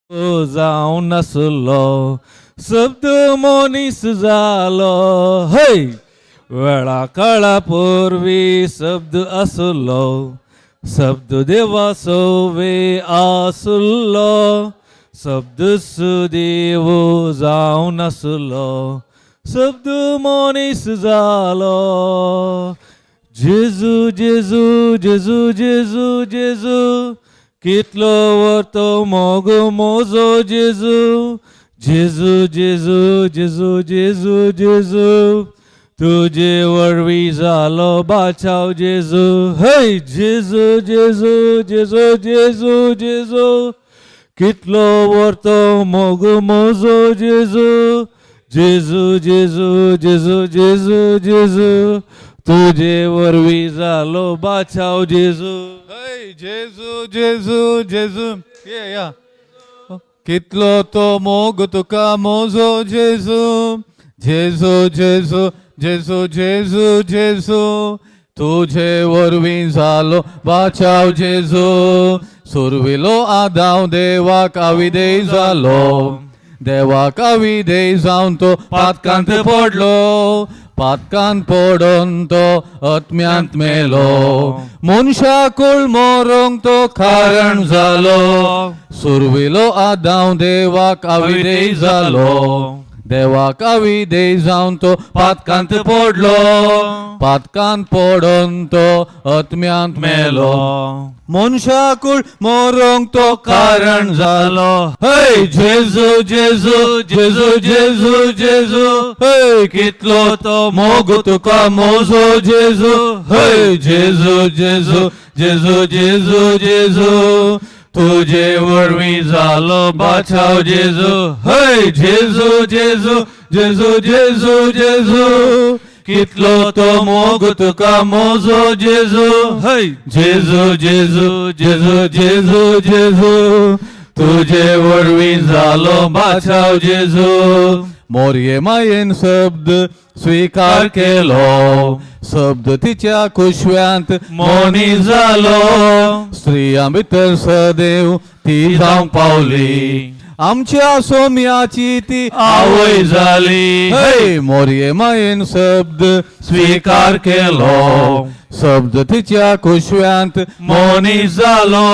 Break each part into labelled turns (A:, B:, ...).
A: जावन नासलो, शब्द मनीस जालो. हय, वेळा काळा पूर्वी शब्द आसलो, शब्द देवा सोवे आसलो, शब्द सुदेव जावन आसलो, शब्द मनीस जालो. जेजू, जेजू, जेजू, जेजू, जेजू, कितलो व्हर मोग मोजो जेजू. जेजू, जेजू, जेजू, जेजू, जेजू, तुजे वरवीं जालो बाचाव जेजू. हय, जेजू, जेजू, जेजू, जेजू, जेजू, कितलो व्हर मोग मोजो जेजू. जेजू, जेजू, जेजू, जेजू, जेजू, तुजे वरवीं जालो बाचाव जेजू.
B: Hey, जेजू, जेजू, जेजू. Yeah. कितलो तो मोग तुका मोजो जेजू. जेजू, जेजू, जेजू, जेजू, जेजू, तुझे वरवीं जालो बाचाव जेजू. सुरविलो आदाव देवाक अविधेय जालो, देवाक अविधेय जावन तो पातकांत पडलो, पातकांत पडून तो आत्म्यांत मेलो, मनशाकूळ मरोंक तो कारण जालो. सुरविलो आदाव देवाक अविधेय जालो, देवाक अविधेय जावन तो पातकांत पडलो, पातकांत पडून तो आत्म्यांत मेलो, मनशाकूळ मरोंक तो कारण जालो. हय, जेजू, जेजू, जेजू, जेजू, जेजू, हय, कितलो तो मोग तुका मोजो जेजू. हय, जेजू, जेजू, जेजू, जेजू, जेजू, तुजे वरवीं जालो बाचाव जेजू. हय, जेजू, जेजू, जेजू, जेजू, जेजू, कितलो तो मोग तुका मोजो जेजू.
A: हय,
B: जेजू, जेजू, जेजू, जेजू, जेजू, तुजे वरवीं जालो बाचाव जेजू. मोरये मायेन शब्द स्वीकार केलो, शब्द तिच्या कुशव्यांत मोनी जालो, स्त्रियां भितर सदैव ती जावंक पावली, आमच्या सोम्याची ती
A: आवय जाली.
B: हय, मोरये मायेन शब्द स्वीकार केलो, शब्द तिच्या कुशव्यांत
A: मोनी जालो,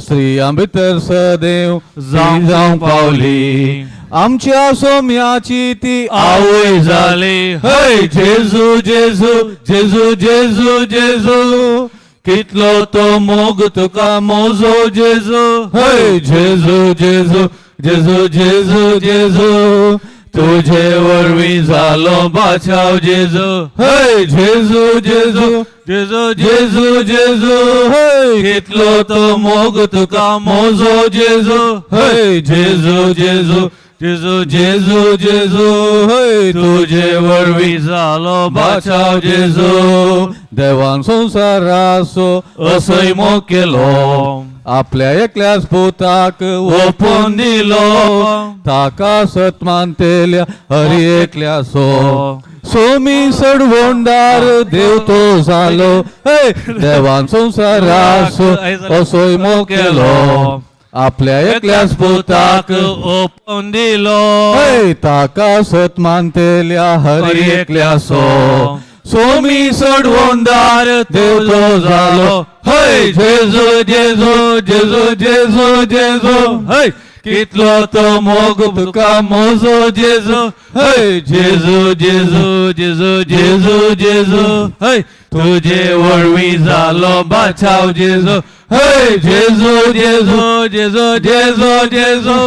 B: स्त्रियां भितर सदैव जावंक पावली, आमच्या सोम्याची ती
A: आवय जाली.
B: हय, जेजू, जेजू, जेजू, जेजू, जेजू, कितलो तो मोग तुका मोजो जेजू. हय, जेजू, जेजू, जेजू, जेजू, जेजू, तुझे वरवीं जालो बाचाव जेजू. हय, जेजू, जेजू,
A: जेजू,
B: जेजू, जेजू, हय, कितलो तो मोग तुका मोजो जेजू. हय, जेजू, जेजू,
A: जेजू,
B: जेजू, जेजू, हय, तुझे वरवीं
A: जालो
B: बाचाव जेजू. देवान संवसाराचो असोय मोग केलो, आपल्या एकल्याच पुताक ओपून दिलो, ताका सत मानतेल्या हरी एकल्यासो सोमी सडवोंडार देव तो जालो. हे, देवान संवसाराचो असोय मोग केलो, आपल्या एकल्याच पुताक
A: ओपून दिलो,
B: हय, ताका सत मानतेल्या हरी एकल्यासो सोमी सडवोंदार देव तो जालो. हय, जेजू, जेजू, जेजू, जेजू, जेजू,
A: हय,
B: कितलो तो मोग तुका मोजो जेजू. हय, जेजू, जेजू,
A: जेजू,
B: जेजू, जेजू,
A: हय,
B: तुझे वरवीं जालो बाचाव जेजू. हय, जेजू, जेजू,
A: जेजू,
B: जेजू, जेजू,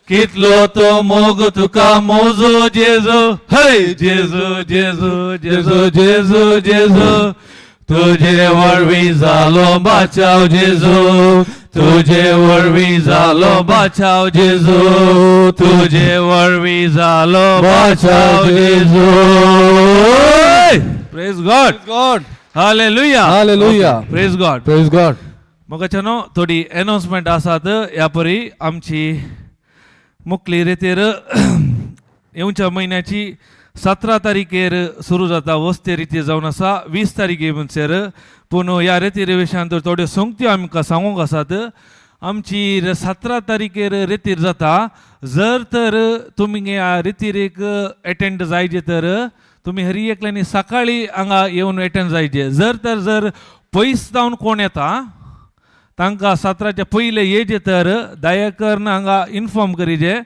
B: कितलो तो मोग तुका मोजो जेजू. हय, जेजू, जेजू, जेजू, जेजू, जेजू, तुझे वरवीं जालो बाचाव जेजू. तुझे वरवीं जालो बाचाव जेजू.
A: तुझे वरवीं जालो
B: बाचाव जेजू.
A: Praise God.
B: God.
A: Hallelujah.
B: Hallelujah.
A: Praise God.
B: Praise God.
A: मोगाच्यानो, थोडी अनाउन्समेंट आसात. ह्या परी आमची मुकली रेतेर येवच्या म्हयन्याची 17 तारखेर सुरू जाता. वस्ते रिती जावन आसा 20 तारखे म्हणसर. पूण ह्या रेती विशयांत थोड्यो संगत्यो आमकां सांगूंक आसात. आमची 17 तारखेर रेतीर जाता. जर तर तुमी ह्या रेतीरेक एटेंड जायजे तर तुमी हरी एकल्यांनी सकाळी हांगा येवन एटेंड जायजे. जर तर जर पयस जावन कोण येता तांकां 17च्या पयले येजे तर दयाकਰਨ हांगा इन्फॉर्म करीजे,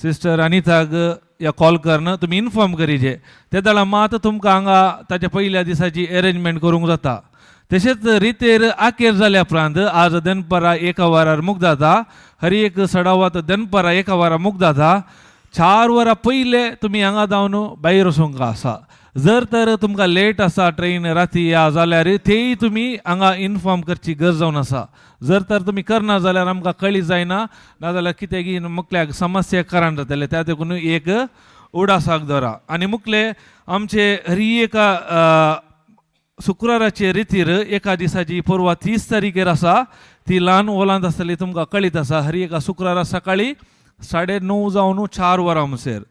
A: सिस्टर अनिताक या कॉल करून तुमी इन्फॉर्म करीजे. ते जाल्यार मात तुमकां हांगा ताच्या पयल्या दिसाची एरेंजमेंट करूंक जाता. तशेंच रितेर आखेर जाल्या उपरांत आज दनपरां एका वरार मुक्त जाता. हर एक सडावात दनपरां एका वरार मुक्त जाता. 4 वरां पयले तुमी हांगा जावन भायर वचूंक आसा. जर तर तुमकां लेट आसा ट्रेन राती या जाल्यार तेय तुमी हांगा इन्फॉर्म करची गरज जावन आसा. जर तर तुमी करना जाल्यार आमकां कळी जायना, नाजाल्यार कितें की मुखल्याक समस्या कारण जातले. त्या देखून एक उडासाक दवरा. आनी मुखले आमचे हरी एका शुक्राराचे रितीर एका दिसाची परवा 30 तारखेर आसा ती ल्हान ओलांत आसतली, तुमकां कळीत आसा. हर एका शुक्रारा सकाळी 9:30 जावन 4 वरां म्हणसर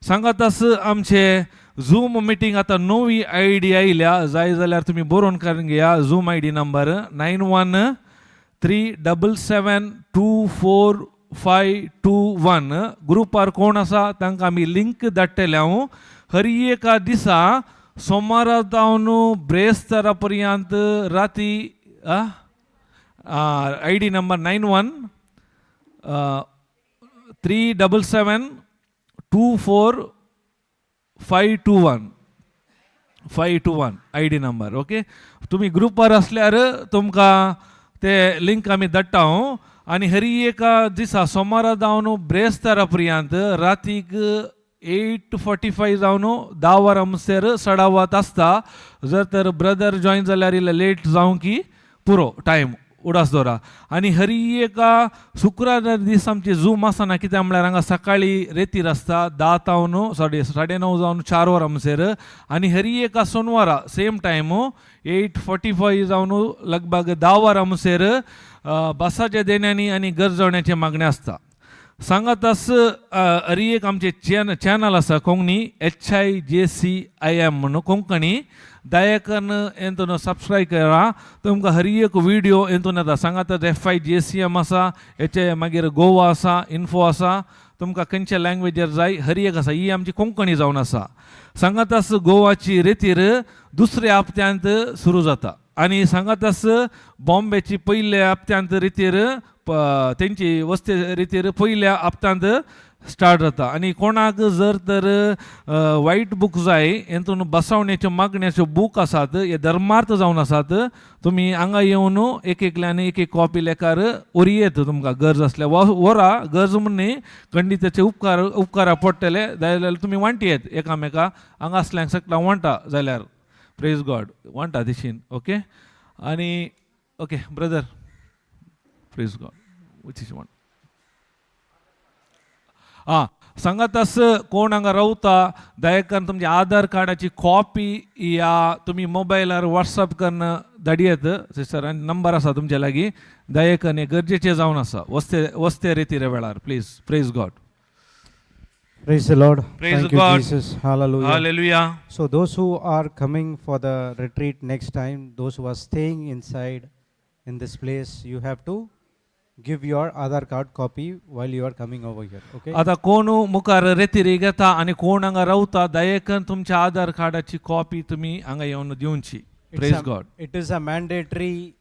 A: सांगात आस आमचे झूम मिटींग. आतां नवी I D आयल्या, जाय जाल्यार तुमी बरोवन काडून घेया. Zoom ID number 9137724521. ग्रुपार कोण आसा तांकां आमी लिंक धाडटले हांव. हर एका दिसा सोमारा जावन ब्रेस्तारा पर्यंत राती ID number 9137724521, 521 ID number. Okay, तुमी ग्रुपार आसल्यार तुमकां ते लिंक आमी धाडटा हांव. आनी हरी एका दिसा सोमारा जावन ब्रेस्तारा पर्यंत रातीक 8:45 जावन 10 वरां म्हणसर सडावात आसता. जर तर ब्रदर जॉयन जाल्यार इल्लें लेट जावं की पुरो टायम उडास दवरा. आनी हरी एका शुक्रार दीस आमची झूम आसना, कित्याक म्हळ्यार हांगा सकाळी रेतीर आसता 10 जावन सॉरी 9:30 जावन 4 वरां म्हणसर. आनी हरी एका सोनवारा सेम टायम 8:45 जावन लगभग 10 वरां म्हणसर बसाच्या देण्यांनी आनी गरजवण्याचे मागणें आसता. सांगात आस हरी एक आमचे चॅनल आसा कोंकणी HIJCIM म्हणून कोंकणी दयाकन हेतून सबस्क्रायब करा, तुमकां हर एक व्हिडियो हेतून येता. सांगात FIJCM आसा, हेचे मागीर गोवा आसा, इन्फो आसा, तुमकां खंयच्या लँग्वेजीर जाय हर एक आसा. ही आमची कोंकणी जावन आसा. सांगात आस गोवाची रेतीर दुसऱ्या हप्त्यांत सुरू जाता आनी सांगात आस बॉम्बेची पयल्या हप्त्यांत रितीर तेंची वस्ते रितीर पयल्या हप्त्यांत स्टार्ट जाता. आनी कोणाक जर तर वायट बूक जाय, हेतून बसवण्याच्यो मागण्याच्यो बूक आसात, हे धर्मार्थ जावन आसात. तुमी हांगा येवन एक एकल्यान एक एक कॉपी लेखार व्हरयेत तुमकां गरज आसल्यार व्हरा. गरज म्हण न्ही, खंडीत उपकार उपकारा पडटले जाल्यार तुमी वांटयेत एकामेका. हांगा आसल्यांक सगळ्यांक वांटा जाल्यार प्रेज गॉड वांटा दिशीन. ओके, आनी ओके ब्रदर, प्रेज गॉड वांट. आं, सांगात आस कोण हांगा रावता दयाकरून तुमच्या आधार कार्डाची कॉपी या तुमी मोबायलार वॉट्सअप करून धाडयेत सिस्टर, आनी नंबर आसा तुमच्या लागीं. दयाकरून हें गरजेचें जावन आसा वस्ते वस्ते रेतीरे वेळार. Please, praise God.
C: Praise the Lord.
A: Praise
C: Thank you,
A: God.
C: Jesus. Hallelujah.
A: Hallelujah.
C: So, those who are coming for the retreat next time, those who are staying inside in this place, you have to give your Aadhaar card copy while you are coming over here. Okay?
A: आतां कोण मुखार रेतीर घेता आनी कोण हांगा रावता दयेकन तुमच्या आधार कार्डाची कॉपी तुमी हांगा येवन दिवची.
C: It's
A: praise God.
C: It is a mandatory.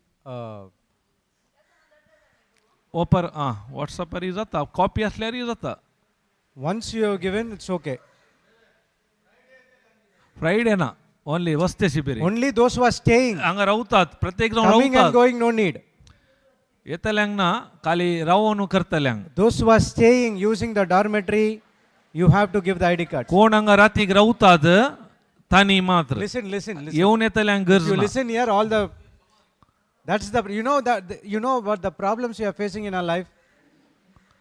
A: ओपर आं वॉट्सॅपारय जाता, कॉपी आसल्यारय जाता.
C: Once you have given, it's okay.
A: Friday ना, ओनली वस्ते शिबीर.
C: Only those who are staying,
A: हांगा रावतात प्रत्येक जाण
C: coming and
A: रावतात.
C: going, no need.
A: येतल्यांक ना, खाली रावोन करतल्यांक.
C: Those who are staying using the dormitory, you have to give the ID card.
A: कोण हांगा रातीक रावतात तांणी मात्र.
C: Listen, listen, listen.
A: येवन येतल्यांक
C: If
A: गरज
C: you
A: ना.
C: listen here, all the that's the you know that you know what the problems we are facing in our life.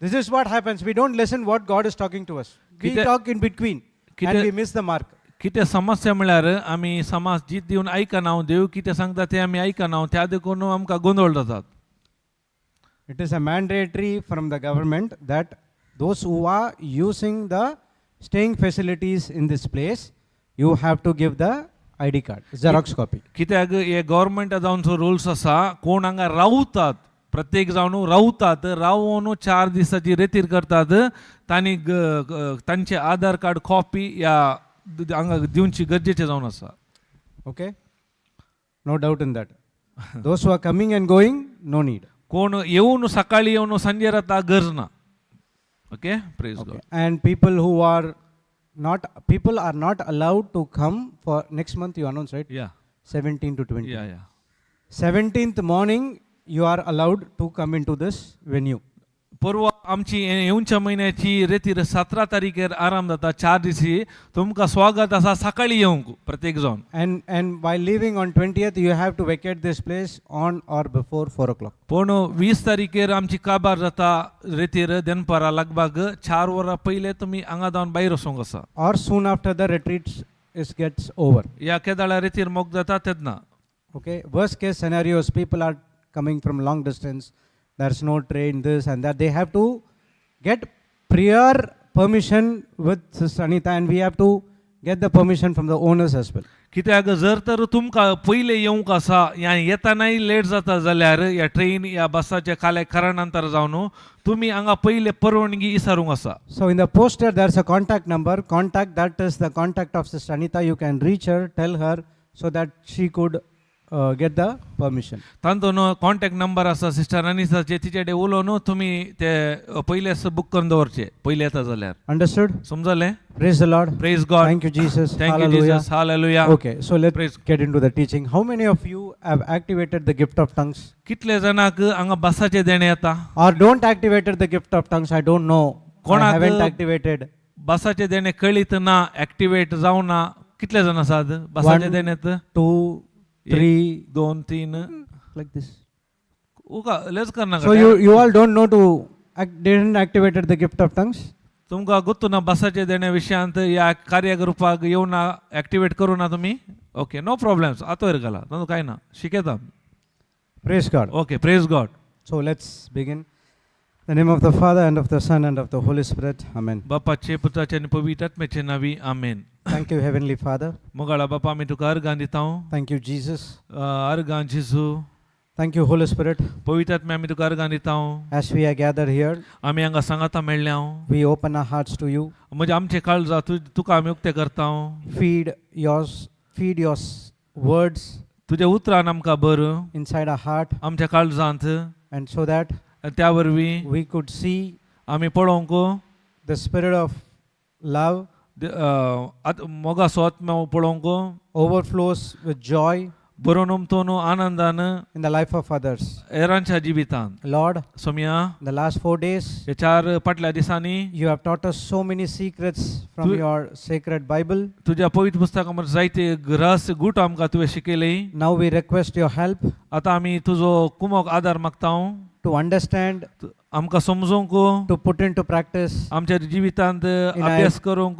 C: This is what happens. We don't listen what God is talking to us. We talk in between and we miss the mark.
A: कितें समस्या म्हळ्यार आमी समाज जीत दिवन आयकना, देव कितें सांगता तें आमी आयकना, त्या देखून आमकां गोंदळ जातात.
C: It is a mandatory from the government that those who are using the staying facilities in this place, you have to give the ID card, Xerox copy.
A: कित्याक हे गव्हर्मेंटा जावन रुल्स आसा, कोण हांगा रावतात प्रत्येक जावन रावतात, रावोन 4 दिसाची रेतीर करतात. तांणी तांचे आधार कार्ड कॉपी या हांगा दिवची गरजेचें जावन आसा.
C: Okay? No doubt in that. Those who are coming and going, no need.
A: कोण येवन सकाळी येवन सांजे रावता गरज ना. Okay, praise
C: Okay.
A: God.
C: And people who are not, people are not allowed to come for next month, you announce, right?
A: Yeah.
C: 17 to 20.
A: Yeah.
C: 17th morning, you are allowed to come into this venue.
A: परवा आमची येवच्या म्हयन्याची रेतीर 17 तारखेर आराम जाता, 4 दिसी तुमकां स्वागत आसा सकाळी येवंक प्रत्येक जावन.
C: And while leaving on 20th, you have to vacate this place on or before 4 o'clock.
A: पूण 20 तारखेर आमची काबार जाता रेतीर दनपारा लगभग 4 वरां पयलें तुमी हांगा जावन भायर वचोंक आसा.
C: Or soon after the retreat is gets over.
A: ह्या केदाळा रेतीर मोग जाता तेन्ना.
C: Okay. Worst case scenarios, people are coming from long distance. There's no train, this and that. They have to get prior permission with Sister Anita, and we have to get the permission from the owners as well.
A: कित्याक जर तर तुमकां पयलें येवंक आसा या येतनाय late जाता जाल्यार ह्या ट्रेन ह्या बसाच्या काल्या कारणांतर जावन तुमी हांगा पयले परवानगी विचारूंक आसा.
C: So in the poster, there's a contact number. Contact, that is the contact of Sister Anita. You can reach her, tell her, so that she could get the permission.
A: तांचो न्हू कॉन्टॅक्ट नंबर आसा sister अनिसाचे, तिचे कडेन उलोवन न्हू तुमी ते पयलेच बूक करून दवरचे पयले येता जाल्यार.
C: Understood?
A: समजलें?
C: Praise the Lord.
A: Praise God.
C: Thank you, Jesus.
A: Thank you
C: Hallelujah.
A: Jesus. Hallelujah.
C: Okay, so let's
A: Praise.
C: Get into the teaching. How many of you have activated the gift of tongues?
A: कितले जाणांक हांगा बसाचें देणें येता?
C: Or don't activated the gift of tongues? I don't know. I
A: कोणाक-
C: haven't activated.
A: बसाचें देणें कळीत ना, activate जावना, कितले जाण आसात बसाचें
C: One,
A: देणें?
C: 2, 3,
A: 2, 3.
C: Like this.
A: उका लेच करना.
C: So you all don't know to didn't activated the gift of tongues?
A: तुमकां गोत्तू ना बसाचें देणे विशयांत ह्या कार्यग्रुपाक येवना एक्टिवेट करूं ना तुमी? Okay, no problems. आतां वयर घाला तातूंत कांय ना, शिकयता.
C: Praise God.
A: Okay, praise God.
C: So let's begin. In the name of the Father and of the Son and of the Holy Spirit. Amen.
A: बापाचे पुताचे आनी पवित्र आत्म्याचे नावी आमेन.
C: Thank you, Heavenly Father.
A: मोगाळा बापा, आमी तुका अर्गां दिता.
C: Thank you, Jesus.
A: अर्गां जेजू.
C: Thank you, Holy Spirit.
A: पवित्र आत्म्या, आमी तुका अर्गां दिता.
C: As we are gathered here,
A: आमी हांगा सांगाता मेळ्ळ्या,
C: we open our hearts to you.
A: म्हणजे आमचे काळजा तुका आमी उक्ते करता.
C: Feed your words
A: तुज्या उतरान आमकां बर
C: inside our heart,
A: आमच्या काळजांत,
C: and so that
A: त्या वरवीं
C: we could see
A: आमी पळोवंक
C: the spirit of love
A: मोगाचो आत्म्या पळोवंक
C: overflows with joy
A: बरोवन उमतोन आनंदान
C: in the life of others.
A: हेरांच्या जिवितांत.
C: Lord,
A: Soumya,
C: in the last 4 days,
A: हे 4 फाटल्या दिसांनी
C: you have taught us so many secrets from your sacred Bible.
A: तुज्या पवित्र पुस्तकामध्ये जायते रहस्य गूट आमकां तुवें शिकयले.
C: Now we request your help
A: आतां आमी तुजो कुमोक आदार मागता
C: to understand,
A: आमकां समजूंक,
C: to put into practice
A: आमच्या जिवितांत अभ्यास करूंक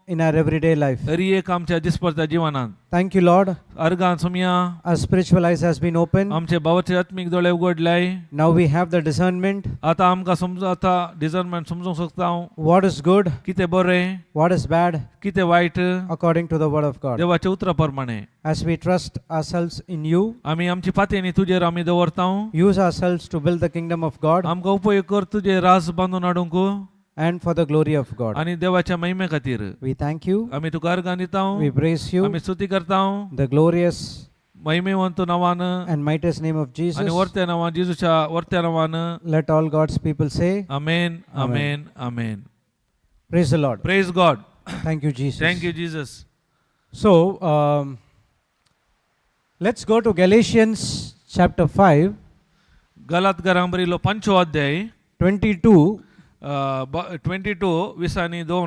C: in our everyday life.
A: Hari एक आमच्या दिसपडत्या जिवनांत.
C: Thank you, Lord.
A: अर्गां Somaiya.
C: Our spiritual eyes has been opened.
A: आमचे भावाचे आत्मीक दोळे उगडले.
C: Now we have the discernment
A: आतां आमकां समज आतां डिसर्नमेंट समजूंक शकता हांव
C: what is good,
A: कितें बरें,
C: what is bad,
A: कितें वायट,
C: according to the word of God.
A: देवाच्या उतरा प्रमाणे.
C: As we trust ourselves in you,
A: आमी आमची पातयेनी तुजेर आमी दवरता.
C: Use ourselves to build the kingdom of God
A: आमकां उपयोग कर तुजे रास बांदून हाडूंक
C: and for the glory of God.
A: आनी देवाच्या महिमे खातीर.
C: We thank you.
A: आमी तुका अर्गां दिता.
C: We praise you.
A: आमी स्तुती करता
C: The glorious
A: महिमेवंत नांवान
C: and mightiest name of
A: आनी
C: Jesus.
A: वर्त्या नांवान, जेजूच्या वर्त्या नांवान.
C: Let all God's people say,
A: amen, amen, amen.
C: Praise the Lord.
A: Praise God.
C: Thank you, Jesus.
A: Thank you, Jesus.
C: So, let's go to Galatians chapter 5,
A: गलात बरयलो 5वो अध्याय
C: 22.
A: 22 20 आनी 2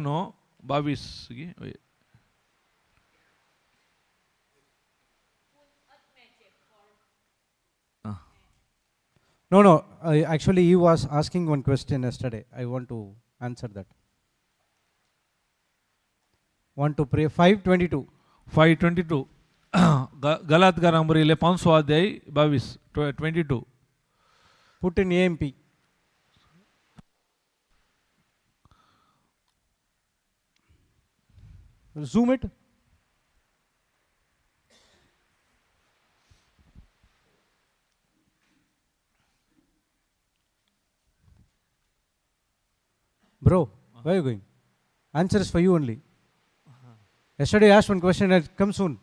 A: 22 गी? हय.
C: No, actually, he was asking one question yesterday. I want to answer that. Want to pray 522.
A: 5:22. गलात बरयले 5वो अध्याय 22 22.
C: Put in AMP. Zoom it. Where are you going? Answer is for you only. Yesterday I asked one question, and come soon.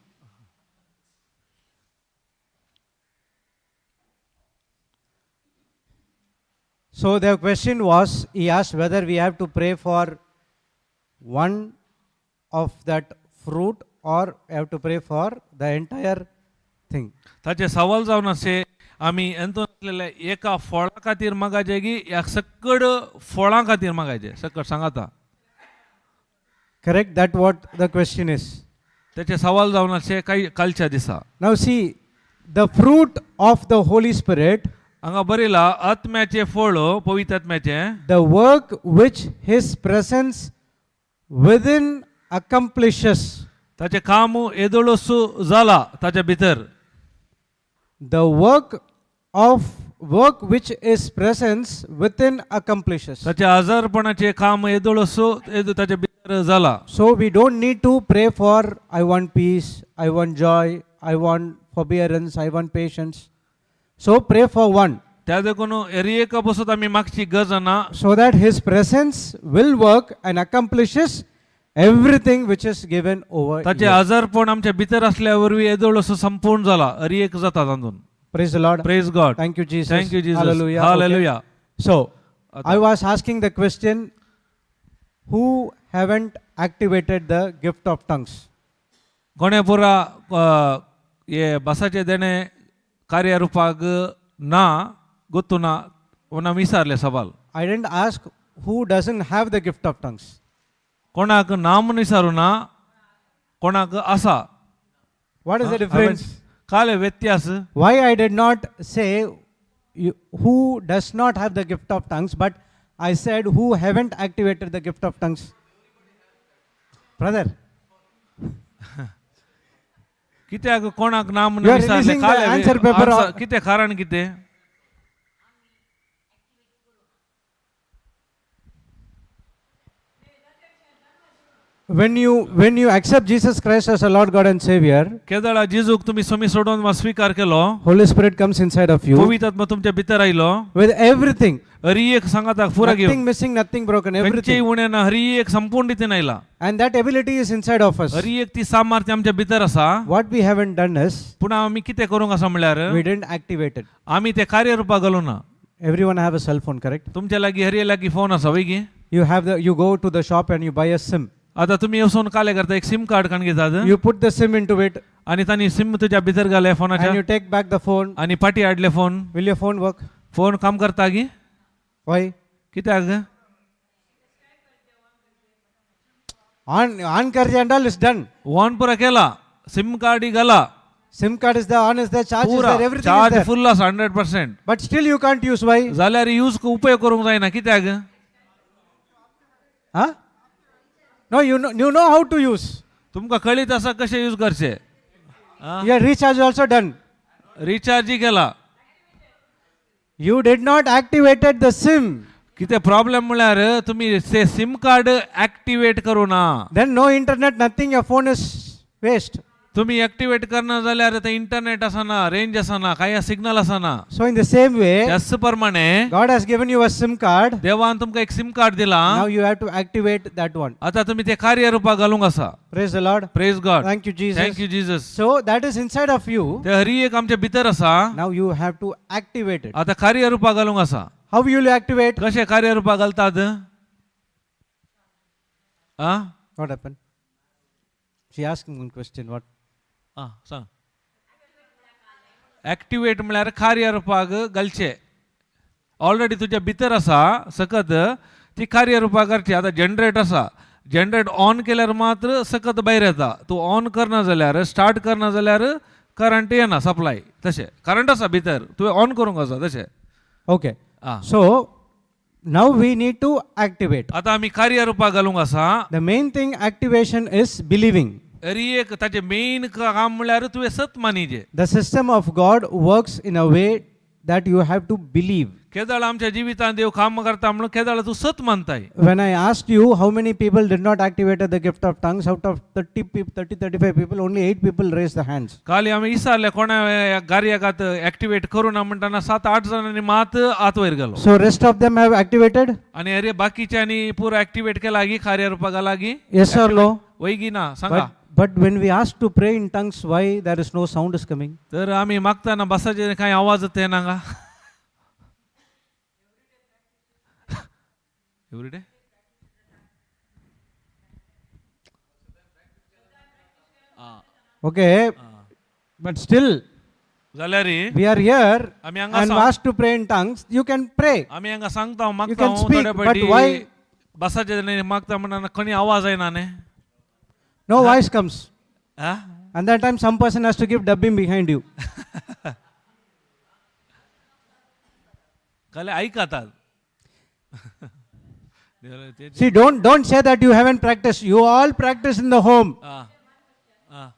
C: So the question was, he asked whether we have to pray for one of that fruit or have to pray for the entire thing.
A: ताचे सवाल जावन अशें आमी एंतून आसलेल्या एका फळा खातीर मागाचे की ह्या सकड फळां खातीर मागायचे सकड सांगाता.
C: Correct? That what the question is.
A: त्याचे सवाल जावन अशें काही कालच्या दिसा.
C: Now see, the fruit of the Holy Spirit,
A: हांगा बरयला आत्म्याचे फळ पवित्र आत्म्याचे,
C: the work which his presence within accomplishes,
A: ताचें काम येदोळसो जाला ताच्या भितर.
C: The work which his presence within accomplishes.
A: ताच्या आजारपणाचें काम येदोळसो ताच्या भितर जाला.
C: So we don't need to pray for I want peace, I want joy, I want forbearance, I want patience. So pray for one,
A: त्या देखून एरियेका बसत आमी मागची गरज ना,
C: so that his presence will work and accomplishes everything which is given over
A: ताचे
C: here.
A: आजारपण आमच्या भितर असल्या वरवीं येदोळसो संपूर्ण जाला अरियेक जाता तातूंत.
C: Praise the Lord.
A: Praise God.
C: Thank you, Jesus.
A: Thank you Jesus.
C: Hallelujah. Okay.
A: Hallelujah.
C: So, I was asking the question, who haven't activated the gift of tongues?
A: कोणे पुरा हे बसाचे देणे कार्यारुपाक ना गोत्तू ना कोणा विचारले सवाल.
C: I didn't ask who doesn't have the gift of tongues.
A: कोणाक ना म्हूण विचारू ना, कोणाक आसा.
C: What is the difference?
A: Kale व्यत्यास.
C: Why I did not say who does not have the gift of tongues, but I said who haven't activated the gift of tongues? Brother,
A: कित्याक कोणाक ना म्हूण
C: You are
A: विचारले
C: releasing the
A: Kale
C: answer paper
A: answer कितें कारण कितें?
C: When you accept Jesus Christ as a Lord God and Savior,
A: केदळा जेजूक तुमी स्वामी सोडून वा स्वीकार केलो,
C: Holy Spirit comes inside of you
A: पवित्र आत्मा तुमच्या भितर आयलो
C: with everything.
A: हरी एक सांगाताक पुरा घेवन
C: Nothing missing, nothing broken,
A: खंयचेय
C: everything.
A: उणें ना, हरी एक संपूर्ण रितीन आयला.
C: And that ability is inside of us.
A: Hari एक ती सामर्थ्य आमच्या भितर आसा.
C: What we haven't done is
A: पूण आमी कितें करूंक आसा म्हणल्यार
C: we didn't activate it.
A: आमी ते कार्यरुपाक घालूं ना.
C: Everyone have a cell phone, correct?
A: तुमच्या लागीं हरी लागीं फोन आसा वय की?
C: You go to the shop and you buy a SIM.
A: आतां तुमी वचून काले करता एक सिम कार्ड काडून घेतात
C: You put the SIM into it
A: आनी तांणी सिम तुज्या भितर घाले फोनाच्या
C: and you take back the phone.
A: आनी पाटी हाडले phone.
C: Will your phone work?
A: Phone काम करता की?
C: Why?
A: कित्याक?
C: On karje and all is done.
A: On पुरा केला, सिम कार्ड घाला,
C: SIM card is there, on is there, charge is
A: पुरा
C: there, everything is
A: charge
C: there.
A: फुल आसा 100%.
C: But still you can't use. Why?
A: जाल्यार यूज उपयोग करूंक जायना कित्याक?
C: Huh? No, you know how to use.
A: तुमकां कळीत आसा कशें यूज करचें.
C: Your recharge also done.
A: रिचार्जय केला.
C: You did not activated the SIM.
A: कितें प्रॉब्लेम म्हळ्यार तुमी ते सिम कार्ड एक्टिवेट करूं ना.
C: Then no internet, nothing, your phone is waste.
A: तुमी एक्टिवेट करना जाल्यार ते इंटरनेट आसना, रेंज आसना, कांय सिग्नल आसना.
C: So in the same way,
A: त्याच प्रमाणे
C: God has given you a SIM card.
A: देवान तुमकां एक सिम कार्ड दिलां.
C: Now you have to activate that one.
A: आतां तुमी ते कार्यरुपाक घालूंक आसा.
C: Praise the Lord.
A: Praise God.
C: Thank you, Jesus.
A: Thank you Jesus.
C: So that is inside of you.
A: ते हरी एक आमच्या भितर आसा.
C: Now you have to activate it.
A: आतां कार्यरुपाक घालूंक आसा.
C: How you will activate?
A: कशें कार्यरुपाक घालतात? आ
C: What happened? She asked one question. What?
A: आ सांग. एक्टिवेट म्हळ्यार कार्यरुपाक घालचें. ऑलरेडी तुज्या भितर आसा सकत ती कार्यरुपाक घालची. आतां जनरेट आसा, जनरेट ऑन केल्यार मात्र सकत भायर येता. तूं ऑन करना जाल्यार, स्टार्ट करना जाल्यार करंट येना सप्लाय. तशें करंट आसा भितर, तुवें ऑन करूंक आसा तशें.
C: Okay.
A: Ah.
C: So now we need to activate.
A: आतां आमी कार्यरुपाक घालूंक आसा.
C: The main thing activation is believing.
A: तरी एक ताचें मेन काम म्हळ्यार तुवें सत मानिचें.
C: The system of God works in a way that you have to believe.
A: केदाळ आमच्या जिवितांत देव काम करता म्हणून केदाळ तूं सत मानताय.
C: When I asked you how many people did not activate the gift of tongues, out of 30, 30 35 people, only 8 people raised the hands.
A: काल आमी विचारले कोणा ह्या कार्याकात ऍक्टिवेट करू ना म्हणटाना सात आठ जाणांनी मात आत वयर गेलो.
C: So rest of them have activated?
A: आणि अरे बाकीच्यांनी पुरो ऍक्टिवेट केला गी कार्य लागी?
C: Yes or no?
A: वैगी ना सांगा.
C: But when we ask to pray in tongues, why there is no sound is coming?
A: तर आम्ही मागताना बसाचे काही आवाज येना का एव्हरीडे?
C: Okay, but still
A: जाल्यार
C: we are here
A: आमी हांगा
C: and asked to pray in tongues. You can pray.
A: आमी हांगा सांगता
C: You
A: मागता
C: can speak,
A: थोड्या
C: but
A: फावटी
C: why
A: बसाचे मागता म्हणून खंय आवाज येना न्ही.
C: No voice comes?
A: हा.
C: And that time some person has to give dubbing behind you.
A: काले ऐकतात.
C: See, don't say that you haven't practiced. You all practice in the home.
A: हा हा.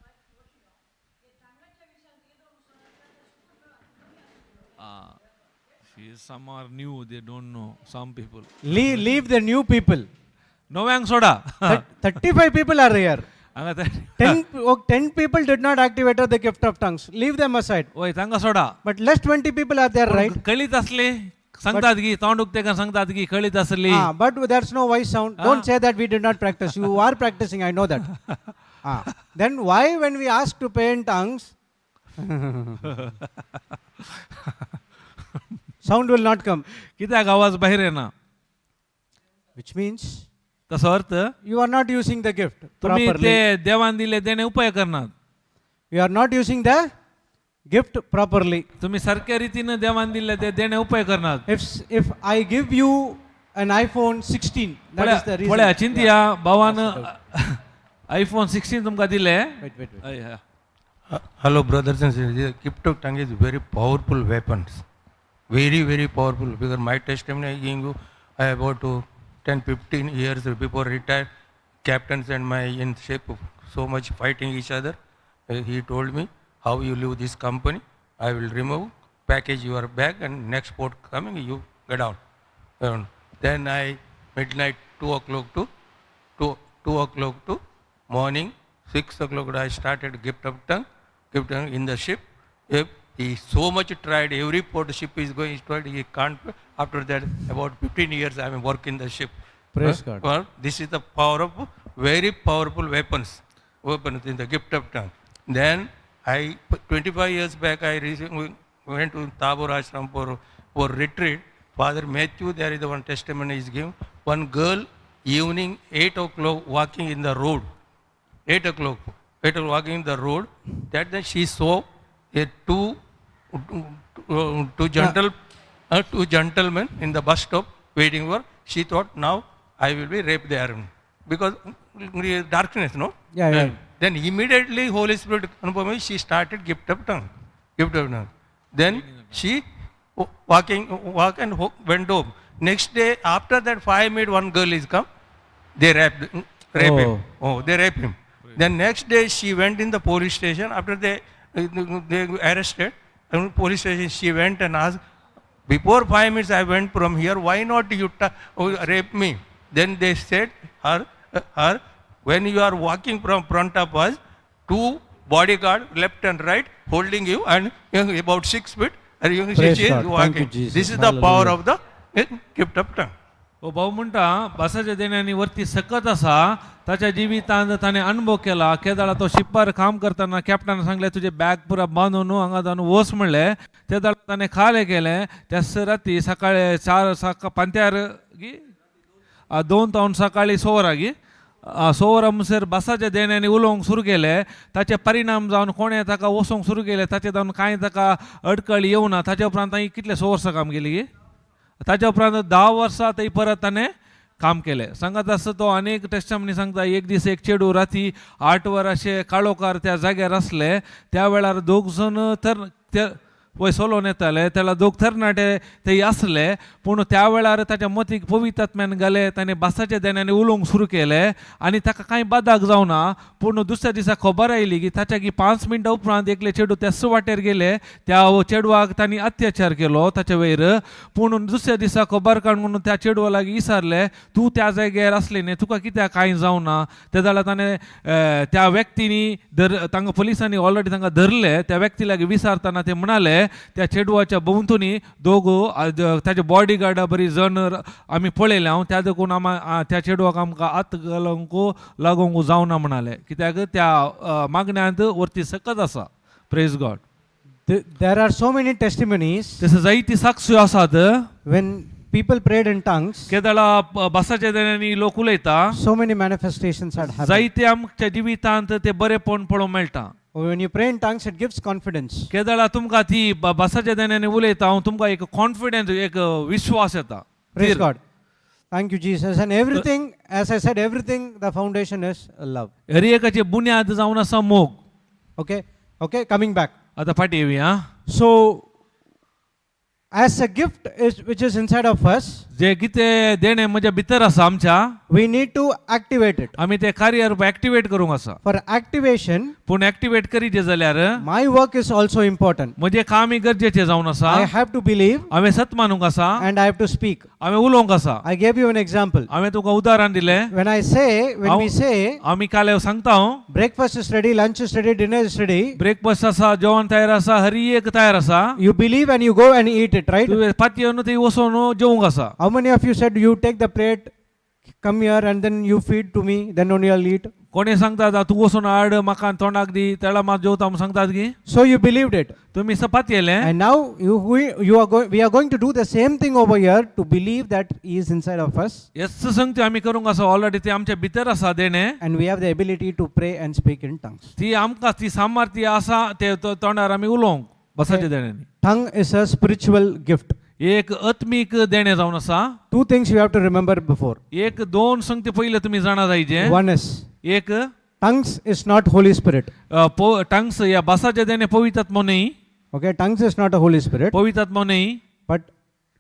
A: Some are new, they don't know, some people.
C: Leave the new people.
A: नव्यांक soda.
C: 35 people are here.
A: हांगा ते
C: 10, oh, 10 people did not activate the gift of tongues. Leave them aside.
A: वय तांकां सोडा.
C: But less 20 people are there, right?
A: कळीत असली सांगतात की तोंड उक्ते का सांगतात की कळीत असली.
C: Ah, but there's no voice sound. Don't say that we did not practice. You are practicing, I know that. Ah. Then why when we ask to pray in tongues, sound will not come?
A: कित्याक आवाज बाहेर येना?
C: Which means
A: तसो अर्थ
C: you are not using the gift
A: तुम्ही
C: properly.
A: ते देवान दिले देणे उपाय करणार.
C: You are not using the gift properly.
A: तुम्ही सारख्या रीतीनं देवान दिले ते देणे उपाय करणार.
C: If I give you an iPhone 16, that is the reason.
A: पळया चिंतया भावान आयफोन 16 तुमकां दिले.
C: Wait, wait, wait.
A: हय, हय.
D: Hello, brothers and sisters. The gift of tongue is very powerful weapons. Very, very powerful. Because my testimony I giving you, I about to 10, 15 years before retired, captains and my in ship so much fighting each other. He told me, how you leave this company, I will remove, package your bag and next port coming, you get out. Then I, midnight 2 o'clock to 2 o'clock to morning 6 o'clock I started gift of tongue, gift of tongue in the ship. If he so much tried, every port ship is going, tried, he can't. After that, about 15 years I am working the ship.
C: Praise God.
D: Well, this is the power of very powerful weapons, weapons in the gift of tongue. Then I, 25 years back, I went to Tabor Ashram for retreat. Father Matthew, there is the one testimony is given. One girl, evening 8 o'clock, walking in the road. 8 o'clock, 8 o'clock walking in the road. That then she saw a two gentlemen in the bus stop waiting for. She thought, now I will be raped there because darkness, no?
C: Yeah, yeah.
D: Then immediately Holy Spirit confirmed, she started gift of tongue, gift of tongue. Then she walk and went home. Next day, after that 5 minutes, one girl is come. They rape him. Oh, they rape him. Then next day she went in the police station. After they arrested, and police station she went and asked, before 5 minutes I went from here, why not you rape me? Then they said, her, when you are walking from front of us, 2 bodyguard, left and right, holding you, and about 6 feet, and you
C: Praise
D: she is
C: God. Thank
D: walking.
C: you, Jesus.
D: This is the power of the gift of tongue.
A: ओ भाऊ म्हणटा भासाच्या देण्यानी वरती सकत आसा ताच्या जिवितांत ताणें अणभव केला. केदाळा तो शिपार काम करतना कॅप्टनान सांगलें तुजें बॅग पुरा बांदून हांगा जावन वच म्हणलें. ते दाडा ताणें खालें केलें. त्याच राती सकाळी चार साक पांत्यार गी 2 तावन सकाळी 6 वरां गी 6 वरां म्हणसर भासाच्या देण्यानी उलोवंक सुरू केलें. ताचे परिणाम जावन कोणें ताका वचोंक सुरू केलें. ताचे जावन कांय ताका अडकळ येवना. ताच्या उपरांत तांणी कितले 6 वर्सां काम केली गी ताच्या उपरांत 10 वर्सां थंय परत ताणें काम केलें. सांगत आसता तो अनेक टेस्टमनी सांगता. एक दीस एक चेडूं राती 8 वरां अशें काळोखार त्या जाग्यार आसले. त्या वेळार दोग जण तर वय सोलोन येताले त्याला दोग तरणाटे ते आसले पूण त्या वेळार ताच्या मतीक पवित्र घाले ताणें भासाच्या देण्यानी उलोवंक सुरू केलें आनी ताका कांय बादाक जावना. पूण दुसऱ्या दिसा खबर आयली की ताच्या की 5 मिनटां उपरांत एकले चेडूं त्याच वाटेर गेले, त्या चेडवाक तांणी अत्याचार केलो ताच्या वयर. पूण दुसऱ्या दिसा खबर काडून त्या चेडवा लागीं विचारलें, तूं त्या जाग्यार आसले न्ही, तुका कित्याक कांय जावना? ते जाल्यार ताणें त्या व्यक्तींनी धर तांकां पोलिसांनी ऑलरेडी तांकां धरले. त्या व्यक्ती लागीं विचारतना ते म्हणाले, त्या चेडवाच्या भोंवतणी दोग ताचे बॉडी गार्डा बरी जण आमी पळयले हांव, त्या देखून आमा त्या चेडवाक आमकां हात घालूंक लागूंक जावना म्हणाले, कित्याक त्या मागण्यांत वरती सकत आसा. Praise God.
C: There are so many testimonies
A: तसं जायती साक्षी आसात.
C: When people prayed in tongues,
A: केदळा भासाच्या देण्यांनी लोक उलयता,
C: so many manifestations had happened.
A: जायते आमच्या जिवितांत ते बरेपण पळोवंक मेळटा.
C: When you pray in tongues, it gives confidence.
A: केदळा तुमकां ती भासाच्या देण्यांनी उलयता हांव, तुमकां एक कॉन्फिडन्स, एक विश्वास येता.
C: Praise God. Thank you, Jesus. And everything, as I said, everything, the foundation is love.
A: हर एकाचे बुन्याद जावन आसा मोग.
C: Okay, coming back.
A: आतां फाटीं येवया.
C: So, as a gift is which is inside of us,
A: जे कितें देणें म्हज्या भितर आसा आमच्या,
C: we need to activate it.
A: आमी ते कार्य एक्टिवेट करूंक आसा.
C: For activation,
A: पूण एक्टिवेट करीत जाल्यार
C: my work is also important.
A: म्हजें कामय गरजेचें जावन आसा.
C: I have to believe
A: हांवें सत मानूंक आसा
C: and I have to speak.
A: हांवें उलोवंक आसा.
C: I gave you an example.
A: हांवें तुका उदाहरण दिलें.
C: When we say,
A: आमी काल सांगता हांव,
C: breakfast is ready, lunch is ready, dinner is ready,
A: breakfast आसा, जेवण तयार आसा, हरी एक तयार आसा,
C: you believe and you go and eat it, right?
A: तुवें पातयेवन थंय वचोन जेवंक आसा.
C: How many of you said you take the plate, come here, and then you feed to me, then only I'll eat?
A: कोणी सांगतात, तूं वचून हाड म्हाका आनी तोंडाक दी, तेळा मात जेवता म्हूण सांगतात की?
C: So you believed it.
A: तुमी पातयेले.
C: And now you, we, you are going, we are going to do the same thing over here to believe that He is inside of us
A: हेच संगती आमी करूंक आसा. ऑलरेडी ते आमच्या भितर आसा देणें
C: and we have the ability to pray and speak in tongues.
A: ती आमकां ती सामर्थ्य आसा ते तोंडार आमी उलोवंक बसाच्या देण्यांनी.
C: Tongue is a spiritual gift.
A: एक आत्मीक देणें जावन आसा.
C: Two things you have to remember before.
A: एक दोन संगती पयले तुमी जाणा जायचे.
C: One is,
A: एक,
C: tongues is not Holy Spirit.
A: Tongues या भासाचे देणें पवित्र न्हय.
C: Okay, tongues is not a Holy Spirit,
A: पवित्र न्हय.
C: But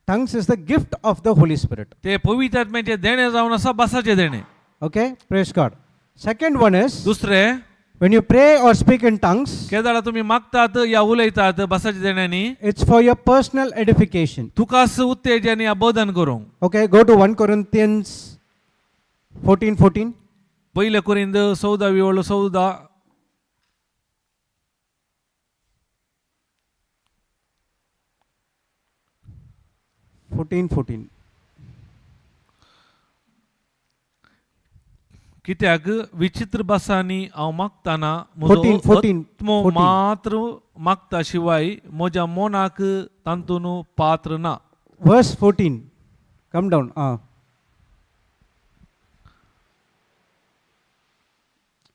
C: tongues is the gift of the Holy Spirit.
A: ते पवित्र आत्म्याचे देणें जावन आसा भासाचे देणें.
C: Okay, praise God. Second one is,
A: दुसरें,
C: when you pray or speak in tongues,
A: केदाळा तुमी मागतात या उलयतात भासाच्या देण्यांनी,
C: it's for your personal edification.
A: तुकाच उत्तेजन या बोधन करूंक.
C: Okay, go to 1 Corinthians 14:14.
A: पयले कोरिंद 14वी ओळ 14.
C: 14:14.
A: कित्याक विचित्र भासांनी हांव मागतना म्हजो
C: 14, 14,
A: आत्मो
C: 14.
A: मात्र मागता शिवाय म्हज्या मनाक तातूंत पात्र ना.
C: Verse 14. Come down. Ah.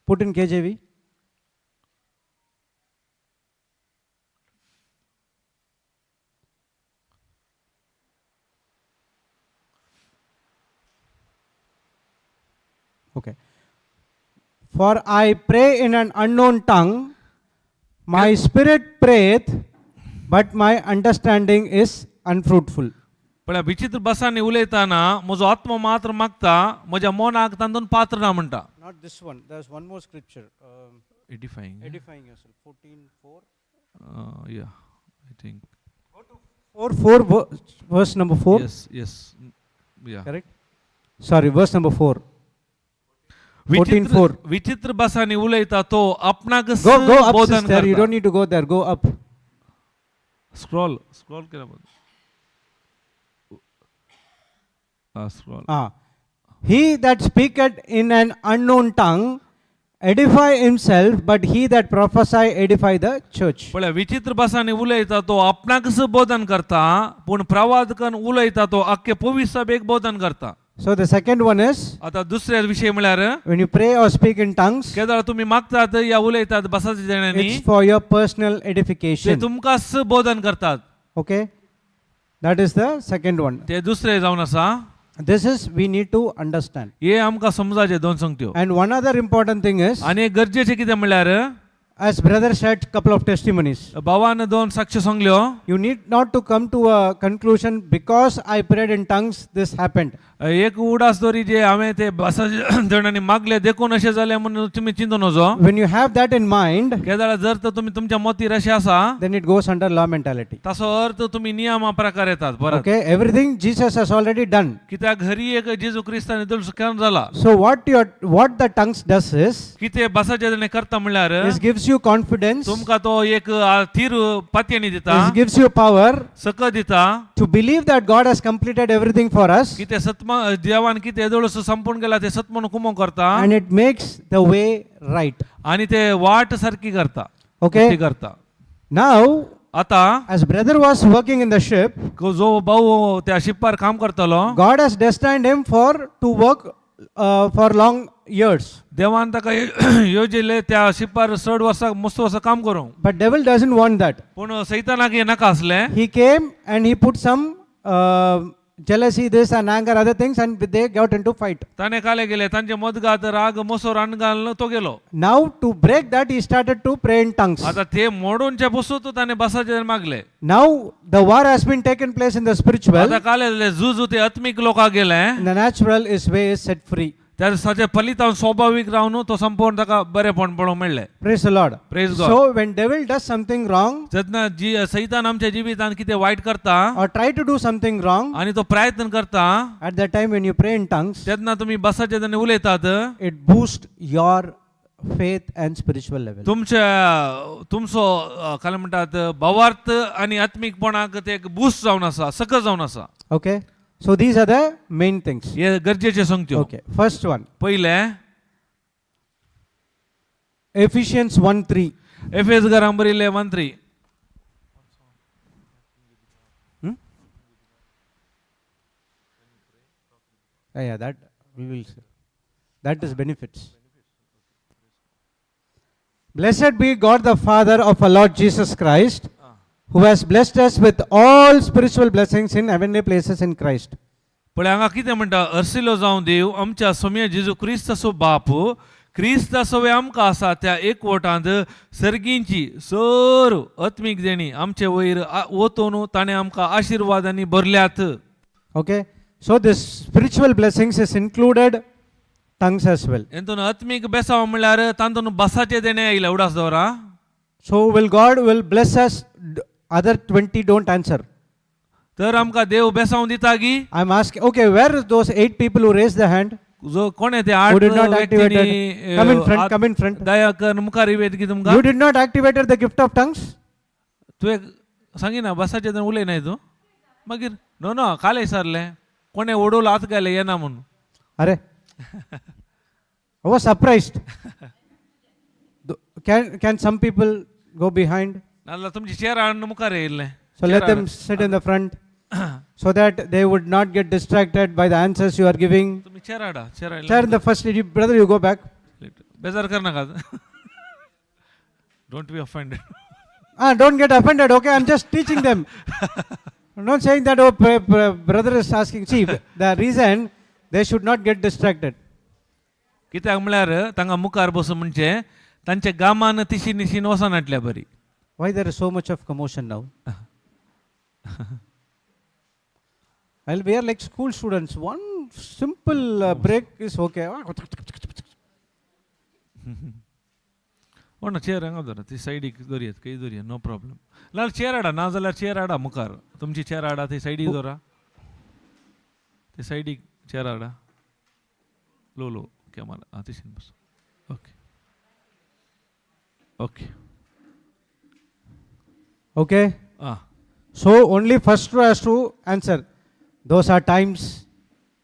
C: Put in KJV. Okay. For I pray in an unknown tongue, my spirit prayeth, but my understanding is unfruitful.
A: पळय, विचित्र भासांनी उलयतना म्हजो आत्मो मात्र मागता, म्हज्या मनाक तातूंत पात्र ना म्हणटा.
C: Not this one. There's one more scripture.
A: Edifying.
C: Edifying yourself. 14:4.
A: Yeah, I think.
C: 4 4 verse number 4.
A: Yes, yeah.
C: Correct? Sorry, verse number 4. 14
A: विचित्र
C: 4.
A: विचित्र भासांनी उलयता तो आपणाक
C: Go up,
A: Bodhan
C: sister. You
A: करता.
C: Don't need to go there. Go up.
A: Scroll scroll केला, scroll.
C: Ah. He that speaketh in an unknown tongue edify himself, but he that prophesy edify the church.
A: पळय, विचित्र भासांनी उलयता तो आपणाकच बोधन करता, पूण प्रवादकन उलयता तो आख्खे पवित्र सभेक बोधन करता.
C: So the second one is,
A: आता दुसऱ्या विषय म्हळ्यार,
C: when you pray or speak in tongues,
A: केदळ तुमी मागतात या उलयतात भासाच्या देण्यांनी,
C: it's for your personal
A: ते
C: edification.
A: तुमकांच बोधन करतात.
C: Okay? That is the second one.
A: ते दुसरे जावन आसा.
C: This is we need to understand.
A: हे आमकां समजाचे दोन संगत्यो.
C: And one other important thing is,
A: आनी एक गरजेचें कितें म्हणल्यार,
C: As brother shared couple of testimonies.
A: भावान दोन साक्ष सांगल्यो.
C: You need not to come to a conclusion because I prayed in tongues, this happened.
A: एक उडास दोरी जे हांवें ते भासाचे देणांनी मागले देखून अशें जालें म्हणून तुमी चिंतून वचो.
C: When you have that in mind,
A: केदाळा जर तर तुमी तुमच्या मतीर अशें आसा,
C: then it goes under law mentality.
A: ताचो अर्थ तुमी नियमा प्रकार येतात परत.
C: Okay, everything Jesus has already done.
A: कित्याक घरी एक जेजू क्रिस्तान केन्ना जाला.
C: So what the tongues does is,
A: कितें भासाचे देणे करता म्हणल्यार
C: this gives you confidence,
A: तुमकां तो एक थीर पातयेणी दिता,
C: this gives you power
A: सकत दिता
C: to believe that God has completed everything for us,
A: कितें सत्मा देवान कितें येदोळसो संपूर्ण केला ते सत्मन कुमो करता
C: and it makes the way right.
A: आणि ते वाट सारखी करता.
C: Okay.
A: ती करता.
C: Now,
A: आता
C: as brother was working in the ship,
A: जो भाऊ त्या शिपार काम करतलो,
C: God has destined him for to work for long years.
A: देवान ताका योजिल्लें त्या शिपार चड वर्सां मस्त वर्सां काम करूंक.
C: But devil doesn't want that.
A: पूण सैतानाक हें नाका आसलें.
C: He came and he put some jealousy, this and anger, other things, and they got into fight.
A: ताणें काले गेले तांचे मदगात राग मोसोर हाडून घालून तो गेलो.
C: Now to break that, he started to pray in tongues.
A: आता ते मोडूनचे बसून ताणें बसाचेर मागले.
C: Now the war has been taken place in the spiritual.
A: आता काले जालें, झूज ते आत्मीक लोकांक गेले.
C: And the natural is way is set free.
A: त्या ताचें फलितांव स्वाभावीक रावन तो संपूर्ण ताका बरेपण पळोवंक मेळ्ळें.
C: Praise the Lord.
A: Praise God.
C: So when devil does something wrong
A: जेन्ना जी सैतान आमच्या जिवितांत कितें वायट करता
C: or try to do something wrong,
A: आनी तो प्रयत्न करता,
C: at that time when you pray in tongues,
A: तेन्ना तुमी बसाचे तेन्ना उलयतात,
C: it boosts your faith and spiritual level.
A: तुमच्या तुमचो काय म्हणटात भावार्थ आनी आत्मीकपणाक ते एक बूस्ट जावन आसा, सकस जावन आसा.
C: Okay, so these are the main things.
A: हे गरजेचे सांगत्यो.
C: Okay, first one,
A: पयलें
C: Ephesians 1:3.
A: एफेस घरां बरयल्लें 1:3.
C: Yeah, that we will see. That is benefits. Blessed be God the Father of our Lord Jesus Christ, who has blessed us with all spiritual blessings in heavenly places in Christ.
A: पळय हांगा कितें म्हणटा, अर्सिलो जावं देव आमच्या सोम्या जेजू क्रिस्ताचो बाप क्रिस्ता सवे आमकां आसा त्या एकवटांत सर्गींची सर आत्मीक देणी आमचे वयर ओतून ताणें आमकां आशिर्वादांनी भरल्यात.
C: Okay, so this spiritual blessings is included tongues as well.
A: हेतून आत्मीक बेसांव म्हणल्यार तातूंत बसाचें देणें आयलें उडास दवरा.
C: So will God will bless us? Other 20 don't answer.
A: तर आमकां देव बेसांव दिता की?
C: I am asking, okay, where is those 8 people who raised the hand?
A: जो कोण ते 8
C: Who did not activate
A: व्यक्तींनी,
C: it? Come in front, come in front.
A: दया कर मुखार येत की तुमकां.
C: You did not activated the gift of tongues?
A: तुवें सांगिना बसाचें तर उलयनाय तूं मागीर. नो नो कालय विचारलें कोणें ओडवलो हात घाले येना म्हणून.
C: Arre, I was surprised. Can some people go behind?
A: नाजाल्यार तुमची चेर हाडून मुखार येयल्लें.
C: So let them sit in the front so that they would not get distracted by the answers you are giving.
A: तुमी चेर हाडा, chair
C: Chair in the first, you, brother, you go back.
A: बेजार करनाका. Don't be offended.
C: Don't get offended, okay? I'm just teaching them. I'm not saying that, oh, brother is asking. See, the reason they should not get distracted.
A: कित्याक म्हळ्यार तांकां मुखार बसून म्हणजे तांच्या गामान तिशी निशीन वचनाटल्या बरी.
C: Why there is so much of commotion now? Well, we are like school students. One simple break is okay.
A: कोण चेर हांगा दवर, ती सायडीक दवरयात, खंय दवरया, नो प्रॉब्लम. नाजाल्यार चेर हाडा, नाजाल्यार चेर हाडा मुखार, तुमची चेर हाडा, ती सायडीक दवरा, ती सायडीक चेर हाडा. लो लो कॅमेरा, आं तिशीन बस. Okay okay
C: okay.
A: आं.
C: So only first row has to answer. Those are times.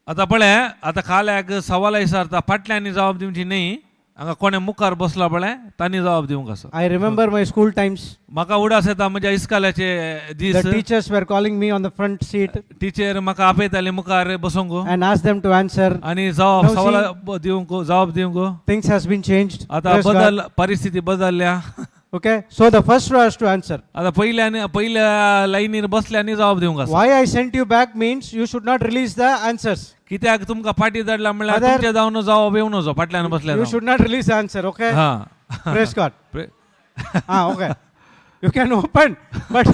A: आतां पळय, आतां काल्याक सवाल विचारता, फाटल्यांनी जबाब दिवची न्ही, हांगा कोणें मुखार बसला पळय तांणी जबाब दिवंक आसा.
C: I remember my school times.
A: म्हाका उडास येता म्हज्या इस्कालाचे दीस.
C: The teachers were calling me on the front seat.
A: Teacher म्हाका आपयताले मुखार बसूंक.
C: And asked them to answer.
A: आनी जबाब
C: Now
A: सवाल
C: see,
A: दिवंक, जबाब दिवंक.
C: Things has been changed.
A: आतां
C: Praise God.
A: बदल, परिस्थिती बदलल्या.
C: Okay, so the first row has to answer.
A: आतां पयल्या लायनीर बसल्यांनी जबाब दिवंक आसा.
C: Why I sent you back means you should not release the answers.
A: कित्याक तुमकां फाटीं धाडला म्हणल्यार
C: Father,
A: तुमचें जावन जबाब येवं नजो फाटल्यान बसल्या
C: You
A: जावन.
C: should not release the answer, okay?
A: हा.
C: Praise God. Ah, okay. You can open, but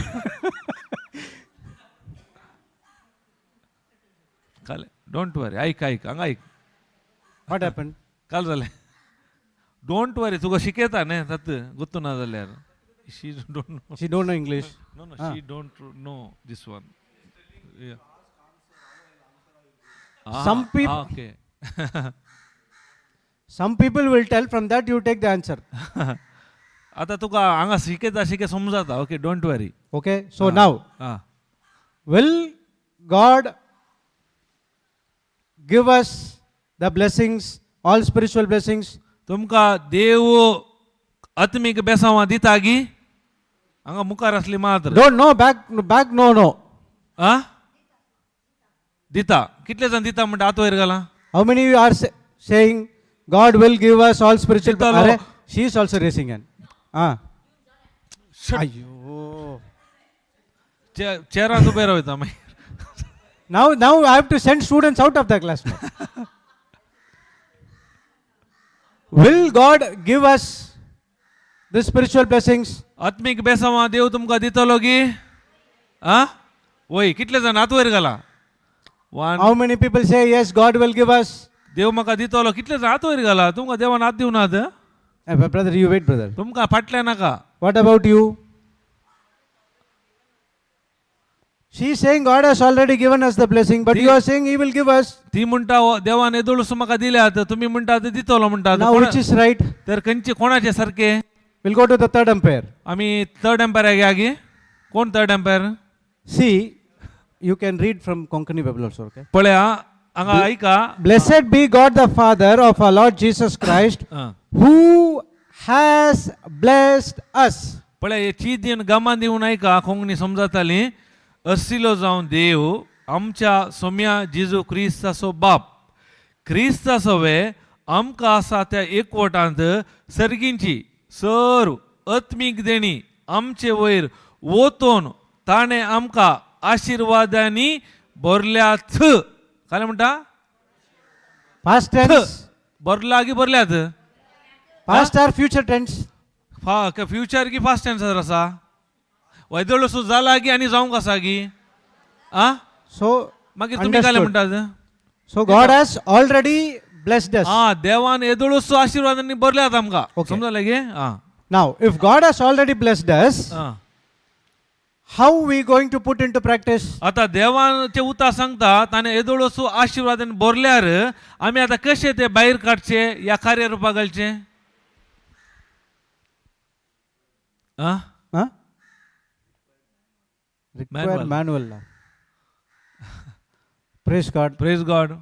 A: काल don't वरी, आयक आयक हांगा आयक.
C: What happened?
A: काल जालें, don't वरी, तुका शिकयता न्ही तत गोत्तू ना जाल्यार. She don't know.
C: She don't know English.
A: No, she don't know this one.
C: Some people-
A: okay.
C: Some people will tell, from that you take the answer.
A: आतां तुका हांगा शिकयता शिकय समजाता. Okay, don't worry.
C: Okay, so now,
A: ah.
C: Will God give us the blessings, all spiritual blessings?
A: तुमकां देव आत्मीक बेसांवां दिता गी? हांगा मुखार आसली मात्र.
C: Don't know, back, back, no.
A: आ दिता. कितले जाण दिता म्हणटा हात वयर घाला.
C: How many you are saying God will give us all spiritual
A: Ditalo.
C: Arre, she is also raising hand. Ah.
A: Shut.
C: Ayyo.
A: Cheran उबे रावता मागीर.
C: Now I have to send students out of the class now. Will God give us the spiritual blessings?
A: आत्मीक बेसांवां देव तुमकां दितलो गी? आ वय, कितले जाण हात वयर घाला. One.
C: How many people say yes, God will give us?
A: देव म्हाका दितलो, कितले जाण हात वयर घाला. तुमकां देवान हात दिवनात?
C: Eh, but brother, you wait, brother.
A: तुमकां फाटल्यान नाका.
C: What about you? She is saying God has already given us the blessing, but you are saying He will give us.
A: ती म्हणटा, "हो, देवान येदोळसो म्हाका दिल्यात, तुमी म्हणटात दितलो म्हणटात."
C: Now, which is right?
A: तर खंयचे कोणाचे सारखे?
C: We'll go to the third umpire.
A: आमी थर्ड एम्पायर घ्या गी. कोण third umpire?
C: See, you can read from Konkani Bible also, okay?
A: पळया हांगा आयका.
C: Blessed be God the Father of our Lord Jesus Christ,
A: ah.
C: Who has blessed us.
A: पळय हे चीज दिवन गमान दिवन आयका, कोंकणी समजताली. असिलो जावन देव आमच्या सोम्या जेजू क्रिस्ताचो बाप क्रिस्ता सवे आमकां आसा त्या एकवटांत सर्गींची सर्व आत्मीक देणी आमचे वयर वोतोन ताणें आमकां आशिर्वादांनी भरल्यात. काय म्हणटा?
C: Past tense,
A: भरला की भरल्यात?
C: Past or future tense?
A: फा फ्युचर की पास्ट टेन्स आसा? वायदळसो जाला की आनी जावंक आसा की आ?
C: So,
A: मागीर तुमी काय
C: understood.
A: म्हणटात?
C: So God has already blessed us.
A: आ देवान येदोळसो आशिर्वादांनी भरल्यात आमकां.
C: Okay.
A: समजलें गे आ?
C: Now, if God has already blessed us,
A: ah.
C: How we going to put into practice?
A: आतां देवाचे उतार सांगता ताणें येदोळसो आशिर्वादान भरल्यार आमी आतां कशें ते भायर काडचे ह्या कार्य रुपा घालचे आ?
C: Huh? Require
A: Manual.
C: Manual. Lah. Praise God.
A: Praise God.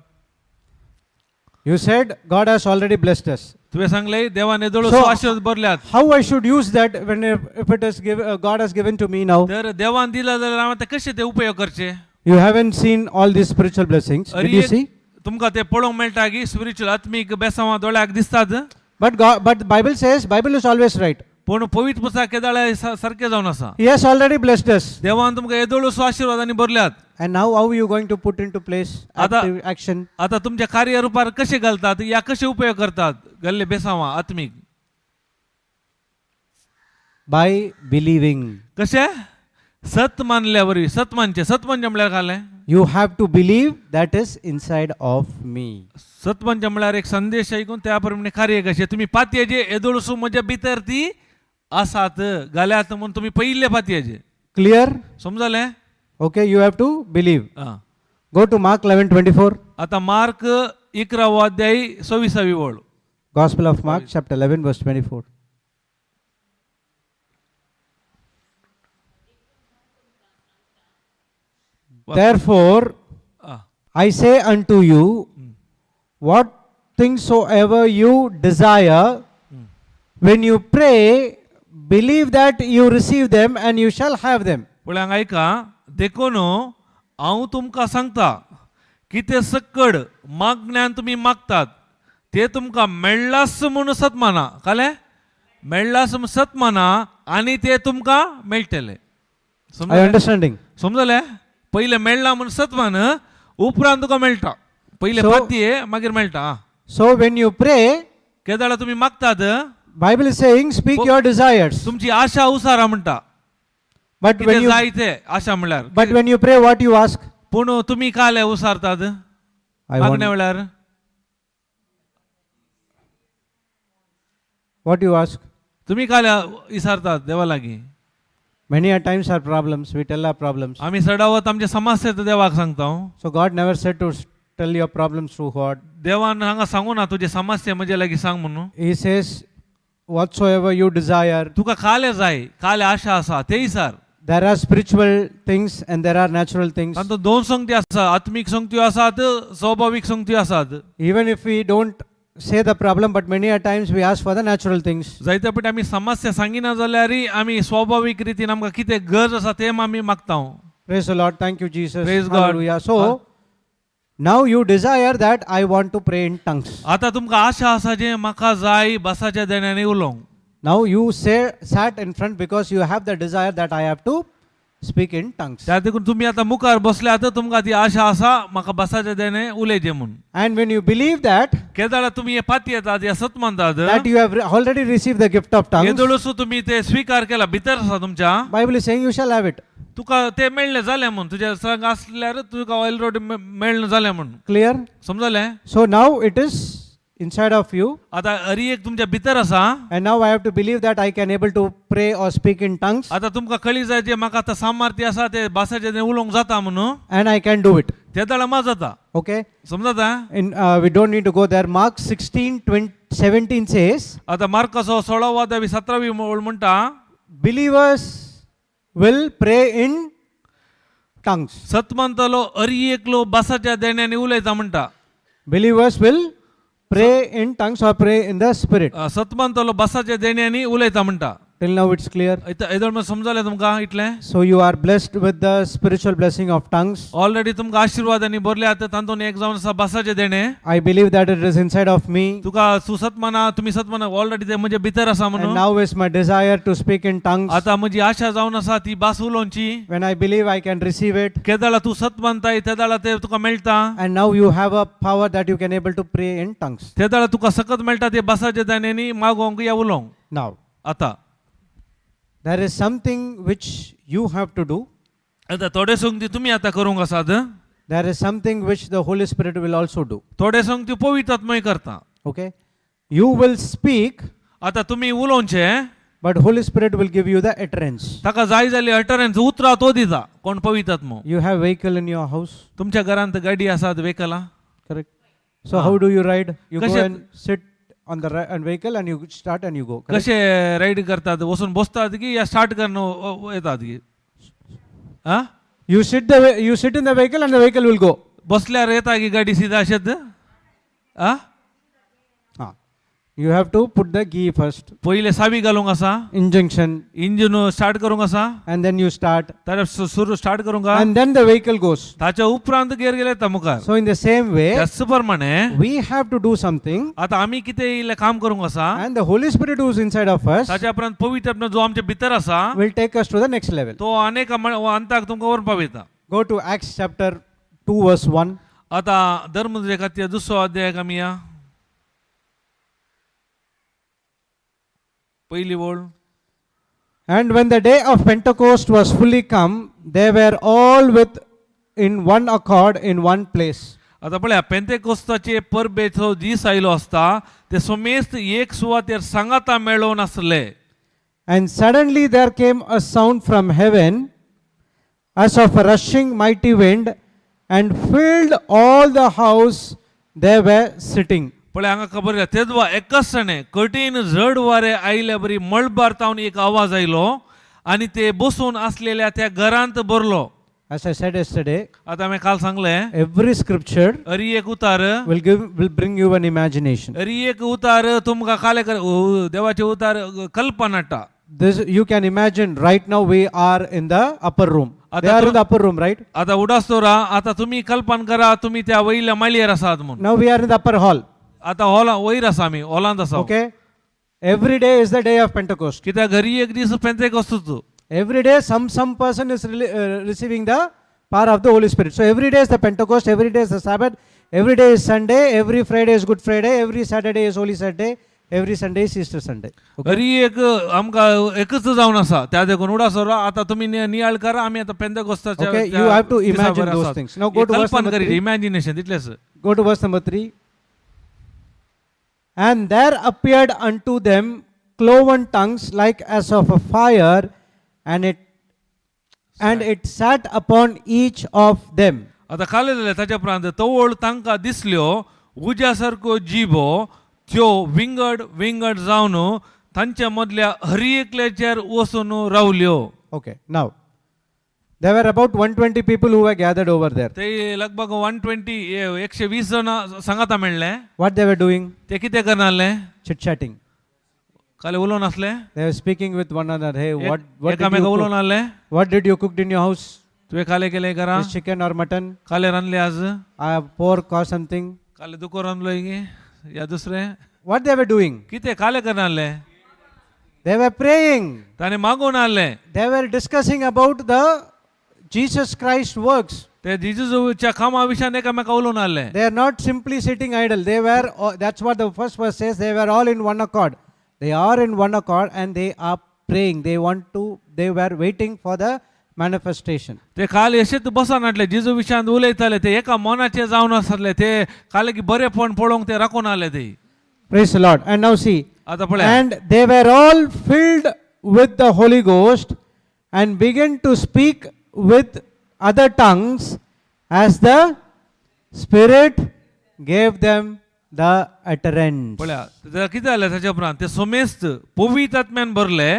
C: You said God has already blessed us.
A: तुवें सांगलें देवान येदोळसो आशिर्वाद भरल्यात.
C: How I should use that when if it is give, God has given to me now?
A: तर देवान दिला जाल्यार हांव आतां कशें ते उपयोग करचे?
C: You haven't seen all these spiritual blessings. Did you
A: अरे
C: see?
A: तुमकां ते पळोवंक मेळटा की स्पिरिच्युअल आत्मीक बेसांवां दोळ्याक दिसतात?
C: But God, but the Bible says Bible is always right.
A: पूण पवित्र पुस्तक केदाळे सारकें जावन आसा.
C: He has already blessed us.
A: देवान तुमकां येदोळसो आशिर्वादांनी भरल्यात.
C: And now how you going to put into place active action?
A: आतां तुमच्या कार्य रुपार कशें घालतात या कशें उपयोग करतात गल्ले बेसांवां आत्मीक?
C: By believing.
A: कशें? सत मानल्या वरवीं. सत मानचें. सत मानचें म्हळ्यार कालें?
C: You have to believe that is inside of me.
A: सत मानचें म्हळ्यार एक संदेश आयकून त्या प्रमाणे कार्य कशें तुमी पातयेचे येदोळसो म्हज्या भितर ती आसात घाल्यात म्हूण तुमी पयिल्ले पातयेचे.
C: Clear?
A: समजलें?
C: Okay, you have to believe.
A: Ah.
C: Go to Mark 11:24.
A: आतां मार्क 11वो अध्याय 26वी वळ.
C: Gospel of Mark, chapter 11, verse 24. Therefore,
A: ah.
C: I say unto you, what things soever you desire, when you pray, believe that you receive them and you shall have them.
A: पळय हांगा आयका, देखून हांव तुमकां सांगता कितें सक्कड मागण्यान तुमी मागतात ते तुमकां मेळ्ळास म्हूण सत माना. कालें मेळ्ळास म्हूण सत माना आनी ते तुमकां मेळटले.
C: Are you
A: समजलें?
C: Understanding?
A: समजलें? पयलें मेळ्ळा म्हूण सत मान, उपरांत तुका मेळटा. पयलें पातये, मागीर मेळटा आं.
C: So when you pray,
A: केदाळा तुमी मागतात,
C: Bible is saying, speak your desires.
A: तुमची आशा उसारा म्हणटा.
C: But when
A: कितें
C: you
A: जाय ते आशा म्हणल्यार.
C: but when you pray, what you ask?
A: पूण तुमी काले उसारतात
C: I
A: मागणे
C: want.
A: वेळार?
C: What you ask?
A: तुमी काले विसारतात देवा लागीं?
C: Many a times our problems, we tell our problems.
A: आमी सडावत आमचे समस्या देवाक सांगता.
C: So God never said to tell your problems to God.
A: देवान हांगा सांगू ना तुजे समस्या म्हजे लागीं सांग म्हणून.
C: He says, whatsoever you desire.
A: तुका काले जाय, काले आशा आसा तेय sir.
C: There are spiritual things and there are natural things.
A: तातूंत दोन संगती आसा, आत्मीक संगत्यो आसात, स्वभावीक संगत्यो आसात.
C: Even if we don't say the problem, but many a times we ask for the natural things.
A: जायते फावटी आमी समस्या सांगिना जाल्यार आमी स्वभावीक रितीन आमकां कितें गरज आसा तें आमी मागता.
C: Praise the Lord. Thank you, Jesus.
A: Praise God.
C: Hallelujah. So now you desire that I want to pray in tongues.
A: आतां तुमकां आशा आसा जे म्हाका जाय भासाच्या देण्यांनी उलोवंक.
C: Now you say sat in front because you have the desire that I have to speak in tongues.
A: त्या देखून तुमी आतां मुखार बसले, आतां तुमकां ती आशा आसा म्हाका भासाच्या देणे उलयचें म्हूण.
C: And when you believe that,
A: केदाळा तुमी हे पाती येतात या सत मानतात
C: that you have already received the gift of tongues,
A: येदोळसो तुमी ते स्विकार केला, भितर आसा तुमच्या.
C: Bible is saying you shall have it.
A: तुका ते मेळ्ळें जालें म्हूण, तुज्या संग आसल्यार तुका ऑलरेडी मेळ्ळें जालें म्हूण.
C: Clear?
A: समजलें?
C: So now it is inside of you,
A: आतां हरी एक तुमच्या भितर आसा.
C: and now I have to believe that I can able to pray or speak in tongues,
A: आतां तुमकां कळी जाय जे म्हाका आतां सामर्थ्य आसा ते भासाचें तें उलोवंक जाता म्हणून.
C: and I can do it.
A: ते दळा मा जाता.
C: Okay?
A: समजता?
C: In we don't need to go there. Mark 16, 20, 17 says,
A: आतां मार्काचो सोळावो अध्याय सतरावी ओळ म्हणटा,
C: believers will pray in tongues.
A: सतमंतलो अरी एकलो भासाच्या देण्याने उलयता म्हणटा.
C: Believers will pray in tongues or pray in the spirit.
A: सतमंतलो भासाच्या देण्याने उलयता म्हणटा.
C: Till now it's clear.
A: येदोळ मात समजलें तुमकां इतलें?
C: So you are blessed with the spiritual blessing of tongues.
A: Already तुमकां आशिर्वादांनी भरले आतां तातूंत एक जावन आसा भासाचें देणें.
C: I believe that it is inside of me.
A: तुका तूं सतमना, तुमी सतमना ऑलरेडी ते म्हजे भितर आसा
C: And
A: म्हणून.
C: now is my desire to speak in tongues.
A: आतां म्हजी आशा जावन आसा ती भास उलोवची.
C: When I believe I can receive it.
A: केदाळा तूं सत मानताय तेदाळा ते तुका मेळटा.
C: And now you have a power that you can able to pray in tongues.
A: तेदाळा तुका सकत मेळटा ते भासाचे देण्यांनी मागोवंक या उलोवंक.
C: Now,
A: आतां
C: there is something which you have to do.
A: आतां थोडे संगती तुमी आतां करूंक आसात.
C: There is something which the Holy Spirit will also do.
A: थोडे संगती पवित्र आत्मय करता.
C: Okay? You will speak,
A: आतां तुमी उलोवचें,
C: but Holy Spirit will give you the utterance.
A: ताका जाय जाली अटरन्स उतरां तो दिता कोण पवित्र आत्मो.
C: You have vehicle in your house,
A: तुमच्या घरांत गाडी आसात वेकलां?
C: Correct? So how do you ride? You go
A: कशे-
C: and sit on the and vehicle and you start and you go. Correct?
A: कशे रायड करतात, वचून बसतात की या स्टार्ट करून येतात की आ?
C: You sit in the vehicle and the vehicle will go.
A: बसल्यार येता की गाडी सीधा अशेंच आ?
C: Ah. You have to put the key first,
A: पयले सावी घालूंक आसा,
C: injunction,
A: engine start करूंक आसा,
C: and then you start,
A: ताच्या सुरू स्टार्ट करूंक आहा.
C: And then the vehicle goes.
A: ताच्या उपरांत गेर गेले येता मुखार.
C: So in the same way,
A: त्याच प्रमाणे
C: we have to do something,
A: आता आमी कितें इल्लें काम करूंक आसा,
C: and the Holy Spirit who is inside of us
A: ताच्या उपरांत पवित्र आत्मा जो आमच्या भितर आसा
C: will take us to the next level.
A: तो अनेक अंताक तुमकां व्हरून पावयता.
C: Go to Acts chapter 2 verse 1.
A: आता धर्म खातीर दुसरो अध्याय आमी या पयली ओळ.
C: And when the day of Pentecost was fully come, they were all with in one accord in one place.
A: आता पळया पेंतेकोस्ताचे परबेचो दीस आयलो आसता ते समेस्त एक सुवातेर सांगाता मेळोवन आसले.
C: And suddenly there came a sound from heaven as of a rushing mighty wind and filled all the house they were sitting.
A: पळय हांगा खबर घ्या तेदवा एकाच सणे कठीण झड वारे आयल्या बरी मळबार तावन एक आवाज आयलो आनी ते बसून आसलेल्या त्या घरांत भरलो.
C: As I said yesterday,
A: आता हांवें काल सांगलें,
C: every scripture
A: अरी एक उतार
C: will bring you an imagination.
A: अरी एक उतार तुमकां काले देवाचे उतार कल्पना हाडटा.
C: This you can imagine right now we are in the upper room.
A: आता
C: They are in the upper room, right?
A: आता उडास दवरा, आता तुमी कल्पना करा तुमी त्या वयल्या माळयेर आसात म्हूण.
C: Now we are in the upper hall.
A: आता हॉला वयर आसा, आमी हॉलांत आसा.
C: Okay? Every day is the day of Pentecost.
A: कित्याक घरी एक दीस पेंतेकोस्तूच.
C: Every day some person is receiving the power of the Holy Spirit. So every day is the Pentecost, every day is the Sabbath, every day is Sunday, every Friday is Good Friday, every Saturday is Holy Saturday, Every Sunday is Easter Sunday. Okay.
A: Hari एक आमकां एकच जावन आसा त्या देखून उडास आतां तुमी नियाळ करा आमी आतां पेंतेकोस्ताच्या
C: Okay, you have to imagine those things. Now go to verse
A: Kalpana
C: number
A: curry
C: 3.
A: Imagination तितलेंच.
C: Go to verse number 3. And there appeared unto them cloven tongues like as of a fire, and it sat upon each of them.
A: आतां खालें जालें ताच्या उपरांत तवळ तांकां दिसल्यो उज्या सारक्यो जिबो त्यो विंगड विंगड जावन तांच्या मदल्या हर एकल्याचेर वचून रावल्यो.
C: Okay, now there were about 120 people who were gathered over there.
A: ते लगभग 120 120 जाणां सांगाता मेळ्ळे.
C: What they were doing?
A: ते कितें करनासले?
C: Chit chatting.
A: काल उलोवन आसले.
C: They were speaking with one another. Hey, what did
A: एकामेका
C: you
A: उलोवन
C: cook?
A: आसले.
C: What did you cooked in your house?
A: तुवें काले केलें करा?
C: Is chicken or mutton?
A: काले रांदले आज?
C: Pork or something?
A: काले दुको रांदलो की या दुसरें?
C: What they were doing?
A: कितें काले करनासले?
C: They were praying.
A: ताणें मागून आसलें.
C: They were discussing about the Jesus Christ works.
A: ते जेजूच्या कामा विशयान एकामेका उलोवन आसले.
C: They are not simply sitting idle. They were, that's what the first verse says, they were all in one accord. They are in one accord and they are praying. They were waiting for the manifestation.
A: ते काल अशेंच बसन आसले जेजू विशयान उलयताले ते एका मनाचे जावन आसले ते काल की बरेपण पळोवंक ते राखून आसले ते.
C: Praise the Lord. And now see,
A: आतां पळया.
C: And they were all filled with the Holy Ghost and began to speak with other tongues as the Spirit gave them the utterance.
A: पळया तेका कितें जालें ताच्या उपरांत ते समेस्त पवित्र आत्म्यान भरले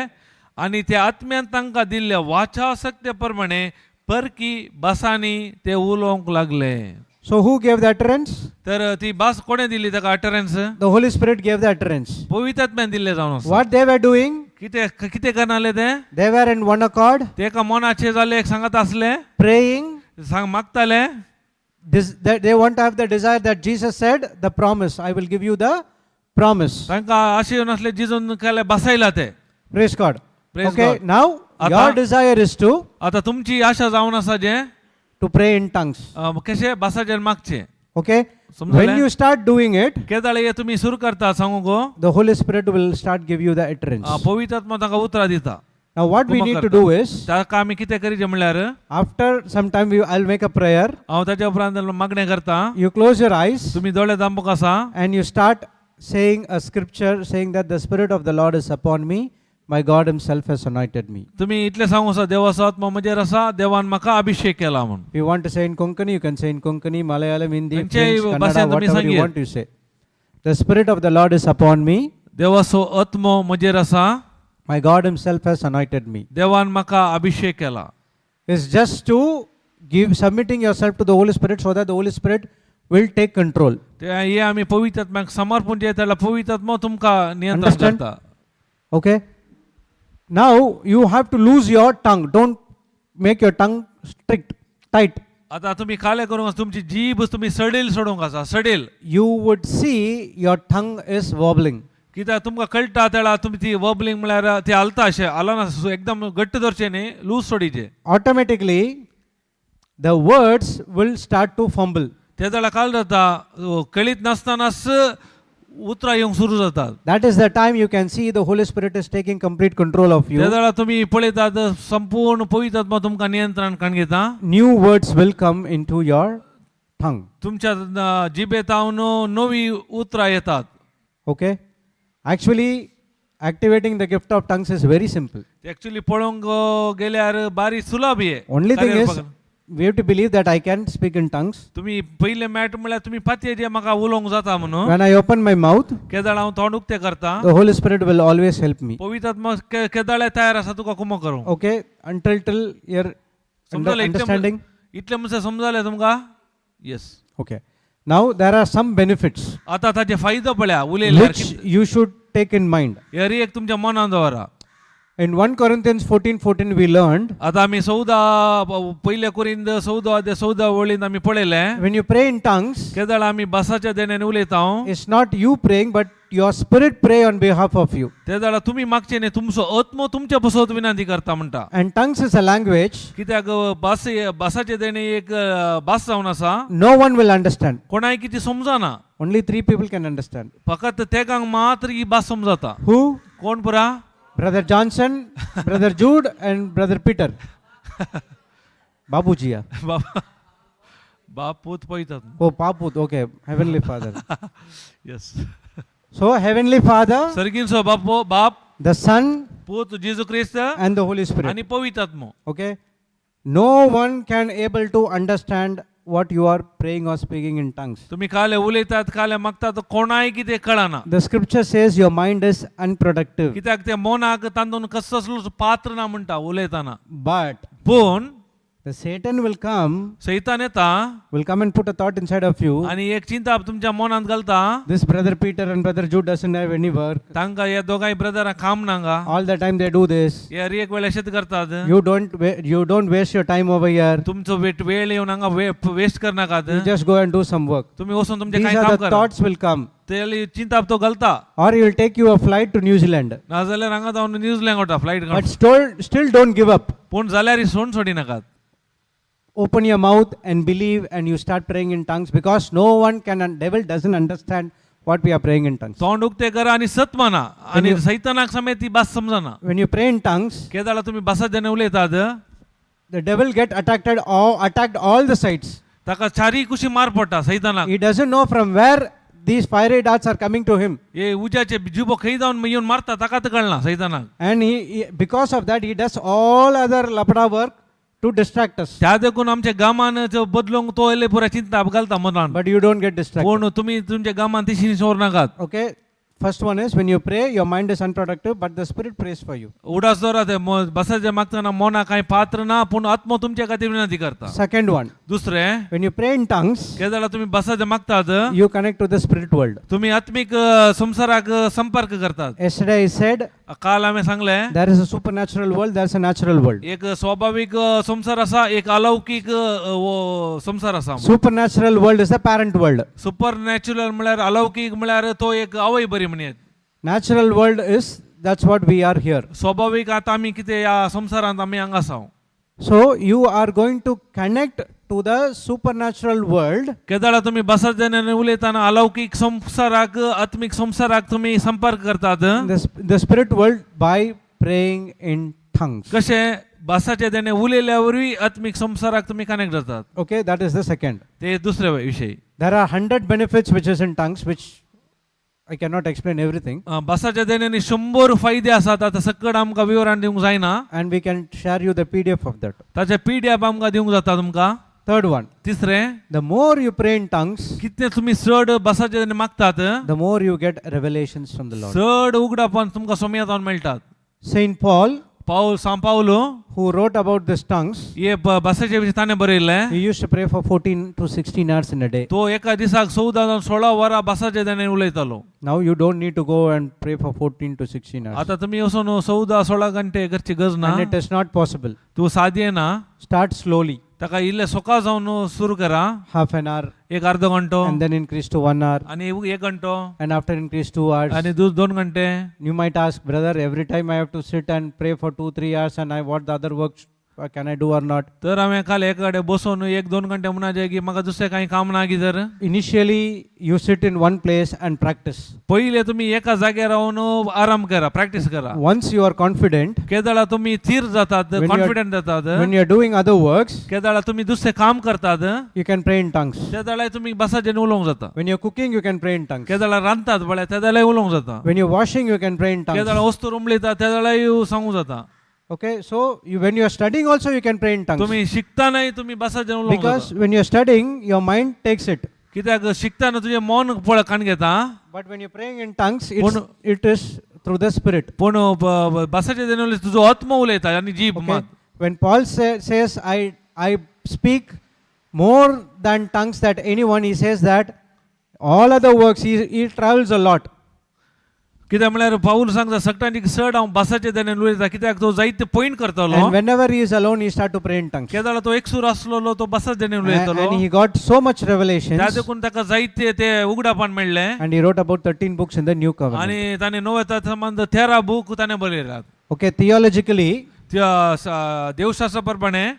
A: आनी त्या आत्म्यान तांकां दिल्ल्या वाचा सक्ते प्रमाणे परकी भासांनी ते उलोवंक लागले.
C: So, who gave the utterance?
A: तर ती भास कोणें दिली ताका utterance?
C: The Holy Spirit gave the utterance.
A: पवित्र आत्म्यान दिल्लें जावन आसा.
C: What they were doing?
A: कितें कितें करनासले ते?
C: They were in one accord,
A: ते एका मनाचे जाले एक सांगत आसले.
C: Praying.
A: सांग मागताले.
C: This, that they want to have the desire that Jesus said, the promise. I will give you the promise.
A: तांकां अशें येवन आसलें जिजून केलें बसयला ते.
C: Praise God.
A: Praise
C: Okay,
A: God.
C: Now
A: आता-
C: your desire is to
A: आतां तुमची आशा जावन आसा जें
C: to pray in tongues.
A: कशें भासाचेर मागचें.
C: Okay?
A: समजलें?
C: When you start doing it,
A: केदाळे हे तुमी सुरू करता सांगू गो
C: the Holy Spirit will start give you the utterance.
A: पवित्र आत्मा तांकां उतरां दिता.
C: Now what we
A: कुमक
C: need to
A: करता.
C: Do is,
A: ताका आमी कितें करीचें म्हणल्यार
C: after some time I'll make a prayer.
A: हांव ताच्या उपरांत मागणें करता.
C: You close your eyes
A: तुमी दोळे दांबूक आसा.
C: And you start saying a scripture saying that the Spirit of the Lord is upon me, my God Himself has anointed me.
A: तुमी इतलें सांगू आसा देवाचो आत्मो म्हजेर आसा देवान म्हाका अभिशेक केला म्हूण.
C: If you want to say in Konkani, you can say in Konkani, Malayalam, Hindi,
A: खंयच्याय
C: French, Kannada,
A: भाशेन तुमी
C: whatever you
A: सांगयेत.
C: Want to say. The Spirit of the Lord is upon me,
A: देवाचो आत्मो म्हजेर आसा.
C: My God Himself has anointed me.
A: देवान म्हाका अभिशेक केला.
C: It's just to give submitting yourself to the Holy Spirit so that the Holy Spirit will take control.
A: ते हे आमी पवित्र आत्म्याक समर्पण जे त्याला पवित्र आत्मो तुमकां नियंत्रण
C: Understand?
A: करता.
C: Okay? Now you have to loose your tongue. Don't make your tongue strict, tight.
A: आता तुम्ही काले करूंक आसा तुमची जीभ तुमी सडेल सोडूंक आसा सडेल.
C: You would see your tongue is wobbling.
A: कित्याक तुमकां कळटा तेळा तुमी ती वबलिंग म्हळ्यार ती हालता अशें हालना एकदम घट्ट धरचें न्ही loose सोडीचें.
C: Automatically, the words will start to fumble.
A: ते जाल्यार काल जाता कळीत नासतनाच उतरां येवंक सुरू जातात.
C: That is the time you can see the Holy Spirit is taking complete control of
A: ते
C: you.
A: जाल्यार तुमी पळयतात संपूर्ण पवित्र आत्मा तुमकां नियंत्रण काण घेता.
C: New words will come into your tongue.
A: तुमच्या जिबेतावन नवी उतरां येतात.
C: Okay? Actually, activating the gift of tongues is very simple.
A: Actually पळोवंक गेल्यार बारीक सुलभ हे.
C: Only thing
A: कार्य
C: is,
A: करपाक.
C: We have to believe that I can speak in tongues.
A: तुमी पयले मॅट म्हळ्यार तुमी पातयेचे म्हाका उलोवंक जाता म्हणून.
C: When I open my mouth,
A: केदाळ हांव तोंड उक्तें करता
C: the Holy Spirit will always help me.
A: पवित्र आत्मा केदाळे तयार आसा तुका कुमक करूंक.
C: Okay? Until till your
A: समजलें इतलें
C: understanding?
A: इतलें म्हणसर समजलें तुमकां? Yes.
C: Okay. Now there are some benefits
A: आतां ताचे फायदो पळया उलयल्यार
C: which you should take in mind.
A: हर एक तुमच्या मनान दवरा.
C: In 1 Corinthians 14:14 we learned,
A: आतां आमी 14 पयल्या कोरिंद 14 अध्याय 14 वळीन आमी पळयलें,
C: when you pray in tongues,
A: केदळ आमी भासाच्या देण्यान उलयता,
C: it's not you praying, but your spirit pray on behalf of you.
A: ते जाल्यार तुमी मागचे न्ही, तुमचो आत्मो तुमच्या बसत विनंती करता म्हणटा.
C: And tongues is a language
A: कित्याक भास भासाचे देणे एक भास जावन आसा,
C: no one will understand.
A: कोणाय कितें समजना.
C: Only three people can understand.
A: फकत तेगांक मात्र ही भास समजता.
C: Who?
A: कोण पुरा?
C: Brother Johnson, Brother Jude, and Brother Peter. Babuji. Yeah.
A: बाबा बाप पूत पळयतात.
C: Oh, Paput. Okay. Heavenly Father.
A: Yes.
C: So, Heavenly Father,
A: सर्गींचो बापो बाप,
C: the Son,
A: पूत जेजू क्रिस्त
C: and the Holy Spirit.
A: आनी पवित्र आत्मो.
C: Okay. No one can able to understand what you are praying or speaking in tongues.
A: तुम्ही काले उलयतात, काले मागतात, कोणाय कितें कळना.
C: The scripture says your mind is unproductive.
A: कित्याक ते मनाक तातूंत कसलोच पात्र ना म्हणटा उलयतना.
C: But
A: पूण
C: the Satan will come,
A: सैतान येता
C: will come and put a thought inside of you.
A: आनी एक चिंता तुमच्या मनांत घालता.
C: This Brother Peter and Brother Jude doesn't have any work.
A: तांकां ह्या दोगांय ब्रदरांक काम ना हांगा.
C: All the time they do this.
A: हे हर एक वेळ अशेंच करतात.
C: You don't waste your time over here.
A: तुमचो वेळ येवन हांगा वेस्ट करनाकात.
C: You just go and do some work.
A: तुमी वचून तुमचें
C: These
A: कांय
C: are
A: काम
C: the
A: करा.
C: thoughts will come.
A: ते चिंता तो घालता.
C: Or he will take you a flight to New Zealand.
A: नाजाल्यार हांगा जावन न्यूझिलँड वता flight.
C: But still don't give up.
A: पूण जाल्यार सोड सोडिनाकात.
C: Open your mouth and believe, and you start praying in tongues, because no one can, and devil doesn't understand what we are praying in tongues.
A: तोंड उक्ते करा आनी सत माना आनी सैतानाक समेत ती भास समजना.
C: When you pray in tongues,
A: केदाळा तुमी भासा जेन्ना उलयतात,
C: the devil get attacked all the sides.
A: ताका चारी कुशी मार पडटा सैतानाक.
C: He doesn't know from where these fiery darts are coming to him.
A: हे उज्याचे जिबो खंय जावन येवन मारता ताका तर कळना सैतानाक.
C: And he because of that, he does all other lapda work to distract us.
A: त्या देखून आमच्या गामान बदलूंक तो येयले पुरा चिंता घालता मनान.
C: But you don't get distracted.
A: पूण तुमी तुमच्या गामान तिशी नाकात.
C: Okay. First one is when you pray, your mind is unproductive, but the spirit prays for you.
A: उडास दवरात बसाचे मागतना मना कांय पात्र ना, पूण आत्मो तुमच्या खातीर विनंती करता.
C: Second one,
A: दुसरें,
C: when you pray in tongues,
A: केदाळा तुमी बसाचे मागतात,
C: you connect to the spirit world.
A: तुमी आत्मीक संवसाराक संपर्क करतात.
C: Yesterday I said
A: काल आमी सांगलें,
C: there is a supernatural world, there is a natural world.
A: एक स्वाभावीक संवसार आसा, एक अलौकीक संवसार आसा.
C: Supernatural world is the parent world.
A: Super natural म्हळ्यार अलौकीक म्हळ्यार तो एक आवय बरी म्हणयेत.
C: Natural world is that's what we are here.
A: स्वाभावीक आतां आमी कितें ह्या संवसारांत आमी हांगा आसा.
C: So you are going to connect to the supernatural world
A: केदाळा तुमी बसात जेन्ना उलयतना अलौकीक संवसाराक आत्मीक संवसाराक तुमी संपर्क करतात.
C: the spirit world by praying in tongues.
A: कशें भासाचे देणे उलयल्या वरवीं आत्मीक संवसाराक तुमी कनेक्ट जातात.
C: Okay, that is the second.
A: ते दुसरे विशय.
C: There are 100 benefits which is in tongues, which I cannot explain everything.
A: भासाच्या देण्यानी 100 फायदे आसात, आतां सकट आमकां विवरण दिवंक जायना.
C: And we can share you the PDF of that.
A: ताचे PDF आमकां दिवंक जाता तुमकां.
C: Third one,
A: तिसरें,
C: the more you pray in tongues,
A: कितले तुमी चड भासाचे देणे मागतात,
C: the more you get revelations from the Lord.
A: चड उगडापण तुमकां सोमया जावन मेळटात.
C: Saint Paul,
A: पावल सांव पावलो,
C: who wrote about this tongues,
A: हे भासाचे विशीं ताणें बरयल्लें.
C: he used to pray for 14 to 16 hours in a day.
A: तो एका दिसाक 14 जावन 16 वरां भासाचे देणे उलयतालो.
C: Now you don't need to go and pray for 14 to 16 hours.
A: आतां तुमी वचून 14-16 घंटे करची गरज ना.
C: And it is not possible.
A: तूं सादी ना.
C: Start slowly,
A: ताका इल्लें सोका जावन सुरू करा.
C: half an hour,
A: एक अर्दो घंटो,
C: and then increase to 1 hour,
A: आनी एक घंटो,
C: and after increase 2 hours.
A: आनी 2 घंटे.
C: You might ask, brother, every time I have to sit and pray for 2-3 hours, and I what the other work can I do or not?
A: तर हांवें काल एका कडेन बसून 1-2 घंटे म्हणा की म्हाका दुसरें कांय काम ना की तर.
C: Initially, you sit in one place and practice.
A: पयलें तुमी एका जाग्यार रावन आराम करा, प्रॅक्टीस करा.
C: Once you are confident,
A: केदळा तुमी थीर जातात,
C: When you are-
A: confident जातात,
C: when you are doing other works,
A: केदळा तुमी दुसरें काम करतात,
C: you can pray in tongues.
A: त्या जाल्यार तुमी बसाचेर उलोवंक जाता.
C: When you're cooking, you can pray in tongues.
A: केदळा रांदतात पळय त्या जाल्यार उलोवंक जाता.
C: When you're washing, you can pray in tongues.
A: केदळा वस्तू उमळयता त्या जाल्यार सांगूंक जाता.
C: Okay, so when you are studying also, you can pray in tongues.
A: तुमी शिकतानाय तुमी बसाचेर उलोवंक
C: Because
A: जाता.
C: when you're studying, your mind takes it.
A: कित्याक शिकताना तुजें मन पळय काण घेता.
C: But when you're praying in tongues, it is through the spirit.
A: पूण भासाचे देणे तुजो आत्मो उलयता आनी जीभ
C: Okay?
A: मात.
C: When Paul says, I speak more than tongues that anyone, he says that all other works, he travels a lot.
A: कित्याक म्हळ्यार पावल सांगता सगळ्यांची चड हांव भासाचे देण्यान उलयता कित्याक तो जायते पॉयंट करतालो.
C: And whenever he is alone, he start to pray in tongues.
A: केदाळा तो एकसूर आसलेलो तो भासाच देण्यान उलयतालो.
C: And he got so much
A: त्या
C: revelations.
A: देखून ताका जायते ते उगडापण मेळ्ळें.
C: And he wrote about 13 books in the New Covenant.
A: आणि ताणें नव्या संबंद 13 बूक ताणें बरयल्यात.
C: Okay, theologically,
A: त्या देवशास्त्रा प्रमाणे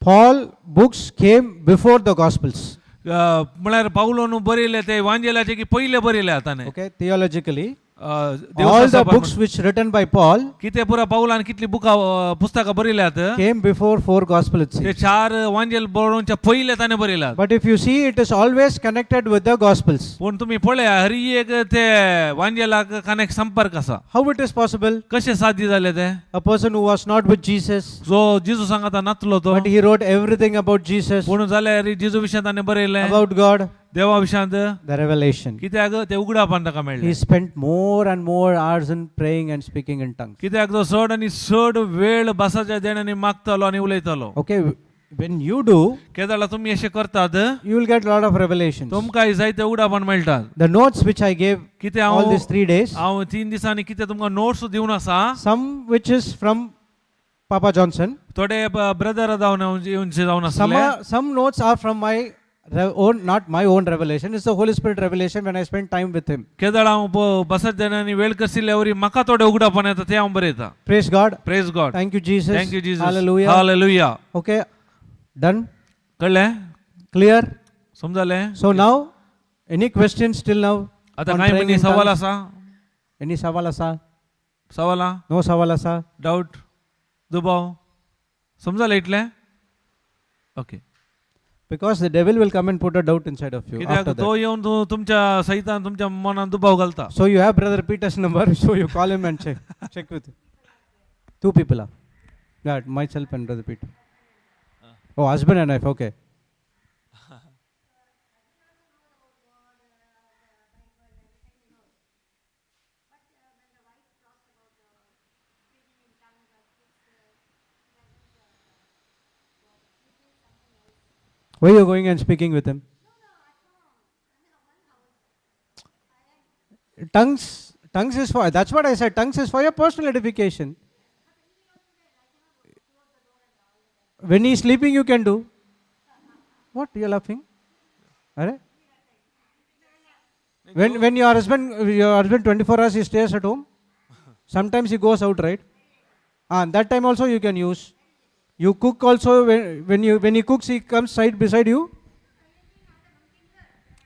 C: Paul books came before the Gospels.
A: म्हळ्यार पावलोन बरयले ते वांजेलाचे की पयले बरयले ताणें.
C: Okay, theologically, all the
A: देवशास्त्रा
C: books which written by Paul
A: कितें पुरा पावलान कितली बुकां पुस्तकां बरयल्यात
C: came before four Gospels, it
A: ते
C: seems.
A: चार वांजेल बरोवच्या पयले ताणें बरयल्यात.
C: But if you see, it is always connected with the Gospels.
A: पूण तुमी पळया हरी एक ते वांजेलाक कनेक्ट संपर्क आसा.
C: How it is possible?
A: कशें साध्य जालें तें?
C: A person who was not with Jesus,
A: जो जेजू सांगाता नातलो तो,
C: but he wrote everything about Jesus,
A: पूण जाल्यार जेजू विशयांत ताणें बरयलें,
C: about God,
A: देवा विशयांत.
C: the revelation.
A: कित्याक ते उगडापण ताका मेळ्ळें.
C: He spent more and more hours in praying and speaking in tongues.
A: कित्याक तो चड आनी चड वेळ भासाच्या देण्यांनी मागतालो आनी उलयतालो.
C: Okay, when you do,
A: केदाळा तुमी अशें करतात,
C: you will get a lot of revelations.
A: तुमकां जायते उगडापण मेळटात.
C: The notes which I gave
A: कितें
C: all
A: हांव
C: these 3 days,
A: हांव 3 दिसांनी कितें तुमकां नोट्स दिवन आसा,
C: some which is from Papa Johnson,
A: थोडे ब्रदर जावन येवचे जावन
C: some
A: आसले,
C: some notes are from my own, not my own revelation, it's the Holy Spirit revelation when I spend time with him.
A: केदाळ हांव बसत देण्यांनी वेळ कसिल्ल्या वरी म्हाका थोडे उगडापण येता ते हांव बरयता.
C: Praise God.
A: Praise God.
C: Thank you, Jesus.
A: Thank you Jesus.
C: Hallelujah.
A: Hallelujah.
C: Okay, done?
A: कळ्ळें?
C: Clear?
A: समजलें?
C: So now, any questions till now?
A: आतां
C: On
A: कांय
C: praying
A: मनी
C: in
A: सवाल
C: tongues?
A: आसा?
C: Any सवाल आसा?
A: सवाल?
C: No सवाल आसा?
A: डावट? दुबाव? समजलें इतलें? Okay.
C: Because the devil will come and put a doubt inside of you
A: कित्याक
C: after
A: तो
C: that.
A: येवन तूं तुमच्या सहितान तुमच्या मनान दुबाव घालता.
C: So you have Brother Peter's number, so you call him and check with him. 2 people are. Yeah, myself and Brother Peter. Oh, husband and wife, okay. Where you going and speaking with him? Tongues is for, that's what I said, tongues is for your personal edification. When he is sleeping, you can do. What, you are laughing? Arre? When your husband 24 hours he stays at home, sometimes he goes out, right? And that time also you can use. You cook also, when he cooks, he comes side beside you.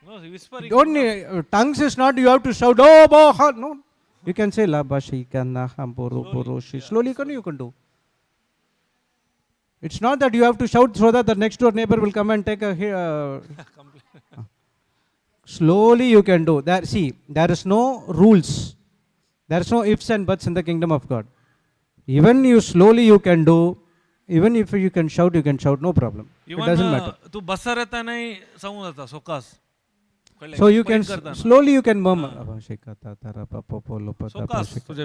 A: No, whispering.
C: Don't need, tongues is not you have to shout, oh, bo, ha. No. You can say la ba shi ka na ha bo ro bo ro shi. Slowly can you can do. It's not that you have to shout so that the next door neighbor will come and take a Slowly you can do. There, see, there is no rules. There is no ifs and buts in the kingdom of God. Even you slowly you can do. Even if you can shout, you can shout, no problem. It doesn't matter.
A: Even तूं बसर येतानाय सांगू जाता showcase.
C: So you can slowly you can murmur.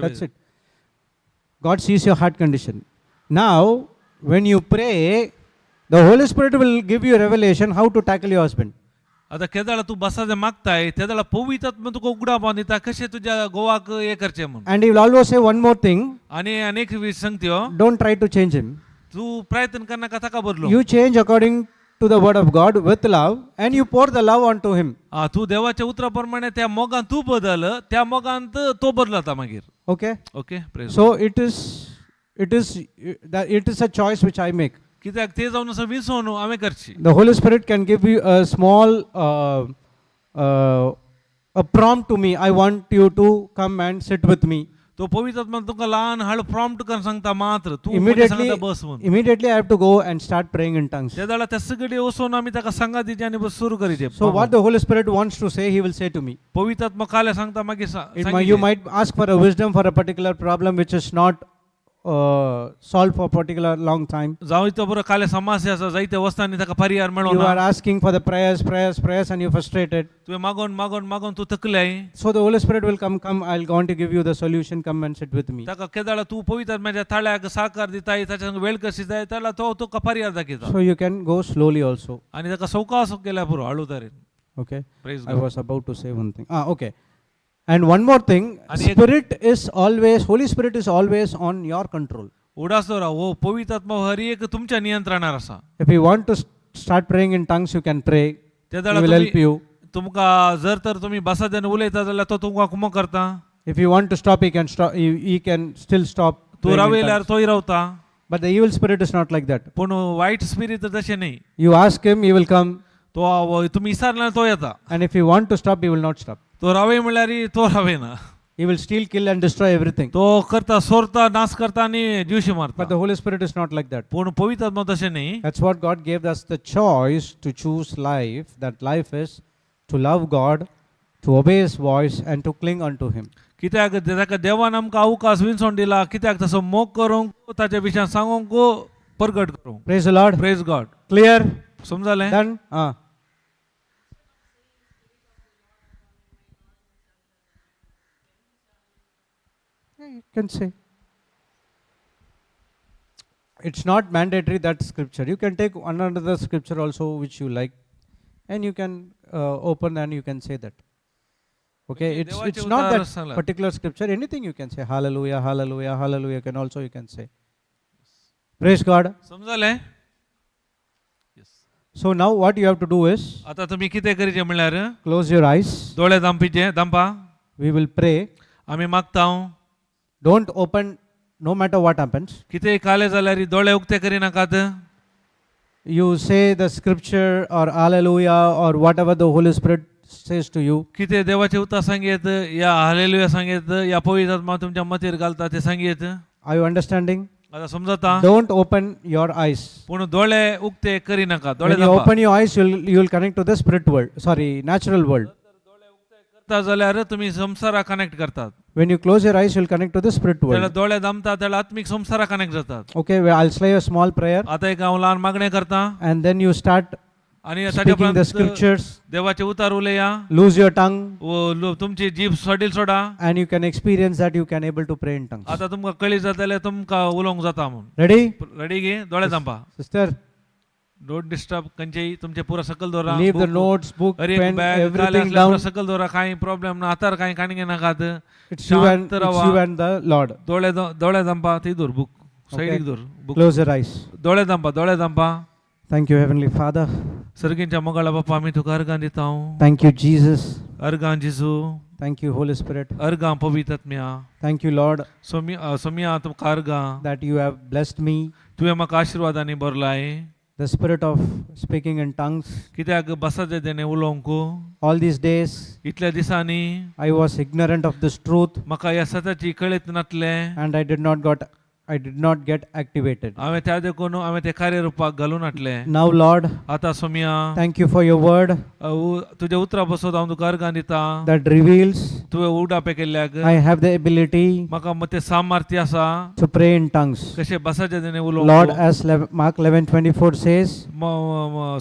C: That's it. God sees your heart condition. Now, when you pray, the Holy Spirit will give you revelation how to tackle your husband.
A: आतां केदाळा तूं बसाचें मागताय तेदाळा पवित्र तुका उगडाप दिता कशें तुज्या गोवाक हें करचें म्हूण.
C: And he will always say one more thing.
A: आनी अनेक सांगत्यो,
C: Don't try to change him.
A: तूं प्रयत्न करनाका ताका बदलूंक.
C: You change according to the word of God with love, and you pour the love onto him.
A: तूं देवाच्या उतरा प्रमाणे त्या मोगान तूं बदल, त्या मोगान तो बदलता मागीर.
C: Okay?
A: Okay, praise.
C: So it is a choice which I make.
A: कित्याक ते जावन आसा विसवण हांवें करची.
C: The Holy Spirit can give you a small a prompt to me. I want you to come and sit with me.
A: तो पवित्र आत्मा तुमकां ल्हान हळ प्रॉम्प्ट करून सांगता मात्र तूं म्हज्या सांगता बस म्हूण.
C: Immediately I have to go and start praying in tongues.
A: ते जाल्यार त्या सगळे वचून आमी ताका सांगा दिची आनी बस सुरू करीचे.
C: So what the Holy Spirit wants to say, he will say to me.
A: पवित्र आत्मा काल्या सांगता मागीर
C: You might ask for a wisdom for a particular problem which is not solved for a particular long time.
A: जावं तो बरो काल्या समस्या आसा जायते वस्तांनी ताका पर्याय मेळोना.
C: You are asking for the prayers, prayers, prayers, and you're frustrated.
A: तुवें मागोन मागोन मागोन तूं थकल्याय.
C: So the Holy Spirit will come, come, I'll go on to give you the solution, come and sit with me.
A: ताका केदाळा तूं पवित्र आत्म्याच्या ताळ्याक साकार दिताय, ताच्या संग वेळ कशी जाय ताळा तो तुका पर्याय दाखयता.
C: So you can go slowly also.
A: आनी ताका सवकास केल्या पुरो हळू तरेन.
C: Okay.
A: Praise
C: I
A: God.
C: was about to say one thing. Okay. And one more thing,
A: आणि एक-
C: Spirit is always, Holy Spirit is always on your control.
A: उडास दवरा हो पवित्र आत्मा हर एक तुमच्या नियंत्रणार आसा.
C: If you want to start praying in tongues, you can pray.
A: ते
C: He
A: जाल्यार
C: will help
A: तुमी
C: you.
A: तुमकां जर तर तुमी बसाद्यान उलयता जाल्यार तो तुमकां कुमक करता.
C: If you want to stop, he can stop. He can still stop
A: तूं
C: praying in
A: रावयल्यार
C: tongues.
A: तोय रावता.
C: But the evil spirit is not like that.
A: पूण वायट स्पिरीट तशें न्ही.
C: You ask him, he will come.
A: तो तुमी विचारल्यार तो येता.
C: And if you want to stop, he will not stop.
A: तो रावय म्हणल्यार तो रावयना.
C: He will steal, kill, and destroy everything.
A: तो करता सोरता नाश करता आनी जिवशी मारता.
C: But the Holy Spirit is not like that.
A: पूण पवित्र आत्मा तशें न्ही.
C: That's what God gave us the choice to choose life. That life is to love God, to obey His voice, and to cling unto Him.
A: कित्याक ताका देवान आमकां अवकाश विनसोन दिला कित्याक तसो मोग करूंक ताच्या विशयान सांगूंक परगट करूंक.
C: Praise the Lord.
A: Praise God.
C: Clear?
A: समजलें?
C: Done? Ah. Yeah, you can say. It's not mandatory that scripture. You can take one another scripture also which you like, and you can open and you can say that. Okay,
A: म्हणजे
C: it's
A: देवाचे
C: it's not
A: उतार
C: that
A: सांगलां.
C: Particular scripture. Anything you can say. Hallelujah, hallelujah, hallelujah. Can also you can say. Praise God.
A: समजलें?
C: So now what you have to do is
A: आता तुम्ही कितें करीचें म्हणल्यार
C: close your eyes.
A: दोळे दामपीचे दामपा.
C: We will pray.
A: आमी मागता.
C: Don't open no matter what happens.
A: कितें काले जाल्यार दोळे उक्ते करिनाकात.
C: You say the scripture or hallelujah or whatever the Holy Spirit says to you.
A: कितें देवाचें उतर सांगयत या हालेलुया सांगयत या पवित्र आत्मा तुमच्या मतीर घालता ते सांगयत.
C: Are you understanding?
A: आता समजता?
C: Don't open your eyes.
A: पूण दोळे उक्ते करिनाका दोळे
C: When you
A: दामपा.
C: Open your eyes, you'll connect to the spirit world, sorry, natural world.
A: करता जाल्यार तुमी संवसारा कनेक्ट करतात.
C: When you close your eyes, you'll connect to the spirit
A: जाल्यार
C: world.
A: दोळे दामता जाल्यार आत्मीक संवसारा कनेक्ट जातात.
C: Okay, well, I'll say a small prayer
A: आता एक हांव ल्हान मागणें करता
C: and then you start
A: आनी ताच्या
C: speaking the
A: उपरांत
C: scriptures.
A: देवाचे उतार उलया.
C: Lose your tongue
A: तुमची जीभ सोडील सोडा.
C: And you can experience that you can able to pray in tongues.
A: आता तुमकां कळी जाता तुमकां उलोवंक जाता म्हूण.
C: Ready?
A: Ready गे? दोळे दामपा.
C: Sister,
A: don't disturb खंयचेय तुमचे पुरा सकल दवरा.
C: leave the
A: book,
C: notes, book,
A: हर एक
C: pen,
A: bag काले
C: everything
A: आसल्यार पुरा
C: down.
A: सकल दवरा कांय प्रॉब्लेम ना हातार कांय काणी घेनाकात.
C: It's you and
A: शांत
C: it's
A: रावा.
C: you and the Lord.
A: दोळे दोळे दामपा ती दवर बूक सायडीक दवर बूक.
C: Close your eyes.
A: दोळे दामपा दोळे दामपा.
C: Thank you, Heavenly Father.
A: सर्गींच्या मोगाळा बापा आमी तुका अर्गां दिता.
C: Thank you, Jesus.
A: अर्गां जेजू.
C: Thank you, Holy Spirit.
A: अर्गां पवित्र आत्म्या.
C: Thank you, Lord,
A: सोमी सोमिया तुमकां अर्गां
C: that you have blessed me.
A: तुवें म्हाका आशिर्वादांनी भरलाय.
C: The spirit of speaking in tongues.
A: कित्याक बसाचें तेणें उलोवंक.
C: All these days,
A: इतल्या दिसांनी
C: I was ignorant of this truth
A: म्हाका ह्या सताची कळीत नासलें.
C: And I did not get activated.
A: हांवें त्या देखून हांवें तें कार्यरुपाक घालून हाडलें.
C: Now, Lord,
A: आतां सोमिया
C: thank you for your word
A: तुज्या उतरा बसत हांव तुका अर्गां दिता.
C: That reveals
A: तुवें Udape केल्ल्याक
C: I have the ability
A: म्हाका मग तें सामर्थ्य आसा
C: to pray in tongues.
A: कशें बसाचें तेणें
C: Lord,
A: उलोवंक.
C: as Mark 11:24 says,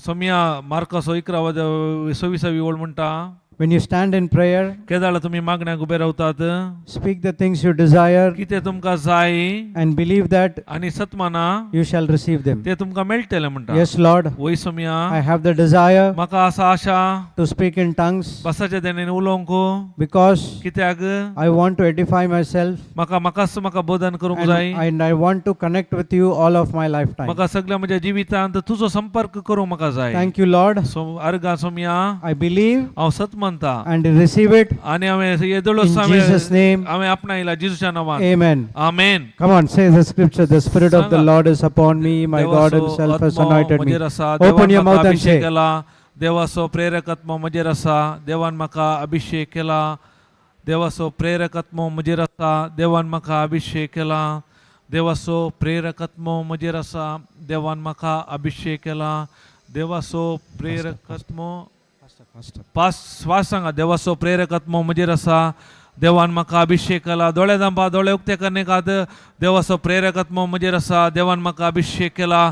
A: Somiya मार्कासो 11 26वी ओळ म्हणटा
C: when you stand in prayer,
A: केदाळ तुमी मागण्याक उबे रावतात
C: speak the things you desire
A: कितें तुमकां जाय
C: and believe that
A: आनी सतमाना
C: you shall receive them.
A: ते तुमकां मेळटलें म्हणटा.
C: Yes, Lord,
A: वय सोमिया
C: I have the desire
A: म्हाका आसा आशा
C: to speak in tongues
A: बसाचें तेणें उलोवंक
C: because
A: कित्याक
C: I want to edify myself
A: म्हाका म्हाकाच म्हाका बोधन करूंक
C: and,
A: जाय
C: and I want to connect with you all of my lifetime.
A: म्हाका सगळ्या म्हज्या जिवितांत तुजो संपर्क करूंक म्हाका जाय.
C: Thank you, Lord.
A: सो अर्गां सोमिया
C: I believe
A: हांव सत मानता
C: and receive it
A: आनी हांवें येदोळो
C: in Jesus' name.
A: हांवें आपणायला जेजूच्या नांवान.
C: Amen.
A: Amen.
C: Come on, say the scripture. The Spirit of the
A: सांगा.
C: Lord is upon me. My God
A: देवाचो
C: Himself has
A: आत्मो
C: anointed me.
A: म्हजेर आसा
C: Open
A: देवान
C: your
A: म्हाका
C: mouth and
A: अभिषेक
C: say.
A: केला देवाचो प्रेरक आत्मो म्हजेर आसा देवान म्हाका अभिषेक केला देवाचो प्रेरक आत्मो म्हजेर आसा देवान म्हाका अभिषेक केला देवाचो प्रेरक आत्मो म्हजेर आसा देवान म्हाका अभिषेक केला देवाचो प्रेरक आत्मो पास श्वास सांगा देवाचो प्रेरक आत्मो म्हजेर आसा देवान म्हाका अभिषेक केला दोळे दामपा दोळे उक्ते करनेकात देवाचो प्रेरक आत्मो म्हजेर आसा देवान म्हाका अभिषेक केला.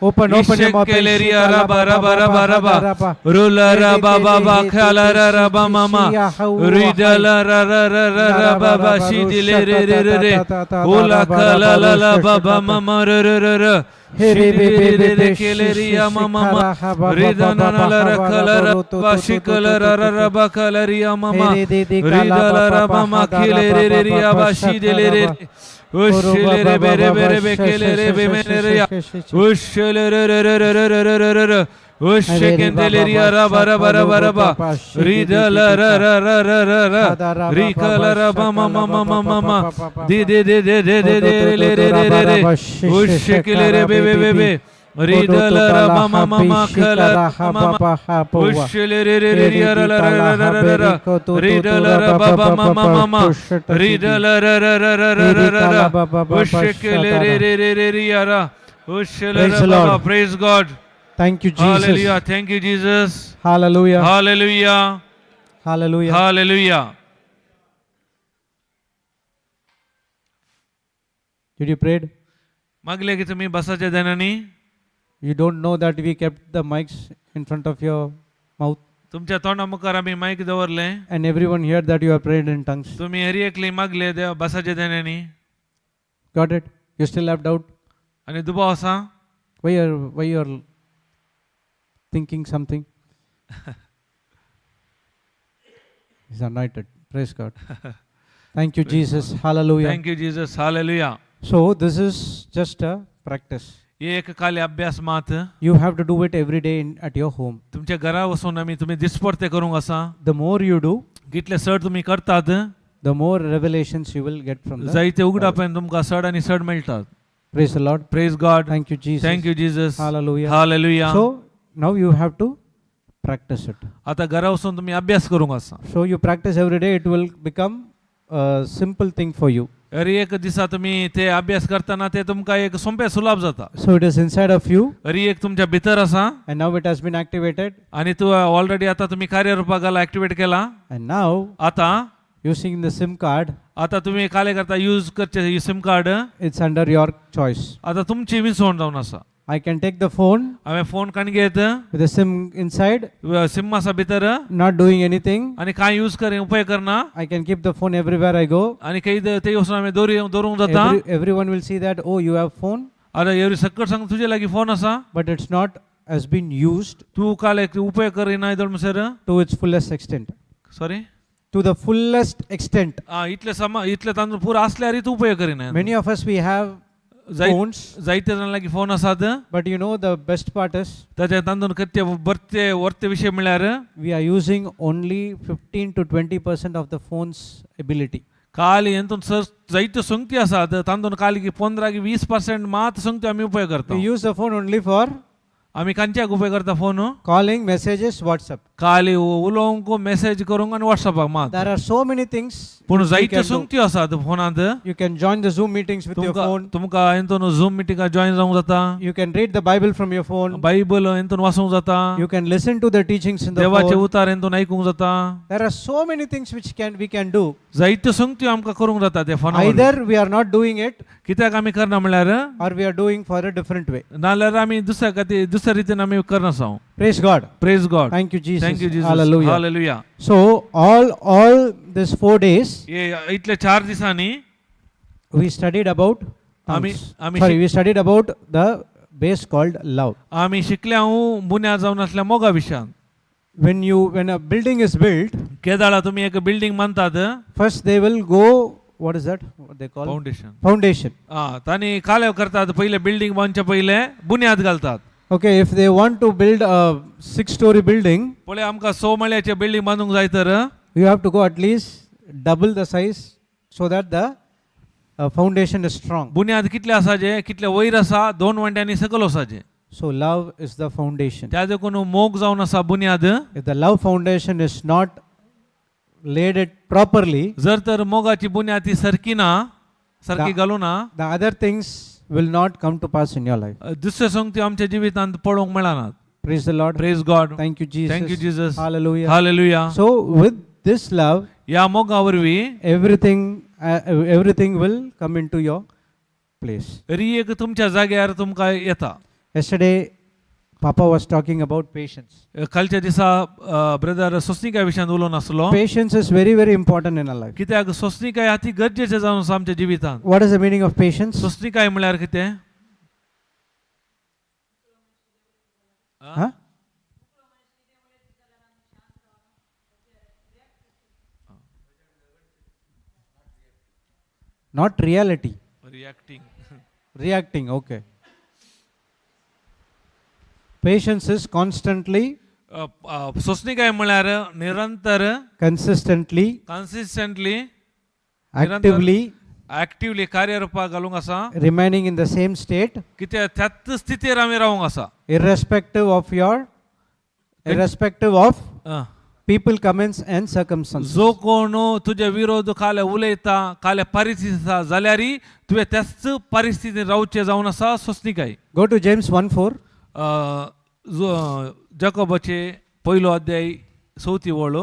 C: Open, open your mouth. Praise the Lord.
A: Praise God.
C: Thank you, Jesus.
A: Hallelujah. Thank you, Jesus.
C: Hallelujah.
A: Hallelujah.
C: Hallelujah.
A: Hallelujah.
C: Did you pray?
A: मागले की तुम्ही बसाचे देनानी
C: You don't know that we kept the mics in front of your mouth
A: तुमच्या तोंडा मुखार आमी मायक दवरले
C: and everyone heard that you have prayed in tongues.
A: तुम्ही हरी एकली मागले देव बसाचे देण्यानी
C: Got it? You still have doubt?
A: आणि दुबाव आसा
C: Why you are thinking something? He's anointed. Praise God. Thank you, Jesus. Hallelujah.
A: Thank you Jesus. Hallelujah.
C: So this is just a practice.
A: हे एक काले अभ्यास मात
C: You have to do it every day at your home.
A: तुमच्या घरा वचून आमी तुम्ही दिसपडते करूंक आसा
C: The more you do,
A: कितले सड तुम्ही करतात
C: the more revelations you will get from the
A: जायते उगडापेन तुमकां सड आनी सड मेळटात.
C: Praise the Lord.
A: Praise God.
C: Thank you, Jesus.
A: Thank you, Jesus.
C: Hallelujah.
A: Hallelujah.
C: So now you have to practice it.
A: आता घरा वचून तुम्ही अभ्यास करूंक आसा.
C: So you practice every day, it will become a simple thing for you.
A: अरे एक दिसा तुम्ही ते अभ्यास करताना ते तुमकां एक सोंपे सुलाभ जाता.
C: So it is inside of you
A: अरे एक तुमच्या भितर आसा
C: and now it has been activated.
A: आणि तू ऑलरेडी आता तुम्ही कार्यरूपाक घाला ऍक्टिवेट केला.
C: And now
A: आता
C: using the SIM card,
A: आता तुम्ही काले करता यूज करचे SIM card.
C: It's under your choice.
A: आता तुमची विसवण जावन आसा.
C: I can take the phone
A: हांवें फोन काण घेत
C: with the SIM inside,
A: SIM आसा भितर
C: not doing anything.
A: आनी कांय यूज कर उपयोग करना.
C: I can keep the phone everywhere I go.
A: आनी खंय ते वचून हांवें दवरूंक जाता.
C: Everyone will see that, oh, you have phone.
A: आतां एवरी सकट सांग तुजे लागीं फोन आसा.
C: But it's not has been used
A: तूं काल एक उपयोग करिना येदोळ म्हणसर
C: to its fullest extent.
A: Sorry?
C: To the fullest extent.
A: इतले समा इतले तांदूळ पुरो आसल्यार तूं उपयोग करिना.
C: Many of us we have phones.
A: जायते जाणां लागीं फोन आसात.
C: But you know the best part is
A: ताच्या तांदूळ करचे बरते वर्ते विशय म्हळ्यार
C: we are using only 15 to 20% of the phone's ability.
A: काल हेतून सर जायत्यो संगती आसात तांदूळ काल की 15 की 20% मात संगती आमी उपयोग करता.
C: We use the phone only for
A: आमी खंयच्याक उपयोग करता phone?
C: Calling, messages, WhatsApp.
A: काल उलोवंक मेसेज करूंक आनी वॉट्सॅपाक मात.
C: There are so many things.
A: पूण जायत्यो संगत्यो आसात फोनांत.
C: You can join the Zoom meetings with your phone.
A: तुमकां हेतून झूम मिटिंगाक जॉयन जावंक जाता.
C: You can read the Bible from your phone.
A: Bible हेतून वाचूंक जाता.
C: You can listen to the teachings in the phone.
A: देवाचे उतार हेतून आयकूंक जाता.
C: There are so many things which we can do.
A: जायत्यो संगत्यो आमकां करूंक जाता ते फोनार.
C: Either we are not doing it.
A: कित्याक आमी करना म्हळ्यार?
C: Or we are doing for a different way.
A: नाल्यार आमी दुसऱ्या खातीर दुसऱ्या रितीन आमी करना.
C: Praise God.
A: Praise God.
C: Thank you, Jesus.
A: Thank you, Jesus.
C: Hallelujah.
A: Hallelujah.
C: So all these 4 days.
A: इतले 4 दिसांनी
C: we studied about tongues. Sorry, we studied about the base called love.
A: आमी शिकले हांव बुन्याद जावन आसल्या मोगा विशयान.
C: When a building is built,
A: केदाळा तुम्ही एक बिल्डिंग बांदतात.
C: First they will go, what is that? What they call?
A: Foundation.
C: Foundation.
A: तांणी कालेव करतात पहिले बिल्डिंग बांदच्या पहिले बुन्याद घालतात.
C: Okay, if they want to build a 6-story building,
A: पळय आमकां 6 माळ्याचे बिल्डिंग बांदूंक जाय तर
C: you have to go at least double the size so that the foundation is strong.
A: बुन्याद कितले आसाचे कितले वयर आसा 2 वांट्यांनी सकयल वसाचे.
C: So love is the foundation.
A: त्या देखून मोग जावन आसा बुन्याद.
C: If the love foundation is not laid it properly,
A: जर तर मोगाची बुन्याद ती सारकी ना, सारकी घालूं ना,
C: the other things will not come to pass in your life.
A: दुसरे संगती आमच्या जिवितांत पळोवंक मेळनात.
C: Praise the Lord.
A: Praise God.
C: Thank you, Jesus.
A: Thank you, Jesus.
C: Hallelujah.
A: Hallelujah.
C: So with this love,
A: ह्या मोगा वरवीं
C: everything will come into your place.
A: री एक तुमच्या जाग्यार तुमकां येता.
C: Yesterday, Papa was talking about patience.
A: कालच्या दिसा ब्रदर सोंसणिकाय विशयान उलोवन आसलो.
C: Patience is very, very important in our life.
A: कित्याक सोंसणिकाय अती गरजेचें जावन आसा आमच्या जिवितांत.
C: What is the meaning of patience?
A: सोंसणिकाय म्हळ्यार कितें?
C: Huh? Not reality.
A: Reacting.
C: Reacting, okay. Patience is constantly,
A: सोंसणिकाय म्हळ्यार निरंतर,
C: consistently,
A: consistently,
C: actively,
A: actively कार्यरुपाक घालूंक आसा,
C: remaining in the same state,
A: कित्याक त्याच स्थितीर आमी रावूंक आसा,
C: irrespective of people comments and circumstances.
A: जो कोण तुजे विरोध काल्या उलयता, काल्या परिस्थिती आसा जाल्यार तुवें त्याच परिस्थितीन रावचें जावन आसा सोंसणिकाय.
C: Go to James 1:4.
A: जो जाकोबाचे पयलो अध्याय चवथी वळ.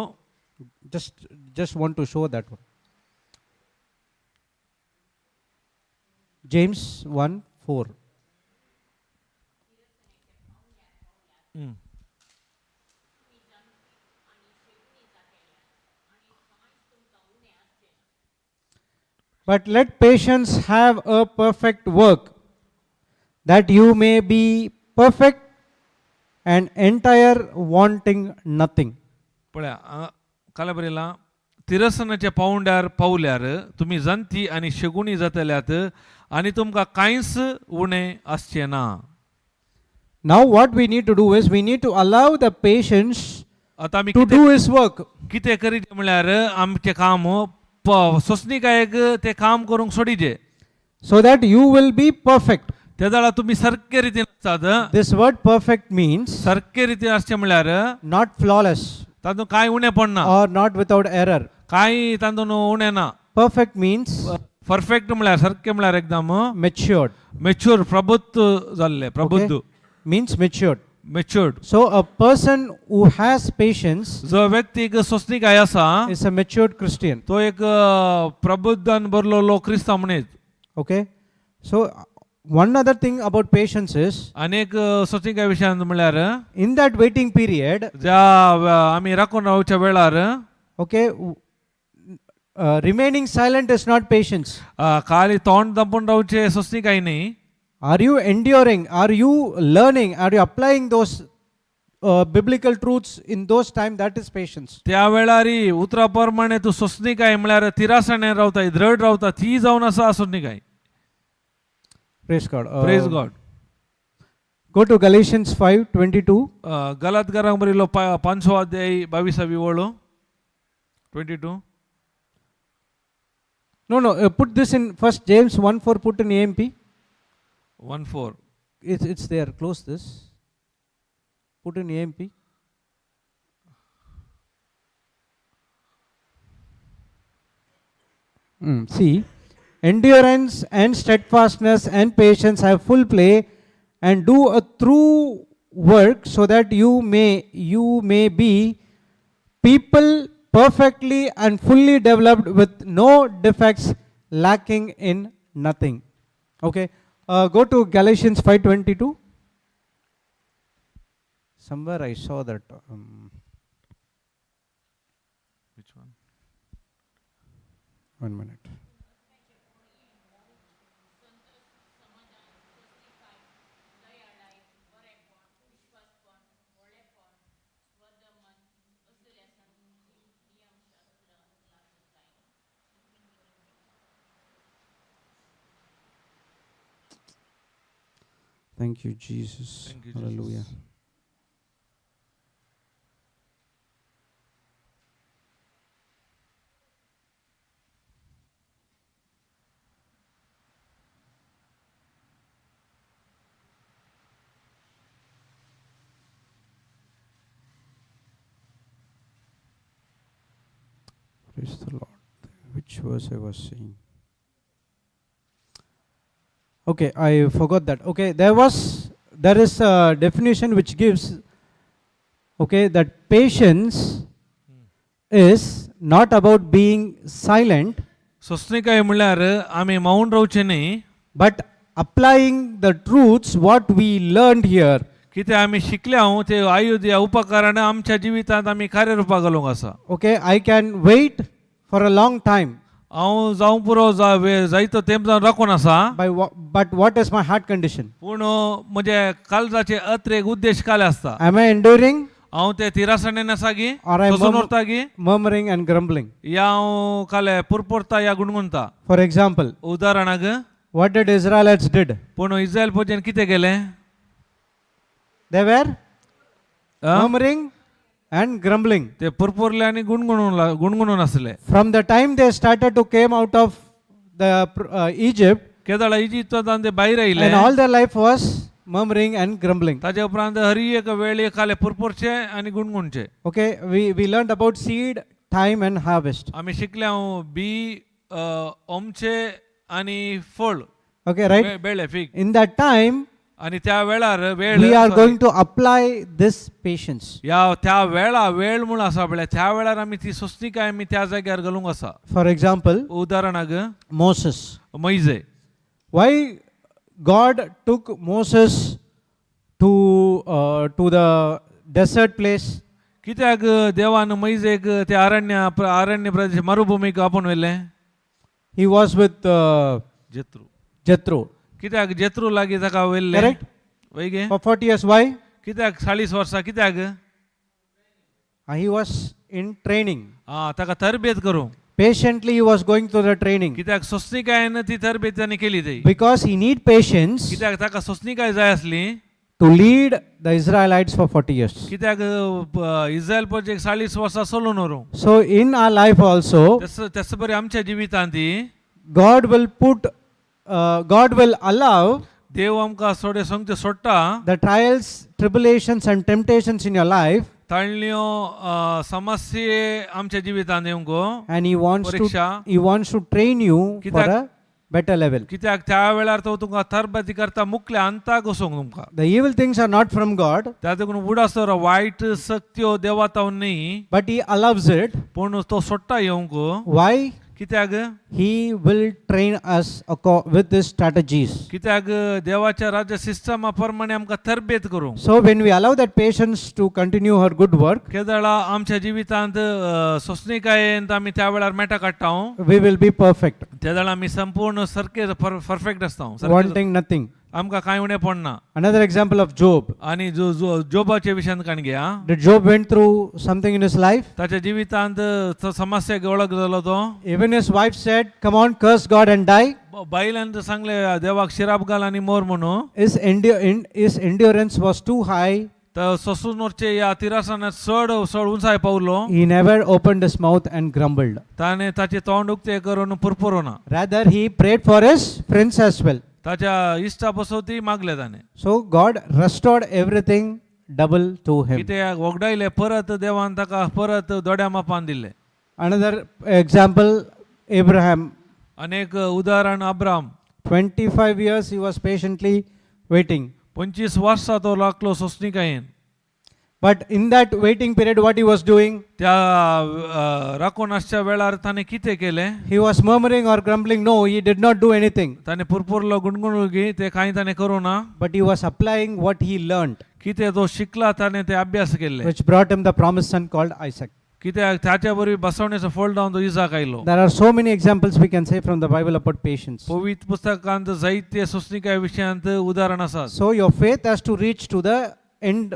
C: Just want to show that one. James 1:4. But let patience have a perfect work, that you may be perfect and entire, wanting nothing.
A: पळया, काल्या बरयलां, तिरसनाच्या पावंड्यार पावल्यार तुमी जाणती आनी शेगुणी जातल्यात आनी तुमकां कांयच उणें आसचें ना.
C: Now, what we need to do is we need to allow the patience
A: आतां आमी
C: to
A: कितें
C: do his work.
A: कितें करीत म्हळ्यार आमचें काम सोंसणिकायेक तें काम करूंक सोडीचें,
C: so that you will be perfect.
A: त्या वेळार तुमी सारके रितीन आसतात.
C: This word perfect means
A: सारके रितीन आसचें म्हळ्यार
C: not flawless
A: तातूंत कांय उणें पडना,
C: or not without error.
A: कांय तातूंत उणें ना.
C: Perfect means
A: perfect म्हळ्यार सारकें म्हळ्यार एकदम
C: matured.
A: Mature, प्रबुद्ध जाल्ले, प्रबुद्ध.
C: Okay? Means matured.
A: Matured.
C: So a person who has patience
A: जो व्यक्तीक सोंसणिकाय आसा
C: is a matured Christian.
A: तो एक प्रबुद्धान भरलेलो क्रिस्तांव म्हणीत.
C: Okay? So one other thing about patience is,
A: आनी एक सोंसणिकाय विशयान म्हळ्यार,
C: in that waiting period,
A: ज्या आमी राखून रावच्या वेळार,
C: okay, remaining silent is not patience.
A: खाली तोंड दांपून रावचें सोंसणिकाय न्ही.
C: Are you enduring? Are you learning? Are you applying those biblical truths in those time? That is patience.
A: त्या वेळार उतरा प्रमाणे तूं सोंसणिकाय म्हळ्यार तिरासणेन रावता, द्रढ रावता, ती जावन आसा सोंसणिकाय.
C: Praise God.
A: Praise God.
C: Go to Galatians 5:22.
A: गलातकारांक बरयलो पांचवो अध्याय बावीसावी वळ, 22.
C: No, put this in first James 1:4, put in AMP.
A: 1:4.
C: It's there. Close this. Put in AMP. See, endurance and steadfastness and patience have full play, and do a true work, so that you may be people perfectly and fully developed with no defects, lacking in nothing. Okay, go to Galatians 5:22. Somewhere I saw that.
A: Which one?
C: One minute. Thank you, Jesus.
A: Thank you, Jesus.
C: Hallelujah. Praise the Lord. Which verse I was seeing? Okay, I forgot that. Okay, there is a definition which gives, okay, that patience is not about being silent,
A: सोंसणीकाय म्हणल्यार आमी मौन रावचें न्ही,
C: but applying the truths what we learned here.
A: कितें आमी शिकल्या ते आयुध ह्या उपकारान आमच्या जिवितांत आमी कार्यरुपाक घालूंक आसा.
C: Okay, I can wait for a long time,
A: हांव जावं पुरो जायतो तेंप जावन राखून आसा,
C: but what is my heart condition?
A: पूण म्हजे काळजाचे अत्रेक उद्देश काले आसता.
C: Am I enduring
A: हांव ते तिरासणेन आसा गी,
C: or I
A: सोंसून उरता गी,
C: murmuring and grumbling?
A: या हांव काले पुरपुरता या गुणगुणता.
C: For example,
A: उदाहरणाक,
C: what did Israelites did?
A: पूण इस्रायल पोजेन कितें केलें?
C: They were murmuring and grumbling.
A: ते पुरपुरले आनी गुणगुणून आसले.
C: From the time they started to came out of the Egypt,
A: केदळा इजिप्तांत ते भायर आयले,
C: and all their life was murmuring and grumbling.
A: ताजे उपरांत हरी एक वेळ काले पुरपुरचे आनी गुणगुणचे.
C: Okay, we learned about seed, time and harvest.
A: आमी शिकले हांव बी ओमचे आनी फळ.
C: Okay, right?
A: Bele fig.
C: In that time,
A: आनी त्या वेळार वेळ,
C: we are going to apply this patience.
A: ह्या त्या वेळा वेळ म्हूण आसा पळय, त्या वेळार आमी ती सोंसणीकाय आमी त्या जाग्यार घालूंक आसा.
C: For example,
A: उदाहरणाक,
C: Moses.
A: Moise.
C: Why God took Moses to the desert place?
A: कित्याक देवान मैजेक ते अरण्य प्रदेश मरुभूमीक आपोवन व्हेलें?
C: He was with
A: जेत्रू.
C: Jethro.
A: कित्याक जेत्रू लागीं ताका व्हेल्लें?
C: Correct?
A: वय गे?
C: For 40 years. Why?
A: कित्याक 40 वर्सां कित्याक?
C: He was in training.
A: आं, ताका तरबेत करूंक.
C: Patiently he was going through the training.
A: कित्याक सोंसणीकायेन ती तरबेत ताणें केली ती.
C: Because he need patience
A: कित्याक ताका सोंसणीकाय जाय आसली
C: to lead the Israelites for 40 years.
A: कित्याक इस्रायल प्रजेक 40 वर्सां सोलून व्हरूंक.
C: So in our life also,
A: तस बरी आमच्या जिवितांत ती
C: God will put, God will allow
A: देव आमकां थोडे संगते सोडटा
C: the trials, tribulations and temptations in your life,
A: ताणल्यो समस्ये आमच्या जिवितांत येवंक,
C: and he wants to
A: परीक्षा.
C: he wants to train you for a better level.
A: कित्याक त्या वेळार तो तुमकां तरबेती करता मुकल्या अंताक वचूंक तुमकां.
C: The evil things are not from God,
A: त्या देखून उडास वायट शक्त्यो देवा तावन न्ही,
C: but he allows it.
A: पूण तो सोडटा येवंक.
C: Why?
A: कित्याक?
C: He will train us with his strategies.
A: कित्याक देवाच्या राज्य सिस्टमा प्रमाणे आमकां तरबेत करूंक.
C: So when we allow that patience to continue her good work,
A: केदळा आमच्या जिवितांत सोंसणीकायेन आमी त्या वेळार मेटा काडटा,
C: we will be perfect,
A: तेदळा आमी संपूर्ण सारके परफेक्ट आसता,
C: wanting nothing.
A: आमकां कांय उणें पडना.
C: Another example of Job.
A: आनी जोबाचे विशयांत काणी घेया.
C: Did Job went through something in his life?
A: ताच्या जिवितांत समस्याक वळख जालो तो.
C: Even his wife said, "Come on, curse God and die."
A: बायलान सांगले देवाक शिराप घाल आनी मोर म्हणून.
C: His endurance was too high.
A: तर सोसून वचचे ह्या तिरासनात चड चड उंचाय पावलो.
C: He never opened his mouth and grumbled.
A: ताणें ताचें तोंड उक्तें करून पुरपुरो ना.
C: Rather, he prayed for his friends as well.
A: ताच्या इश्टा बसोवती मागले ताणें.
C: So God restored everything double to him.
A: कितें वगडायलें परत देवान ताका परत दोड्या मापान दिलें.
C: Another example, Abraham.
A: अनेक उदाहरण Abram.
C: 25 years he was patiently waiting.
A: 25 वर्सां तो लागलो सोंसणीकायेन.
C: But in that waiting period, what he was doing?
A: त्या राखून आसच्या वेळार ताणें कितें केलें?
C: He was murmuring or grumbling. No, he did not do anything.
A: ताणें पुरपुरलो गुणगुणलो की ते कांय ताणें करूं ना.
C: But he was applying what he learned,
A: कितें तो शिकला ताणें ते अभ्यास केल्ले,
C: which brought him the promised son called Isaac.
A: कित्याक ताच्या बरोबर बसवण्याचो फळ जावन तो इजाक आयलो.
C: There are so many examples we can say from the Bible about patience.
A: पवित्र पुस्तकांत जायते सोंसणीकाय विशयांत उदाहरण आसात.
C: So your faith has to reach to the end,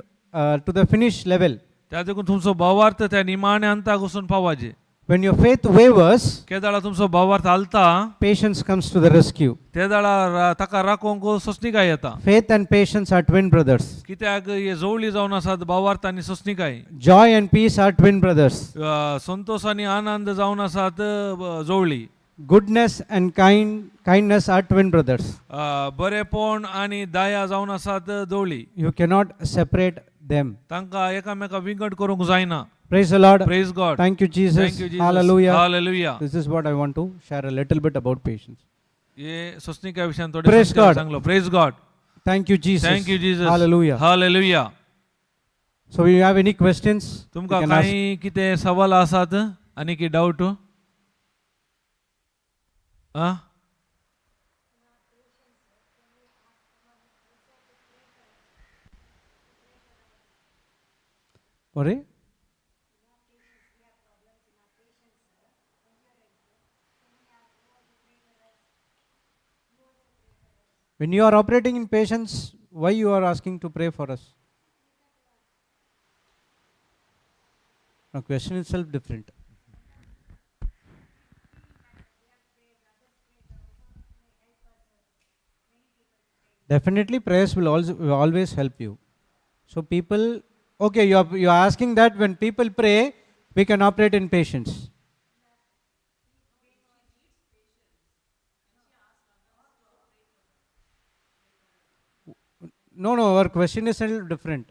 C: to the finish level.
A: त्या देखून तुमचो भावार्थ त्या निमाण्या अंताक वचून पावाजे.
C: When your faith wavers,
A: केदाळा तुमचो भावार्थ हालता,
C: patience comes to the rescue.
A: तेदाळा ताका राखोवंक सोंसणीकाय येता.
C: Faith and patience are twin brothers.
A: कित्याक हे जोवळी जावन आसात भावार्थ आनी सोंसणीकाय.
C: Joy and peace are twin brothers.
A: Santosh आनी आनंद जावन आसात जोवळी.
C: Goodness and kindness are twin brothers.
A: बरेपण आनी दया जावन आसात जोवळी.
C: You cannot separate them.
A: तांकां एकामेका विंगड करूंक जायना.
C: Praise the Lord.
A: Praise God.
C: Thank you, Jesus.
A: Thank you Jesus.
C: Hallelujah.
A: Hallelujah.
C: This is what I want to share a little bit about patience.
A: हे सोसणिका विशयान थोडें
C: Praise God.
A: सांगलो. Praise God.
C: Thank you, Jesus.
A: Thank you Jesus.
C: Hallelujah.
A: Hallelujah.
C: So, you have any questions? You
A: तुमकां
C: can ask.
A: कांय कितें सवाल आसात आनी की डावट आ?
C: Sorry? When you are operating in patience, why you are asking to pray for us? Now, question itself different. Definitely, prayers will also will always help you. So people, okay, you are asking that when people pray, we can operate in patience. No, no, our question is a little different.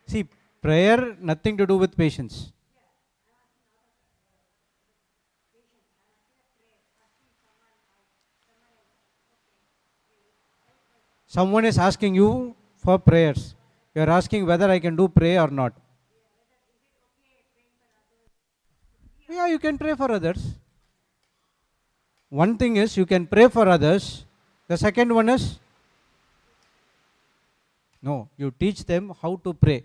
C: See, prayer nothing to do with patience. Someone is asking you for prayers. You are asking whether I can do pray or not. Yeah, you can pray for others. One thing is you can pray for others. The second one is no, you teach them how to pray.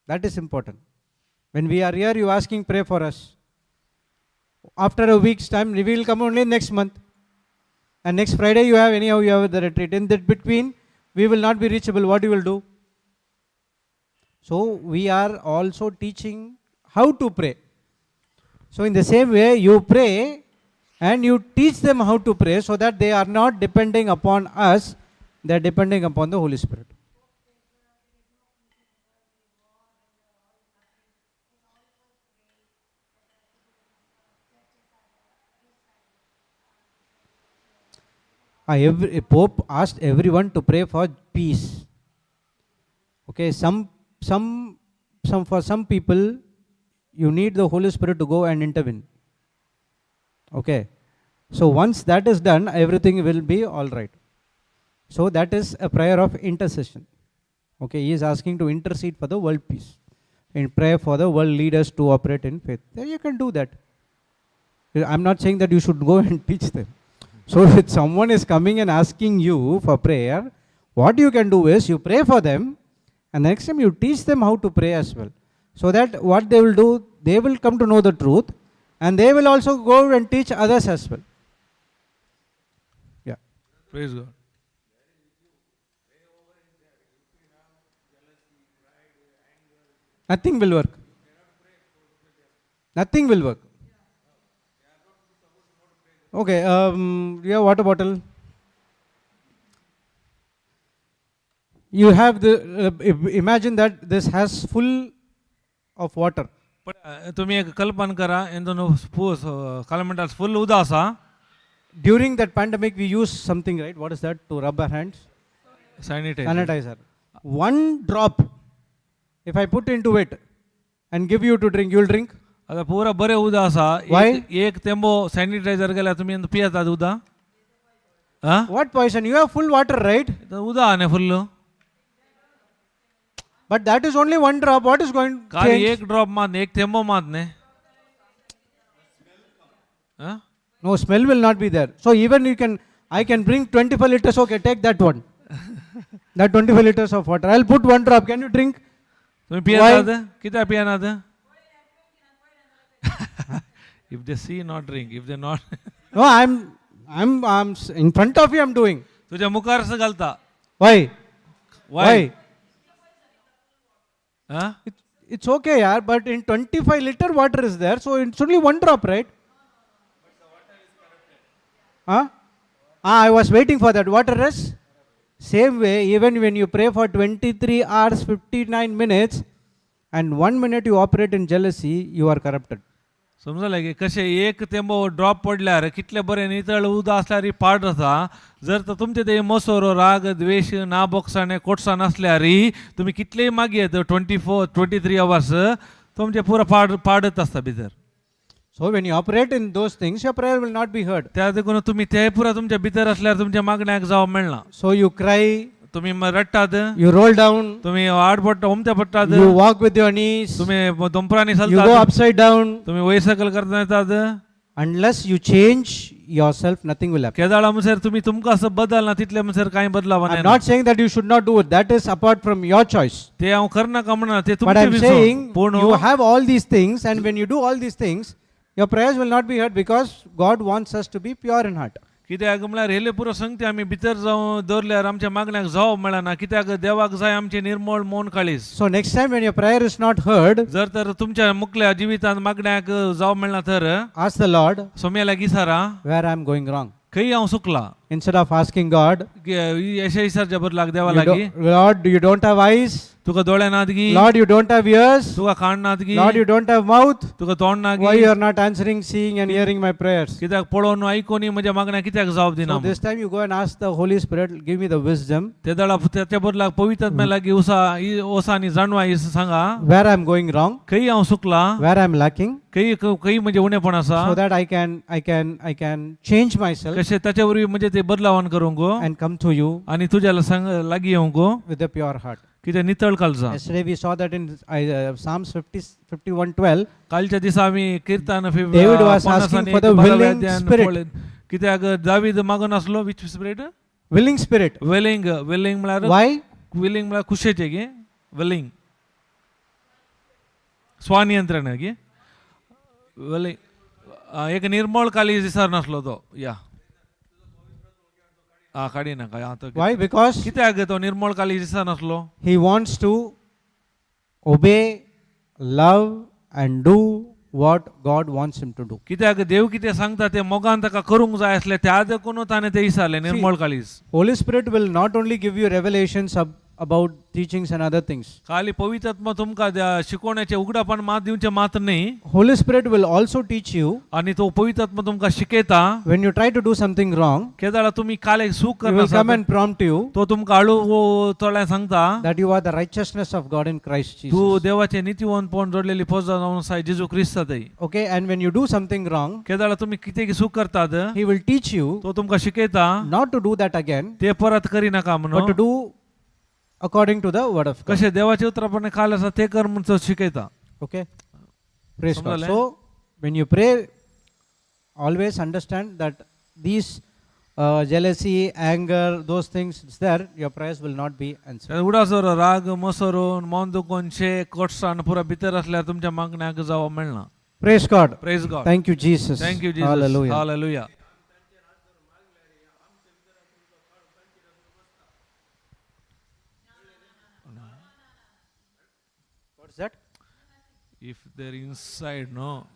C: That is important. When we are here, you asking pray for us. After a week's time, we will come only next month. And next Friday you have anyhow you have the retreat. In that between, we will not be reachable. What you will do? So we are also teaching how to pray. So in the same way, you pray and you teach them how to pray so that they are not depending upon us, they are depending upon the Holy Spirit. Every Pope asked everyone to pray for peace. Okay, some for some people, you need the Holy Spirit to go and intervene. Okay, so once that is done, everything will be all right. So that is a prayer of intercession. Okay, he is asking to intercede for the world peace and pray for the world leaders to operate in faith. There you can do that. I am not saying that you should go and teach them. So if someone is coming and asking you for prayer, what you can do is you pray for them, and next time you teach them how to pray as well. So that what they will do, they will come to know the truth, and they will also go and teach others as well. Yeah.
A: Praise God.
C: Nothing will work. Nothing will work. Okay, you have water bottle. You have the, imagine that this has full of water.
A: पण तुम्ही एक कल्पना करा इंदून कालमेंटार फुल उदक आसा.
C: During that pandemic, we used something, right? What is that? To rub our hands?
A: Sanitizer.
C: Sanitizer. One drop, if I put into it and give you to drink, you will drink?
A: आता पुरा बरें उदक आसा.
C: Why?
A: एक तेंबो sanitiser गेल्यार तुमी पियेतात उदक? आ?
C: What poison? You have full water, right?
A: उदक आहा न्ही full.
C: But that is only one drop. What is going to
A: काल
C: change?
A: एक ड्रॉप मात एक थेंबो मात न्ही. आ?
C: No, smell will not be there. So even you can, I can bring 25 liters. Okay, take that one. That 25 liters of water. I'll put one drop. Can you drink?
A: तुम्ही पियेतात? कित्याक पियेनात? If they see, not drink. If they not,
C: No, I'm in front of you. I'm doing.
A: तुझ्या मुखार घालता.
C: Why?
A: Why? Huh?
C: It's okay, yaar, but in 25 liter water is there, so it's only one drop, right? But the water is corrupted. Huh? I was waiting for that. Water is? Same way, even when you pray for 23 hours, 59 minutes, and 1 minute you operate in jealousy, you are corrupted.
A: समजलें की कशें एक तेंबो drop पडल्यार कितलें बरें नितळ उदक आसल्यार पाड जाता. जर तर तुमचे ते मसोरो राग द्वेश ना बोगसाणे कोटसाण आसल्यार तुमी कितलेय मागयत 24 23 अवर्स तुमचें पुरो पाड पाडत आसता भितर.
C: So when you operate in those things, your prayer will not be heard.
A: त्या देखून तुमी ते पुरा तुमच्या भितर आसल्यार तुमच्या मागण्याक जावं मेळना.
C: So you cry,
A: तुमी रडटात,
C: you roll down,
A: तुमी आड पडटा उमते पडटात,
C: you walk with your knees,
A: तुमी दोंपरांनी
C: you go
A: चलतात,
C: upside down.
A: तुमी वयर सकयल करतना येतात.
C: Unless you change yourself, nothing will happen.
A: केदाळा म्हणसर तुमी तुमकां असो बदलना तितले म्हणसर कांय बदलाव
C: I'm not saying that you should not do it. That is apart from your choice.
A: ते हांव करनाका म्हणना, ते
C: But
A: तुमचें
C: I'm saying
A: विसर. पूण
C: you have all these things, and when you do all these things, your prayers will not be heard because God wants us to be pure in heart.
A: कित्याक म्हळ्यार हेले पुरो संगती आमी भितर जावं दवरल्यार आमच्या मागण्याक जावं मेळना, कित्याक देवाक जाय आमचें निर्मळ मौन काळीज.
C: So next time when your prayer is not heard,
A: जर तर तुमच्या मुखल्या जिवितांत मागण्याक जावं मेळना तर
C: ask the Lord
A: सोम्या लागीं सारा
C: where I am going wrong.
A: खंय हांव चुकला.
C: Instead of asking God,
A: अशें विचारच्या बदलाक देवा
C: you
A: लागीं,
C: Lord, you don't have eyes.
A: तुका दोळे नात गी,
C: Lord, you don't have ears.
A: तुका कान नात गी,
C: Lord, you don't have mouth.
A: तुका तोंड ना
C: Why
A: गी,
C: you are not answering, seeing and hearing my prayers?
A: कित्याक पळोवन आयकून म्हज्या मागण्या कित्याक जाप दिना?
C: So this time you go and ask the Holy Spirit, give me the wisdom
A: ते दळा त्याच्या बदलाक पवित्र लागीं उसा ओसा आनी जाणवा सांगा
C: where I am going wrong,
A: खंय हांव चुकला,
C: where I am lacking,
A: खंय खंय म्हणजे उणेपण आसा,
C: so that I can change myself
A: कशें ताचे वरवीं म्हणजे ते बदलावान करूंक
C: and come to you
A: आनी तुज्या संग लागीं येवंक
C: with a pure heart.
A: कितें नितळ कालजा.
C: Yesterday we saw that in Psalms 51:12.
A: कालच्या दिसा आमी किर्तन
C: David was asking for the willing spirit.
A: कित्याक दावीद मागून आसलो which spirit?
C: Willing spirit.
A: Willing, willing म्हळ्यार
C: Why?
A: Willing म्हळ्यार खुशेचें गे, विलिंग स्वनियंत्रण गे, विलिंग एक निर्मळ काळीज दिसार नासलो तो. या आ काडी नाका आतां.
C: Why? Because
A: कित्याक तो निर्मळ काळीज दिसार नासलो?
C: he wants to obey, love and do what God wants him to do.
A: कित्याक देव कितें सांगता ते मोगान ताका करूंक जाय आसलें, त्या देखून ताणें तें विचारलें निर्मळ काळीज.
C: Holy Spirit will not only give you revelations about teachings and other things.
A: खाली पवित्र आत्मा तुमकां शिकोवण्याचें उगडापण मात दिवचें मात न्ही.
C: Holy Spirit will also teach you
A: आनी तो पवित्र आत्मा तुमकां शिकयता
C: when you try to do something wrong,
A: केदाळा तुमी काल एक चूक
C: he will come
A: करना
C: and prompt you
A: तो तुमकां हळू थोड्या सांगता
C: that you are the righteousness of God in Christ
A: तूं
C: Jesus.
A: देवाचें नितीवंतपण जोडलेली पोजा जावन आसा जेजू क्रिस्ता थंय.
C: Okay, and when you do something wrong,
A: केदाळा तुमी कितें चूक करतात
C: he will teach you
A: तो तुमकां शिकयता
C: not to do that again,
A: ते परत करिनाका
C: but to
A: म्हणून,
C: do according to the word of God.
A: कशें देवाचे उतरापणे काल आसा ते कर म्हूण तो शिकयता.
C: Okay, praise God.
A: समजलें?
C: So when you pray, always understand that these jealousy, anger, those things, it's there, your prayers will not be answered.
A: उडासरो राग मसरो मन दुखोन शे कोटसाण पुरा भितर आसल्यार तुमच्या मागण्याक जावं मेळना.
C: Praise God.
A: Praise God.
C: Thank you, Jesus.
A: Thank you Jesus.
C: Hallelujah.
A: Hallelujah.
C: What's that?
A: If they're inside, no,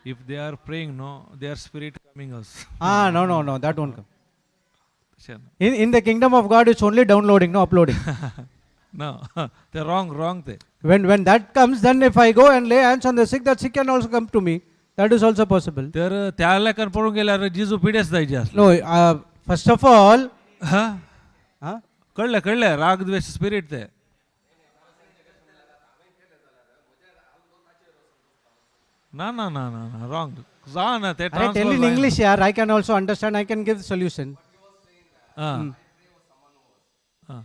A: if they are praying, no, their spirit coming us.
C: Ah, no, no, no, that won't come.
A: तशें ना.
C: In the kingdom of God, it's only downloading, no uploading.
A: No, ते wrong, wrong ते.
C: When that comes, then if I go and lay hands on the sick, that sick can also come to me. That is also possible.
A: तर त्या लेखान पळोवंक गेल्यार जेजू पिडेस्त जायचे आसले.
C: No, first of all,
A: हा?
C: huh?
A: कळ्ळें कळ्ळें, राग द्वेश स्पिरीट ते. ना ना ना ना ना, रॉंग जाना ते.
C: I tell in English, yaar, I can also understand, I can give solution.
A: Ah. Ah.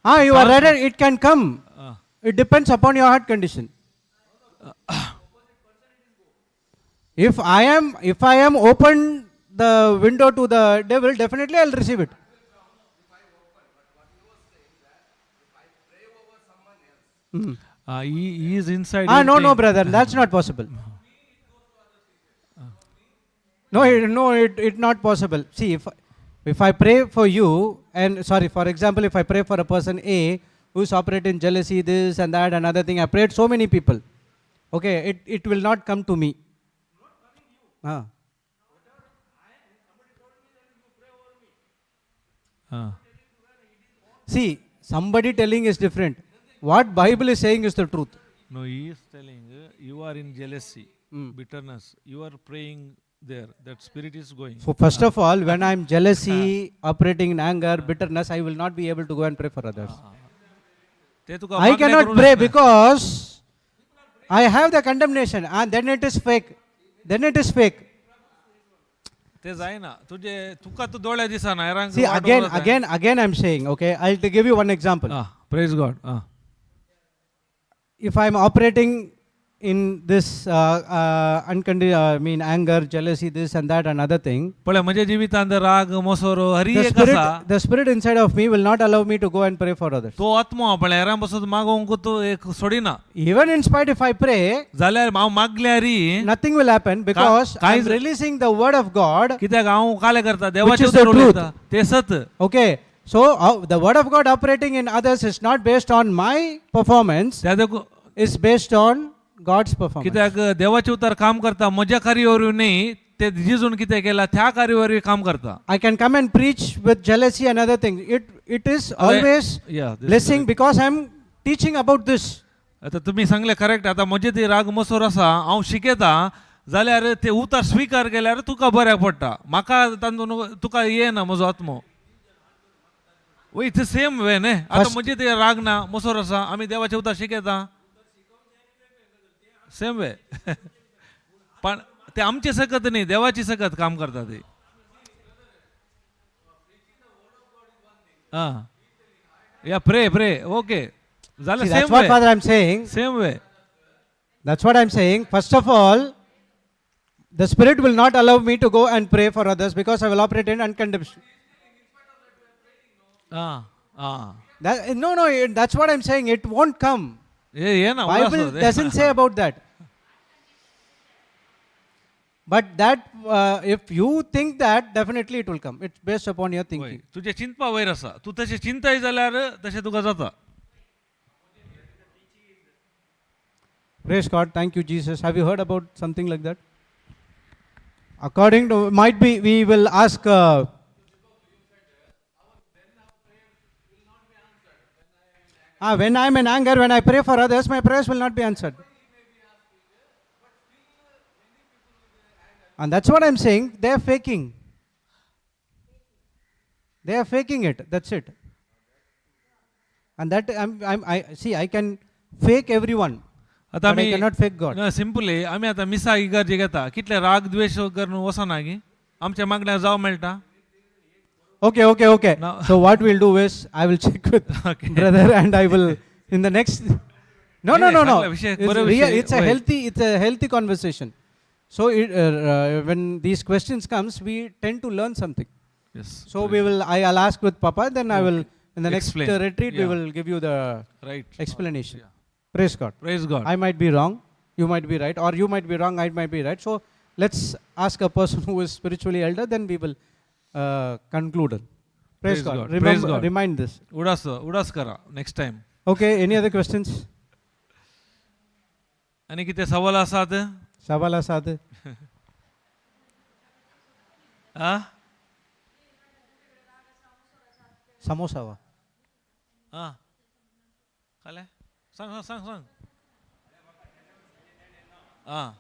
C: Ah, you are right, it can come.
A: Ah.
C: It depends upon your heart condition. If I am open the window to the devil, definitely I'll receive it.
A: He is inside.
C: Ah, no, no, brother, that's not possible. No, it not possible. See, if I pray for you, and sorry, for example, if I pray for a person A who's operating jealousy, this and that, another thing, I prayed so many people. Okay, it will not come to me. Ah.
A: Ah.
C: See, Somebody telling is different. What Bible is saying is the truth.
A: No, he is telling you are in jealousy, bitterness. You are praying there. That spirit is going.
C: So first of all, when I'm jealousy, operating in anger, bitterness, I will not be able to go and pray for others.
A: ते तुका
C: I
A: मागणें
C: cannot
A: करूं
C: pray
A: शकना.
C: Because I have the condemnation and then it is fake. Then it is fake.
A: ते जायना तुजे तुका तूं दोळ्या दिसना हेरांक
C: See,
A: वाट
C: again,
A: उरता.
C: Again, again, I'm saying, okay, I'll give you one example.
A: Ah, praise God. Ah.
C: If I'm operating in this I mean, anger, jealousy, this and that and other thing,
A: पळय म्हज्या जिवितांत राग मोसोरो Hari
C: the
A: एक आसा
C: spirit, the spirit inside of me will not allow me to go and pray for others.
A: तो आत्मो पळय हेरां पासून मागोवंक तूं एक सोडिना.
C: Even in spite if I pray,
A: जाल्यार हांव मागल्यार
C: nothing will happen because
A: काय
C: I'm releasing the word of God.
A: कित्याक हांव कालें करता देवाचें
C: is the
A: उतर उलयता तें सत.
C: Okay, so the word of God operating in others is not based on my performance,
A: त्या देखून
C: it's based on God's performance.
A: कित्याक देवाचें उतर काम करता म्हज्या कार्यावरवीं न्ही ते जिजून कितें केलां त्या कार्यावरवीं काम करता.
C: I can come and preach with jealousy and other things. It is always
A: Yeah, this is
C: blessing because I'm teaching about this.
A: आता तुम्ही सांगले करेक्ट. आता म्हजे ते राग मसोर आसा हांव शिकयता जाल्यार ते उतर स्विकार केल्यार तुका बऱ्याक पडटा म्हाका तातूंत तुका येना म्हजो आत्मो. वय it's same वे न्ही आतां म्हजे ते राग ना मसोर आसा आमी देवाचें उतर शिकयता सेम वे पण ते आमचे सकत न्ही देवाची सकत काम करता ते. आं या प्रे प्रे ओके जालें.
C: See, that's
A: same
C: what
A: way.
C: Father I'm saying.
A: Same way.
C: That's what I'm saying. First of all, the spirit will not allow me to go and pray for others because I will operate in uncondemnation.
A: Ah ah.
C: That, no, no, that's what I'm saying. It won't come.
A: ए येना
C: Bible doesn't say about that. But that, if you think that, definitely it will come. It's based upon your thinking.
A: तुजें चिंतपा वयर आसा तूं तशें चिंताय जाल्यार तशें तुका जाता.
C: Praise God. Thank you, Jesus. Have you heard about something like that? According to, might be, we will ask. When I am in anger, when I pray for others, my prayers will not be answered. And that's what I'm saying. They are faking. They are faking it. That's it. And that I see. I can fake everyone,
A: आतां
C: but I
A: आमी
C: cannot fake God.
A: Simply आमी आतां मिसा इगर्जे घेता कितले राग द्वेश करून वचना गी आमच्या मागण्याक जावं मेळटा.
C: Okay.
A: Now-
C: So what we'll do is I will check with
A: Okay.
C: brother and I will in the next. No, no,
A: नाही,
C: no, no.
A: चांगला विषय,
C: It's,
A: बरं विषय,
C: it's a
A: होय.
C: healthy, it's a healthy conversation. So it, when these questions comes, we tend to learn something.
A: Yes.
C: So we will. I'll ask with Papa. Then I will in the next
A: Explain.
C: Retreat we
A: Yeah.
C: will give you the
A: right
C: explanation. Praise God.
A: Praise God.
C: I might be wrong. You might be right, or you might be wrong. I might be right. So let's ask a person who is spiritually elder. Then we will conclude. Praise
A: Praise
C: God.
A: God. Praise
C: Remember,
A: God.
C: Remind this.
A: उडास उडास करा next time.
C: Okay. Any other questions?
A: आनी कितें सवाल आसात?
C: सवाल आसात?
A: आं
C: samosa वा.
A: आं कालें सांग सांग सांग सांग आं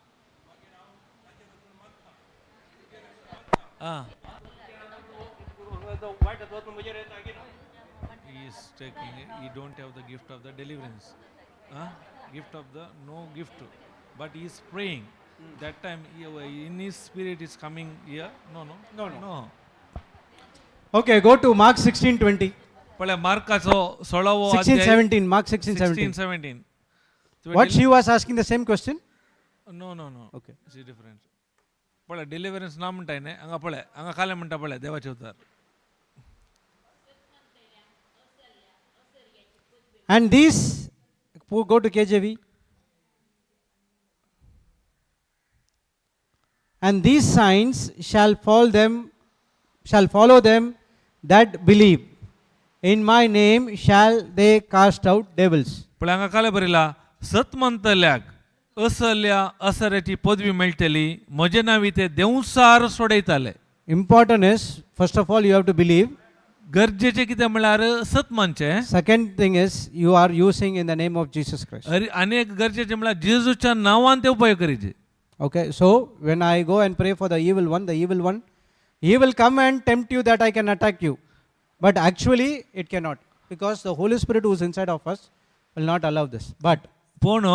A: आं. He is taking, he don't have the gift of the deliverance. Huh? Gift of the no gift, but he is praying. That time he, in his spirit is coming here. No, no,
C: No, no.
A: No.
C: Okay. Go to Mark 16:20.
A: पळय मार्काचो सोळावो
C: 16:17. Mark 16:17.
A: 16 17.
C: What she was asking the same question?
A: No, no, no.
C: Okay.
A: It's different. पळय डिलिव्हरन्स ना म्हणटाय न्ही हांगा पळय हांगा खालें म्हणटा पळय देवाचे उतर.
C: And these go to KJV. And these signs shall follow them, shall follow them that believe. In my name shall they cast out devils.
A: पळय हांगा कालें बरयला सत म्हणटल्याक असल्या असऱ्याची पदवी मेळटली म्हजे नांवी ते देंवसार सोडयताले.
C: Important is, first of all, you have to believe.
A: गरजेचें कितें म्हळ्यार सत मानचें.
C: Second thing is you are using in the name of Jesus Christ.
A: अरे आनी एक गरजेचें म्हळ्यार जेजूच्या नांवान ते उपयोग करीचे.
C: Okay, so when I go and pray for the evil one, the evil one, he will come and tempt you that I can attack you. But actually, it cannot, because the Holy Spirit who is inside of us will not allow this. But
A: पूण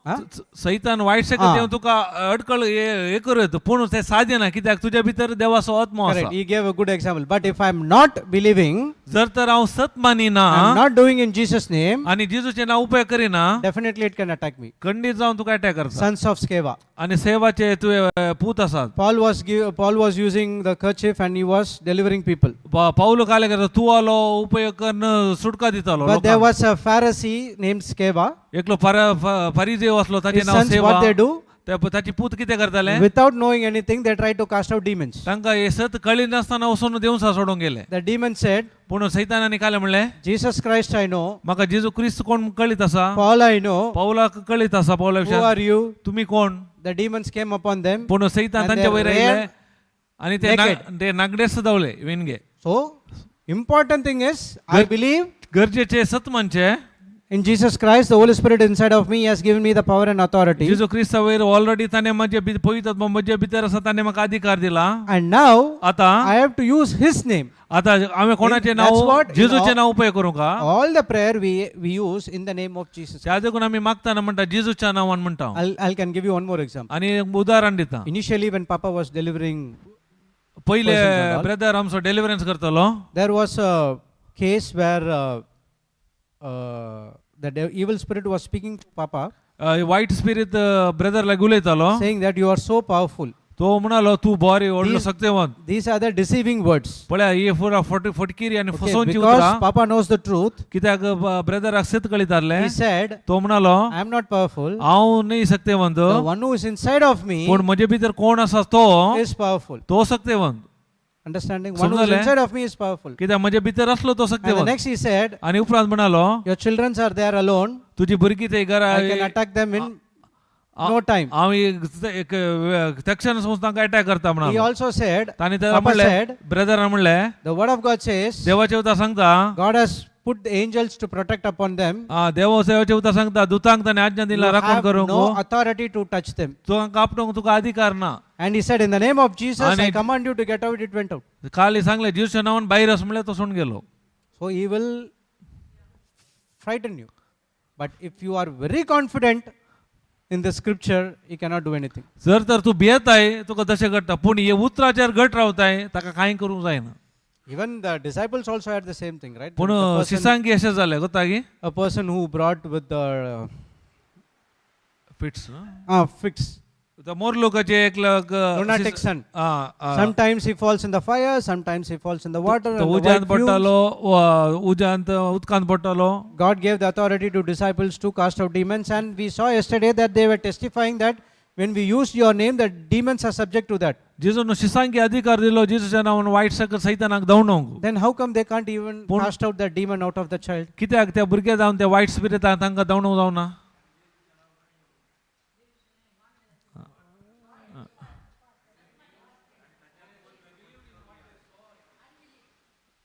C: हा?
A: सैतान वायट शकत
C: हा.
A: येवन तुका अडकळ हे करूं येता, पूण तें साध्य ना कित्याक तुज्या भितर देवाचो आत्मो आसा.
C: Correct, he gave a good example. But if I am not believing,
A: जर तर हांव सत मानिना
C: I am not doing in Jesus' name,
A: आनी जेजूचें नांव उपयोग करिना,
C: definitely it can attack me.
A: खंडीत जावन तुका अटॅक करता.
C: Sons of Sceva.
A: आनी सेवाचे तुवें पूत आसात.
C: Paul was using the kerchief and he was delivering people.
A: पावलो काले करता तूं आलो उपयोग करून सुटका दितालो
C: But there
A: लोकांक.
C: Was a Pharisee named Sceva.
A: एकलो फारीजेव असलो, ताचें
C: His
A: नांव
C: sons,
A: सेवा.
C: what they do?
A: ताची पूत कितें करताले?
C: Without knowing anything, they tried to cast out demons.
A: तांकां हे सत कळी नासतना वचून देवसा सोडूंक गेले.
C: The demon said,
A: पूण सैतानांनी काले म्हणलें,
C: Jesus Christ I know,
A: म्हाका जेजू क्रिस्त कोण कळीत आसा,
C: Paul I know,
A: पावलाक कळीत आसा, पावला
C: who
A: विशयान
C: are you?
A: तुमी कोण?
C: The demons came upon them.
A: पूण सैतान
C: And
A: तांच्या
C: they
A: वयर आयले
C: ran
A: आनी ते
C: naked.
A: ते नागडेच धांवले विणगे.
C: So, important thing is, I believe
A: गरजेचे सत म्हणचे
C: in Jesus Christ, the Holy Spirit inside of me has given me the power and authority.
A: जेजू क्रिस्ता वयर ऑलरेडी ताणें म्हजे पवित्र आत्मा म्हजे भितर आसा, ताणें म्हाका अधिकार दिला.
C: And now,
A: आतां
C: I have to use His name.
A: आतां हांवें कोणाचें
C: That's
A: नांव
C: what in
A: जेजूचें
C: all-
A: नांव उपयोग करूंक का?
C: All the prayer we use in the name of Jesus.
A: त्या देखून आमी मागताना म्हणटा जेजूच्या नांवान म्हणटा.
C: I can give you one more example.
A: आनी एक उदाहरण दिता.
C: Initially, when Papa was delivering,
A: पयले
C: persons and all.
A: Brother आमचो डेलिवरन्स करतलो,
C: there was a case where the evil spirit was speaking to Papa,
A: वायट स्पिरीत ब्रदर लागीं उलयतालो,
C: saying that you are so powerful.
A: तो म्हणालो तूं बरी व्हडलो सक्तेवंत.
C: These are the deceiving words.
A: पळया ही पुरा फटकिरी आनी
C: Okay,
A: फसोवची
C: because
A: उतरां.
C: Papa knows the truth,
A: कित्याक ब्रदराक सत कळीत आहलें.
C: he said,
A: तो म्हणालो
C: I am not powerful.
A: हांव न्ही सक्तेवंत,
C: The one who is inside of me
A: पूण म्हजे भितर कोण आसा तो
C: is powerful.
A: तो सक्तेवंत.
C: Understanding? One who is
A: समजलें?
C: inside of me is powerful.
A: कित्याक म्हजे भितर असलो तो
C: And the
A: सक्तेवंत.
C: next he said,
A: आनी उपरांत म्हणालो
C: your children are there alone.
A: तुजी भुरगीं ते घरा
C: I can attack them in no time.
A: हांव एक तक्षण संस्थांक अटॅक करता
C: He
A: म्हणालो.
C: also said,
A: ताणें ताका
C: Papa
A: म्हणलें,
C: said,
A: ब्रदरान म्हणलें,
C: the word of God says,
A: देवाचें उतर सांगता,
C: God has put the angels to protect upon them.
A: देव देवाचें उतर सांगता दुतांक ताणें आज्ञा
C: You
A: दिला राखण
C: have
A: करूंक,
C: no authority to touch them.
A: तुका आपटोवंक तुका अधिकार ना.
C: And he said, in the name of Jesus, I
A: आणि-
C: command you to get out. It went out.
A: खाली सांगलें जेजूच्या नांवान भायर वच म्हणल्यार तो सोडून गेलो.
C: So he will frighten you. But if you are very confident in the scripture, he cannot do anything.
A: जर तर तूं भियेताय तुका तशें घडटा, पूण हे उतराचेर घट रावताय ताका कांय करूंक जायना.
C: Even the disciples also had the same thing, right?
A: पूण
C: The person,
A: शिसांकी अशें जालें गोता की
C: a person who brought with the
A: fits
C: fix,
A: मोर लोकांचे एक
C: lunatic son. Sometimes he falls in the fire, sometimes he falls in the water.
A: तो
C: and the
A: उज्यांत
C: white fumes.
A: पडटालो, उज्यांत उदकांत पडटालो.
C: God gave the authority to disciples to cast out demons, and we saw yesterday that they were testifying that when we use your name, the demons are subject to that.
A: जेजून शिसांकी अधिकार दिलो जेजूच्या नांवान वायट सकल सैतानाक धांवडोवंक.
C: Then how come they can't even
A: पूण-
C: cast out that demon out of the child?
A: कित्याक त्या भुरग्या जावन त्या वायट स्पिरिटाक तांकां धांवडोवंक जावना?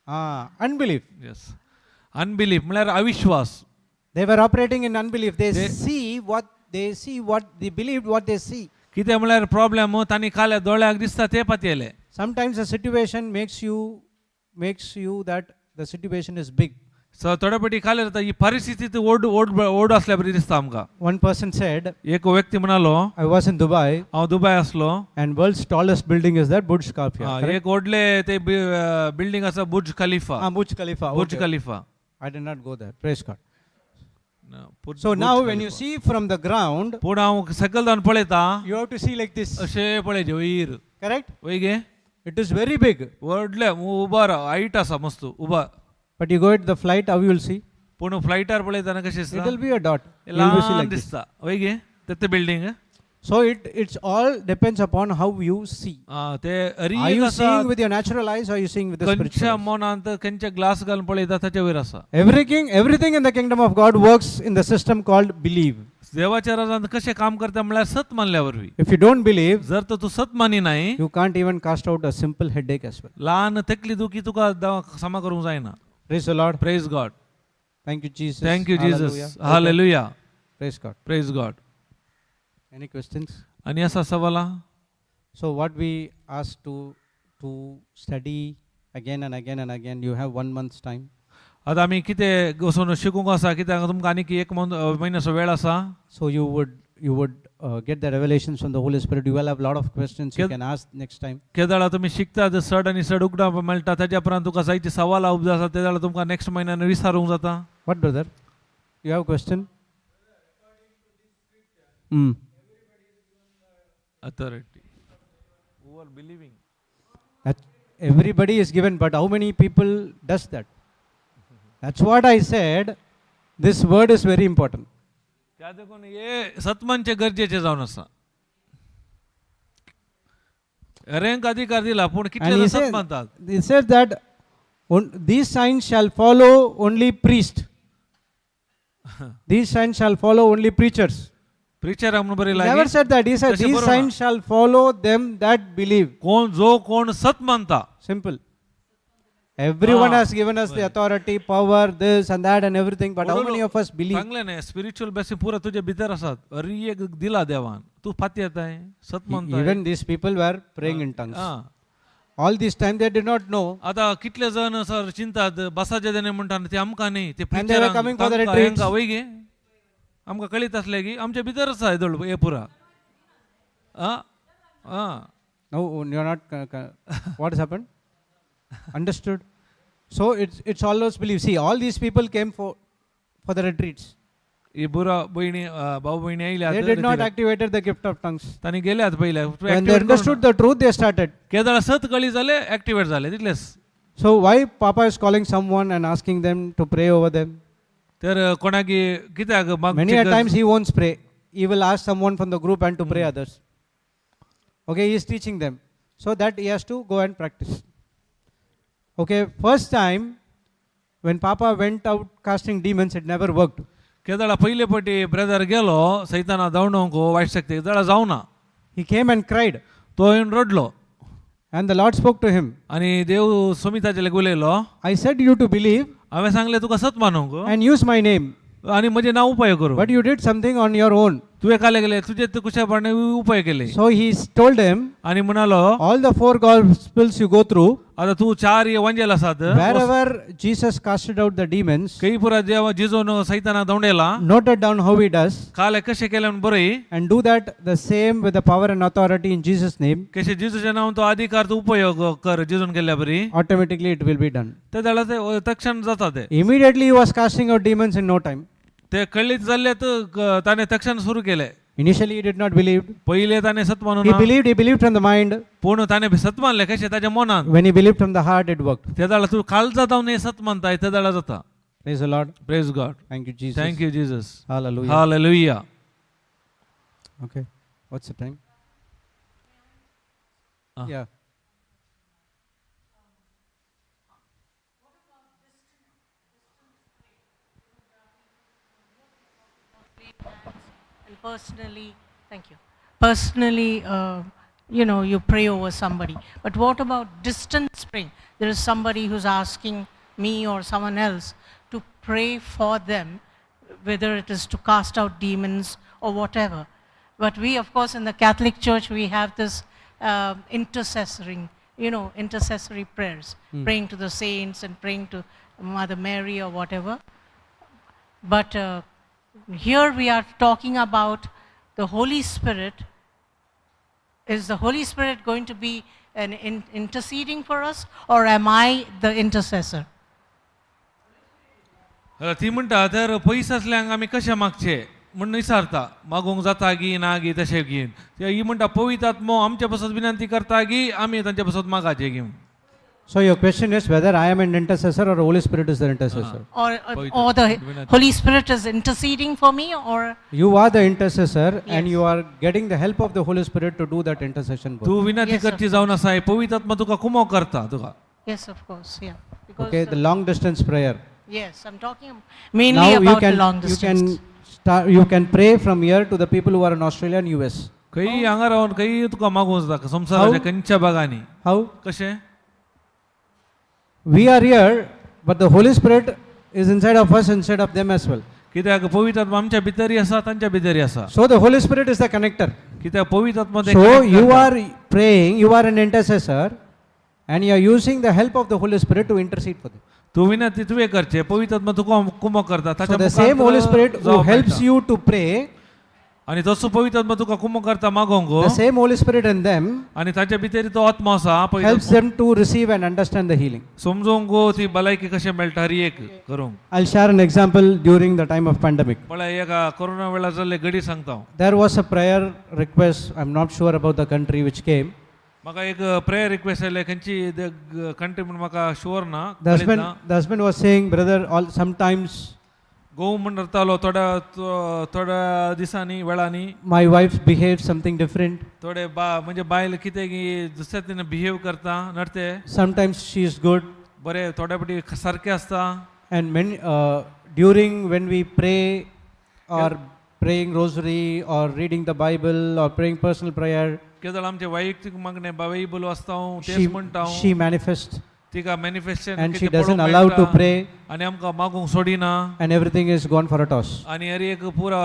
C: Ah, unbelief.
A: Yes, unbelief म्हळ्यार अविश्वास.
C: They were operating in unbelief. They see what they see, what they believed, what they see.
A: कितें म्हळ्यार प्रॉब्लेम तांणी खाल्या दोळ्याक दिसता ते पातयेले.
C: Sometimes the situation makes you that the situation is big.
A: So थोडे पटी खाले जाता ही परिस्थिती ती ओड ओड ओड असल्या बरी दिसता आमकां.
C: One person said,
A: एक व्यक्ती म्हणालो,
C: I was in Dubai
A: हांव दुबय आसलो,
C: and world's tallest building is that Burj Khalifa. Correct?
A: एक व्हडले ते बिल्डींग आसा Burj Khalifa.
C: Ah, Burj Khalifa.
A: Burj
C: okay.
A: Khalifa.
C: I did not go there. Praise God.
A: Burj
C: So now when you
A: Khalifa.
C: see from the ground,
A: पूण हांव सकयल जावन पळयता,
C: you have to see like this.
A: अशें पळयचें वयर.
C: Correct?
A: वयर गे.
C: It is very big.
A: व्हडलें उबार हायट आसा मस्त उबार.
C: But you go at the flight, how you will see?
A: पूण फ्लायटार पळयतना कशें
C: It
A: दिसता?
C: will be a dot. You will see
A: ल्हान
C: like this.
A: दिसता वयर गे तें building.
C: So it's all depends upon how you see.
A: ते
C: Are
A: अरीक
C: you
A: आसा
C: seeing with your natural eyes or are you seeing with the spiritual
A: खंयच्या
C: eyes?
A: मनांत खंयच्या ग्लास घालून पळयता ताचे वयर आसा.
C: Everything in the kingdom of God works in the system called believe.
A: देवाच्या राजांत कशें काम करता म्हळ्यार सत मानल्या वरवीं.
C: If you don't believe,
A: जर तर तूं सत मानी नाही,
C: you can't even cast out a simple headache as well.
A: ल्हान तकली दुखी तुका क्षमा करूंक जायना.
C: Praise the Lord.
A: Praise God.
C: Thank you, Jesus.
A: Thank you
C: Hallelujah.
A: Jesus. Hallelujah.
C: Praise God.
A: Praise God.
C: Any questions?
A: आनी आसा सवालां?
C: So what we ask to study again and again and again, you have 1 month's time.
A: आतां आमी कितें वचून शिकूंक आसा, कित्याक तुमकां आनीक एक म्हयन्याचो वेळ आसा.
C: So you would get the revelations from the Holy Spirit. You will have a lot of questions you can ask next time.
A: केदाळा तुमी शिकतात चड आनी चड उगडा मेळटा, ताज्या उपरांत तुका जायती सवालां उपजा आसा, ते जाल्यार तुमकां नेक्स्ट म्हयन्यान विचारूंक जाता.
C: What, brother? You have a question?
A: Authority. Who are believing.
C: That everybody is given, but how many people does that? That's what I said. This word is very important.
A: त्या देखून हे सतमानचे गरजेचे जावन आसा. रेंक अधिकार दिला, पूण कितले
C: And he
A: जाण सत
C: says,
A: मानतात?
C: He says that these signs shall follow only priest. These signs shall follow only preachers.
A: प्रिचराक म्हणून
C: He
A: बरयला
C: never
A: की
C: said that. He said,
A: तशें
C: these
A: बरोवना.
C: Signs shall follow them that believe.
A: कोण जो कोण सत मानता.
C: Simple. Everyone
A: Ah,
C: has given us the authority, power, this and that and everything, but how many of us believe?
A: सांगलें न्ही, spiritual blessing पुरा तुजे भितर आसात. अरे एक दिला देवान, तूं फाती येताय सत मानता.
C: Even these people were praying in tongues.
A: आं.
C: All this time they did not know.
A: आतां कितले जण सर चिंतात बसाचे देणे म्हणटा ते आमकां न्ही, ते
C: And they were coming for the retreats.
A: वय गे आमकां कळीत आसलें की आमचे भितर आसा हेदोळ हे पुरा. आं आं.
C: No, you are not. What has happened? Understood. So it's always belief. See, all these people came for the retreats.
A: ही बुरा भयणी भाऊ भयणी आयल्या.
C: They did not activated the gift of tongues.
A: तांणी गेल्यात पयले.
C: When they understood the truth, they started.
A: केदळ सत कळी जाले, एक्टिवेट जाले तितलेच.
C: So why Papa is calling someone and asking them to pray over them?
A: तर कोणाक कित्याक
C: Many a times he won't pray. He will ask someone from the group and to pray others. Okay, he is teaching them. So that he has to go and practice. Okay, first time when Papa went out casting demons, it never worked.
A: केदळा पयले पटी brother गेलो सैताना धांवडोवंक वायट शक्ती जाल्यार जावना.
C: He came and cried.
A: तो येवन रडलो.
C: And the Lord spoke to him.
A: आनी देव सुमिताचे लागीं उलयलो.
C: I said you to believe
A: हांवें सांगलें तुका सत मानूंक
C: and use my name.
A: आनी म्हजें नांव उपाय करूं.
C: But you did something on your own.
A: तुवें काले गेले तुजे कुशेपणान उपाय केले.
C: So he told him,
A: आनी म्हणालो,
C: all the 4 gospels you go through,
A: आतां तूं चार वंजेल आसात,
C: wherever Jesus casted out the demons,
A: खंय पुरा देवा जिजोन सैताना धांवडयला,
C: noted down how he does,
A: काले कशें केलें म्हणून बरय,
C: and do that the same with the power and authority in Jesus' name,
A: कशें जिजूच्या नांवान तो अधिकार तो उपयोग कर जिजून केल्ल्या बरी,
C: automatically it will be done.
A: ते जाल्यार ते तक्षण जाता ते.
C: Immediately he was casting out demons in no time.
A: ते कळीत जाल्ले तर ताणें तक्षण सुरू केलें.
C: Initially he did not believe.
A: पयलें ताणें सत मानूं
C: He
A: ना.
C: believed, he believed from the mind.
A: पूण ताणें सत मानलें कशें ताच्या मनान.
C: When he believed from the heart, it worked.
A: ते जाल्यार तूं काळजा जावन हें सत मानताय ते जाल्यार जाता.
C: Praise the Lord.
A: Praise God.
C: Thank you, Jesus.
A: Thank you Jesus.
C: Hallelujah.
A: Hallelujah.
C: Okay. What's the time? Yeah.
E: And personally, thank you. Personally, you pray over somebody. But what about distance praying? There is somebody who's asking me or someone else to pray for them, whether it is to cast out demons or whatever. But we, of course, in the Catholic Church, we have this intercessory prayers, praying to the saints and praying to Mother Mary or whatever. But here we are talking about the Holy Spirit. Is the Holy Spirit going to be an interceding for us, or am I the intercessor?
A: ती म्हणटा तर पयस आसल्यांक आमी कशें मागचें म्हण विचारता, मागूंक जाता गी ना गी तशें गी. ही म्हणटा पवित्र आत्मो आमचे पासत विनंती करता गी आमी तांचे पासत मागाचें गी.
C: So your question is whether I am an intercessor or Holy Spirit is the intercessor.
E: Or the Holy Spirit is interceding for me, or...
C: You are the intercessor,
E: yes.
C: And you are getting the help of the Holy Spirit to do that intercession work.
A: तू विनंती करची जावन आसा, पवित्र आत्मा तुका कुमो करता तुका.
E: Yes, of course, yeah. Because
C: okay, the long distance prayer.
E: Yes, I'm talking mainly about the long distance.
C: You can You can pray from here to the people who are in Australia and US.
A: खंय हांगा रावन खंय तुका मागूंक जाता संवसाराच्या खंयच्या भागांनी.
C: How?
A: कशें?
C: We are here, but the Holy Spirit is inside of us, inside of them as well.
A: कित्याक पवित्र आत्मा आमच्या भितरय आसा, तांच्या भितरय आसा.
C: So the Holy Spirit is the connector.
A: कित्याक पवित्र आत्मा ते
C: So
A: connect
C: you
A: करता.
C: Are praying, you are an intercessor, and you are using the help of the Holy Spirit to intercede for them.
A: तूं विनंती तुवें करचें, पवित्र आत्मा तुका कुमक करता.
C: So
A: ताच्या
C: the same Holy
A: मुखांत
C: Spirit who
A: जावप
C: helps
A: मेळटा.
C: You to pray,
A: आनी तसो पवित्र आत्मा तुका कुमक करता मागोंक.
C: the same Holy Spirit in them
A: आनी ताच्या भितर तो आत्मा आसा पवित्र
C: helps
A: आत्मा.
C: Them to receive and understand the healing.
A: समजूंक ती भलायकी कशें मेळटा हर एक करूंक.
C: I'll share an example during the time of pandemic.
A: पळय, एका कोरोना वेळार जाल्ले घडी सांगता हांव.
C: There was a prayer request, I'm not sure about the country which came.
A: म्हाका एक प्रेयर रिक्वेस्ट आयले, खंयची कंट्री म्हूण म्हाका शुअर ना.
C: The
A: कळीत
C: husband,
A: ना.
C: The husband was saying, "Brother, all sometimes
A: घोव म्हण रतालो, थोड्या थोड्या दिसांनी वेळांनी
C: my wife behaves something different.
A: थोडे बा म्हणजे बायल कितें की दुसऱ्या तिने बिहेव करता नडते.
C: Sometimes she is good."
A: बरें, थोड्या फावटी सारकें आसता.
C: And many, during when we pray or praying rosary or reading the Bible or praying personal prayer,
A: केदळ आमचे वैयक्तीक मागणे बाबल वाचता हांव,
C: she,
A: तेच म्हणटा हांव.
C: She manifests
A: तिका manifestation
C: and she doesn't allow to pray
A: आनी आमकां मागूंक सोडिना.
C: And everything is gone for a toss.
A: आनी हर एक पुरा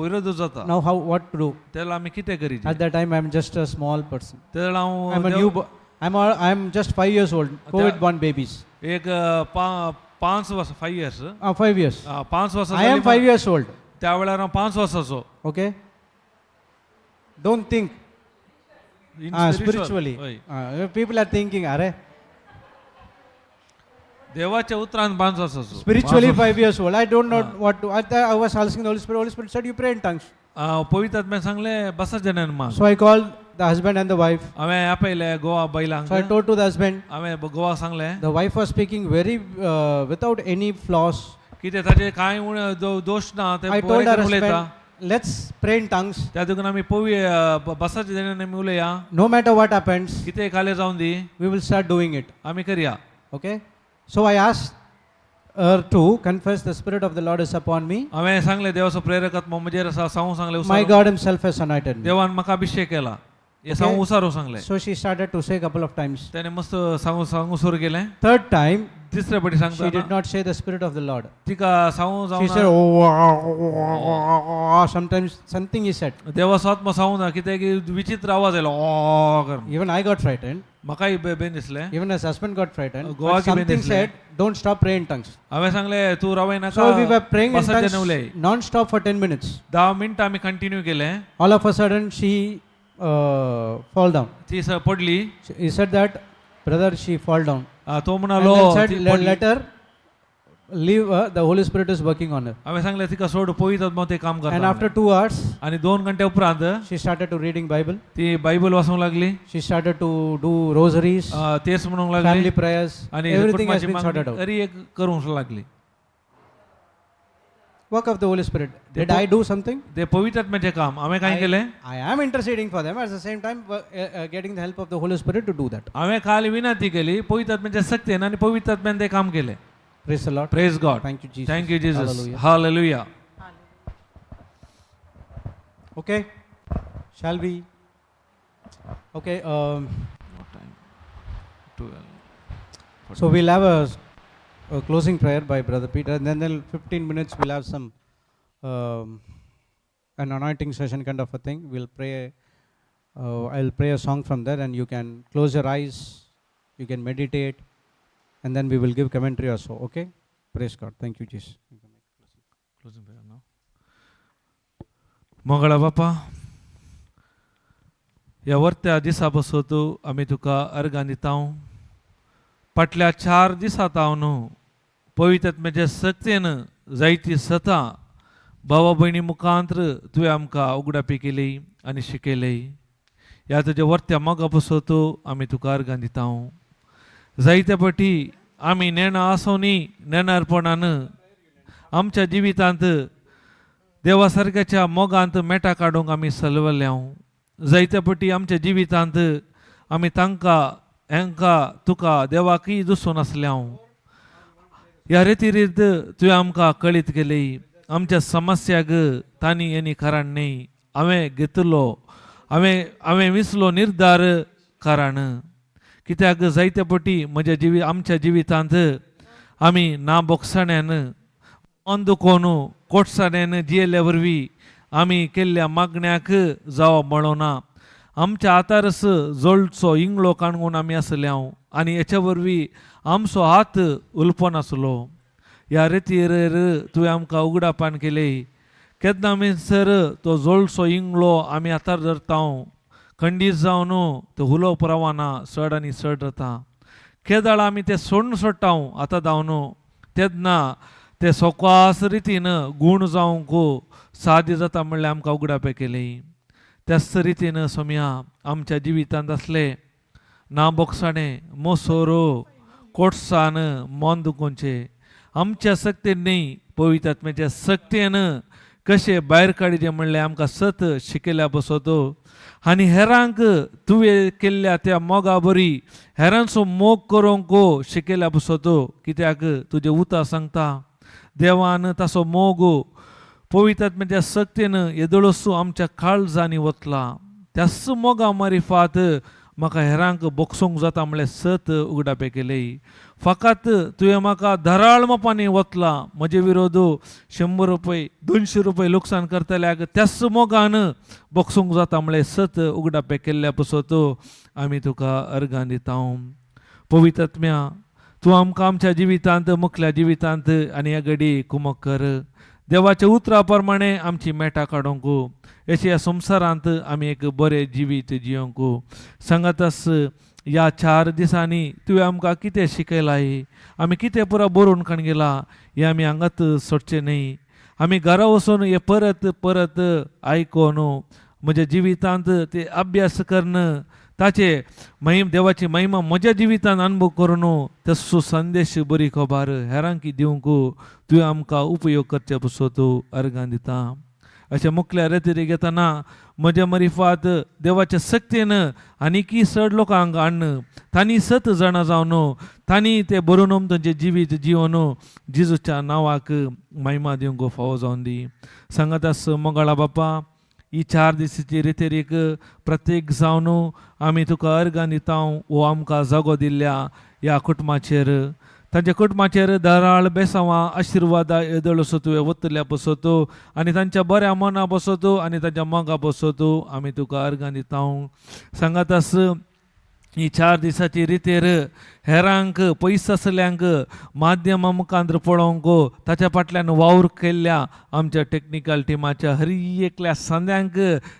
A: विरोध जाता.
C: Now how, what to do?
A: तेन्ना आमी कितें करीत?
C: At that time, I'm just a small person.
A: तेन्ना हांव
C: I'm a new, I'm just 5 years old, COVID born babies.
A: एक पांच वर्सां, 5 years.
C: 5 years.
A: 5 वर्सां
C: I am
A: जालीं.
C: 5 years old.
A: त्या वेळार हांव 5 वर्साचो.
C: Okay? Don't think
A: In
C: ah,
A: spiritual.
C: Spiritually.
A: हय.
C: People are thinking, "Arey,"
A: देवाच्या उतरान 5 वर्साचो.
C: Spiritually 5 years old. I don't know what to. I was asking the Holy Spirit. Holy Spirit said, "You pray in tongues."
A: पवित्र आत्म्यान सांगलें, बसा जनान माग.
C: So I called the husband and the wife.
A: हांवें आपयलें Goa बैलांक.
C: So I told to the husband.
A: हांवें गोवा सांगलें.
C: The wife was speaking very without any flaws.
A: कितें ताचे कांय उणें दोश ना, ते
C: I
A: बरें
C: told her
A: करून उलयता.
C: husband, "Let's pray in tongues.
A: त्या देखून आमी पवी बसाच्या जनान आमी उलया.
C: No matter what happens,
A: कितें खालें जावन दी,
C: we will start doing it."
A: आमी करया.
C: Okay? So I asked her to confess, "The Spirit of the Lord is upon me.
A: हांवें सांगलें, देवाचो प्रेरक आत्मा म्हजेर आसा सांगू सांगलें
C: My
A: उसारो.
C: God Himself has anointed me."
A: देवान म्हाका अभिशेक केला हें सांगू उसारो सांगलें.
C: So she started to say a couple of times.
A: तेणें मस्त सांगू सांगू सुरू केलें.
C: Third time,
A: तिसरे पटी
C: she
A: सांगता
C: did not say the Spirit of the Lord.
A: तिका सांगू
C: She said,
A: जावना.
C: "Oh, ah, oh, ah, ah, ah," sometimes something he said.
A: देवाचो आत्मा सांगू ना, कितें की विचित्र आवाज आयलो ऑ करून.
C: Even I got frightened.
A: म्हाकाय बेन दिसलें.
C: Even his husband got frightened.
A: Goa
C: But
A: ki
C: something
A: ben
C: said, "Don't stop praying in tongues."
A: हांवें सांगलें, तूं रावय नाका.
C: So we were praying in
A: बसाचें
C: tongues
A: उलय.
C: non-stop for 10 minutes.
A: 10 मिनटां आमी कंटिन्यू केलें.
C: All of a sudden, she fall down.
A: ती पडली.
C: He said that, "Brother, she fall down."
A: तो
C: And
A: म्हणालो
C: then said,
A: ती
C: let,
A: पडली.
C: Let her leave her. The Holy Spirit is working on her."
A: हांवें सांगलें, तिका सोड, पवित्र आत्मा ते काम
C: And
A: करता.
C: After 2 hours,
A: आनी 2 घंटे उपरांत
C: she started to reading Bible.
A: ती बायबल वाचूंक लागली.
C: She started to do rosaries,
A: तेच म्हणूंक लागली.
C: Family prayers.
A: आनी
C: Everything has
A: कुटुंबाची
C: been sorted
A: मागणी
C: out.
A: तरी एक करूंक लागली.
C: Work of the Holy Spirit. Did I do something?
A: ते पवित्र आत्म्याचें काम. हांवें कांय केलें?
C: I am interceding for them, at the same time getting the help of the Holy Spirit to do that.
A: हांवें काल विनंती केली पवित्र आत्म्याच्या शक्तीन आनी पवित्र आत्म्यान तें काम केलें.
C: Praise the Lord.
A: Praise God.
C: Thank you, Jesus.
A: Thank you Jesus.
C: Hallelujah.
A: Hallelujah.
C: Okay. Shall we? Okay. So we'll have a closing prayer by Brother Peter, and then 15 minutes we'll have some an anointing session kind of a thing. We'll pray. I'll pray a song from there, and you can close your eyes, you can meditate, and then we will give commentary also. Okay? Praise God. Thank you, Jesus.
A: Closing prayer now. Mangala बापा, ह्या वर्त्या दिसा बसत आमी तुका अर्गां दिता. फाटल्या 4 दिसां हांव न्हू पवित्र आत्म्याच्या शक्तीन जायती सतां भावा भयणी मुखांत्र तुवें आमकां उगडापी केली आनी शिकयली. ह्या तुज्या वर्त्या मोगा बसत आमी तुका अर्गां दिता. जायते फावटी आमी नेणा आसोनी नेणारपणान आमच्या जिवितांत देवा सारक्याच्या मोगांत मेटा काडूंक आमी सलवल्या. जायते फावटी आमच्या जिवितांत आमी तांकां हांकां तुका देवाकय दुसून आसल्या. ह्या रितीरीत तुवें आमकां कळीत केली. आमच्या समस्याक तांणी येनी कारण न्ही, हांवें घेतलो, हांवें हांवें विसलो निर्धार कारण. कित्याक जायते पटी म्हज्या जिवी आमच्या जिवितांत आमी ना बोगसाण्यान, मन दुखोवन, कोटसाण्यान जियेल्ल्या वरवीं आमी केल्ल्या मागण्याक जावप मेळना. आमच्या हातारस जळचो इंगळो काणगून आमी आसले हांव आनी हेच्या वरवीं आमचो हात उलपनासलो. ह्या रेतीर तुवें आमकां उगडापान केलें. केन्ना मिनसर तो जळचो इंगळो आमी हातार धरता, खंडीत जावन तो उलोवप रावना, चड आनी चड जाता. केदाळ आमी ते सोडून सोडटा आतां धांवन, तेन्ना ते सोकास रितीन गूण जावंक साध्य जाता म्हणल्यार आमकां उगडापें केलें. त्याच रितीन सोम्या, आमच्या जिवितांत आसले ना बोगसाणें, मोसोरो, कोटसान, मन दुखोवचें आमच्या सक्तेन न्ही, पवित्र आत्म्याच्या सक्तेन कशें भायर काडिचें म्हणल्यार आमकां सत शिकयल्या बसतो. आनी हेरांक तुवें केल्ल्या त्या मोगा बरी हेरांचो मोग करूंक शिकयल्या बसतो. कित्याक तुजें उतर सांगता, देवान ताचो मोग पवित्र आत्म्याच्या सक्तेन येदोळसो आमच्या काळजांनी वतला. त्याच मोगा मारिफात म्हाका हेरांक बोगसूंक जाता म्हणल्यार सत उगडापें केलें. फकत तुवें म्हाका धराळ मोपांनी वतला. म्हजे विरोध 100 रुपये, 200 रुपये लुकसाण करतल्याक त्याच मोगान बोगसूंक जाता म्हणल्यार सत उगडापें केल्ल्या पसत आमी तुका अर्गां दिता. पवित्र आत्म्या, तूं आमकां आमच्या जिवितांत, मुखल्या जिवितांत आनी ह्या घडी कुमक कर. देवाच्या उतरा प्रमाणे आमची मेटां काडूंक, अशें ह्या संवसारांत आमी एक बरें जिवीत जियोंक. सांगातास ह्या 4 दिसांनी तुवें आमकां कितें शिकयलां, आमी कितें पुरा बरोवन काण गेला, हें आमी हांगात सोडचें न्ही. आमी घरा वचून हें परत परत आयकोन म्हज्या जिवितांत ते अभ्यास करून ताचे महिम, देवाची महिमा म्हज्या जिवितांत अनुभव करून तसो संदेश, बरी खबर हेरांकी दिवंक तुवें आमकां उपयोग करचे पसत अर्गां दिता. अशें मुखल्या रेतीर घेतना म्हज्या मरिफात देवाच्या सक्तेन आनीकी चड लोकांक हाडून तांणी सत जाणा जावन तांणी ते बरोवन तांचें जिवीत जिवन जेजूच्या नांवाक महिमा दिवंक फावो जावन दी. सांगातास मोगाळा बापा, ही 4 दिसाची रितेरीक प्रत्येक जावन आमी तुका अर्गां दिता. वो आमकां जागो दिल्ल्या ह्या कुटुंबाचेर, तांच्या कुटुंबाचेर दराळ बेसांवां, आशिर्वादा येदोळसो तुवें वतल्या पसत आनी तांच्या बऱ्या मना बसत आनी तांच्या मोगा बसत आमी तुका अर्गां दिता. सांगातास ही 4 दिसाची रितेर हेरांक, पयस आसल्यांक माध्यमा मुखांत पळोवंक ताच्या फाटल्यान वावर केल्ल्या आमच्या टॅक्निकल टिमाच्या हर एकल्या संद्यांक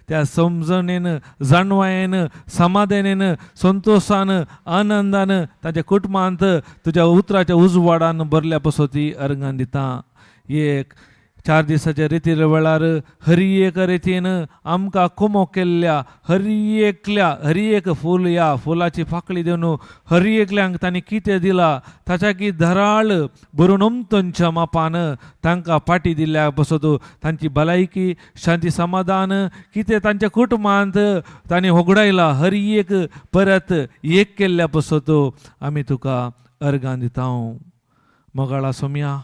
A: त्या समजणेन, जाणवायेन, समाधानेन, संतोशान, आनंदान ताच्या कुटुंबांत तुज्या उतराच्या उजवाडान भरल्या पसती अर्गां दिता. एक 4 दिसाच्या रितीर वेळार हर एक रितीन आमकां कुमो केल्ल्या हर एकल्या, हर एक फूल, ह्या फुलाची फाकळी दिवन हर एकल्यांक तांणी कितें दिला ताच्या की धराळ भरून अमतंच्या मापान तांकां पाटी दिल्ल्या पसत तांची भलायकी, शांती, समाधान कितें तांच्या कुटुंबांत तांणी होगडायला हर एक परत एक केल्ल्या पसत आमी तुका अर्गां दिता. मोगाळा सोम्या,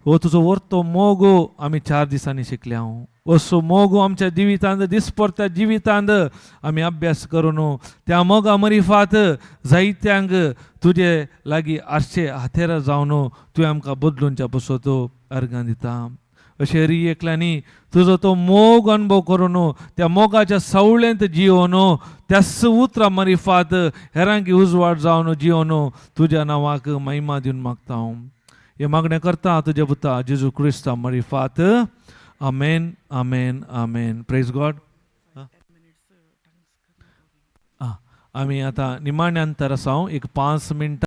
A: हो तुजो वर्तो मोग आमी 4 दिसांनी शिकल्या. असो मोग आमच्या जिवितांत, दिसपडत्या जिवितांत आमी अभ्यास करून त्या मोगा मरिफात जायत्यांक तुजे लागीं आरशे हातेर जावन तुवें आमकां बदलूनच्या पसत अर्गां दिता. अशें हरी एकल्यांनी तुजो तो मोग अनुभव करून त्या मोगाच्या सावळेंत जियोन त्याच उतरां मरिफात हेरांकी उजवाड जावन जियोन तुज्या नांवाक महिमा दिवन मागता हांव. हे मागणें करता तुज्या पुता जेजू क्रिस्ता मरिफात. आमेन, आमेन, आमेन. Praise God. आमी आतां निमाण्या अंतर आसा, एक 5 मिनटां.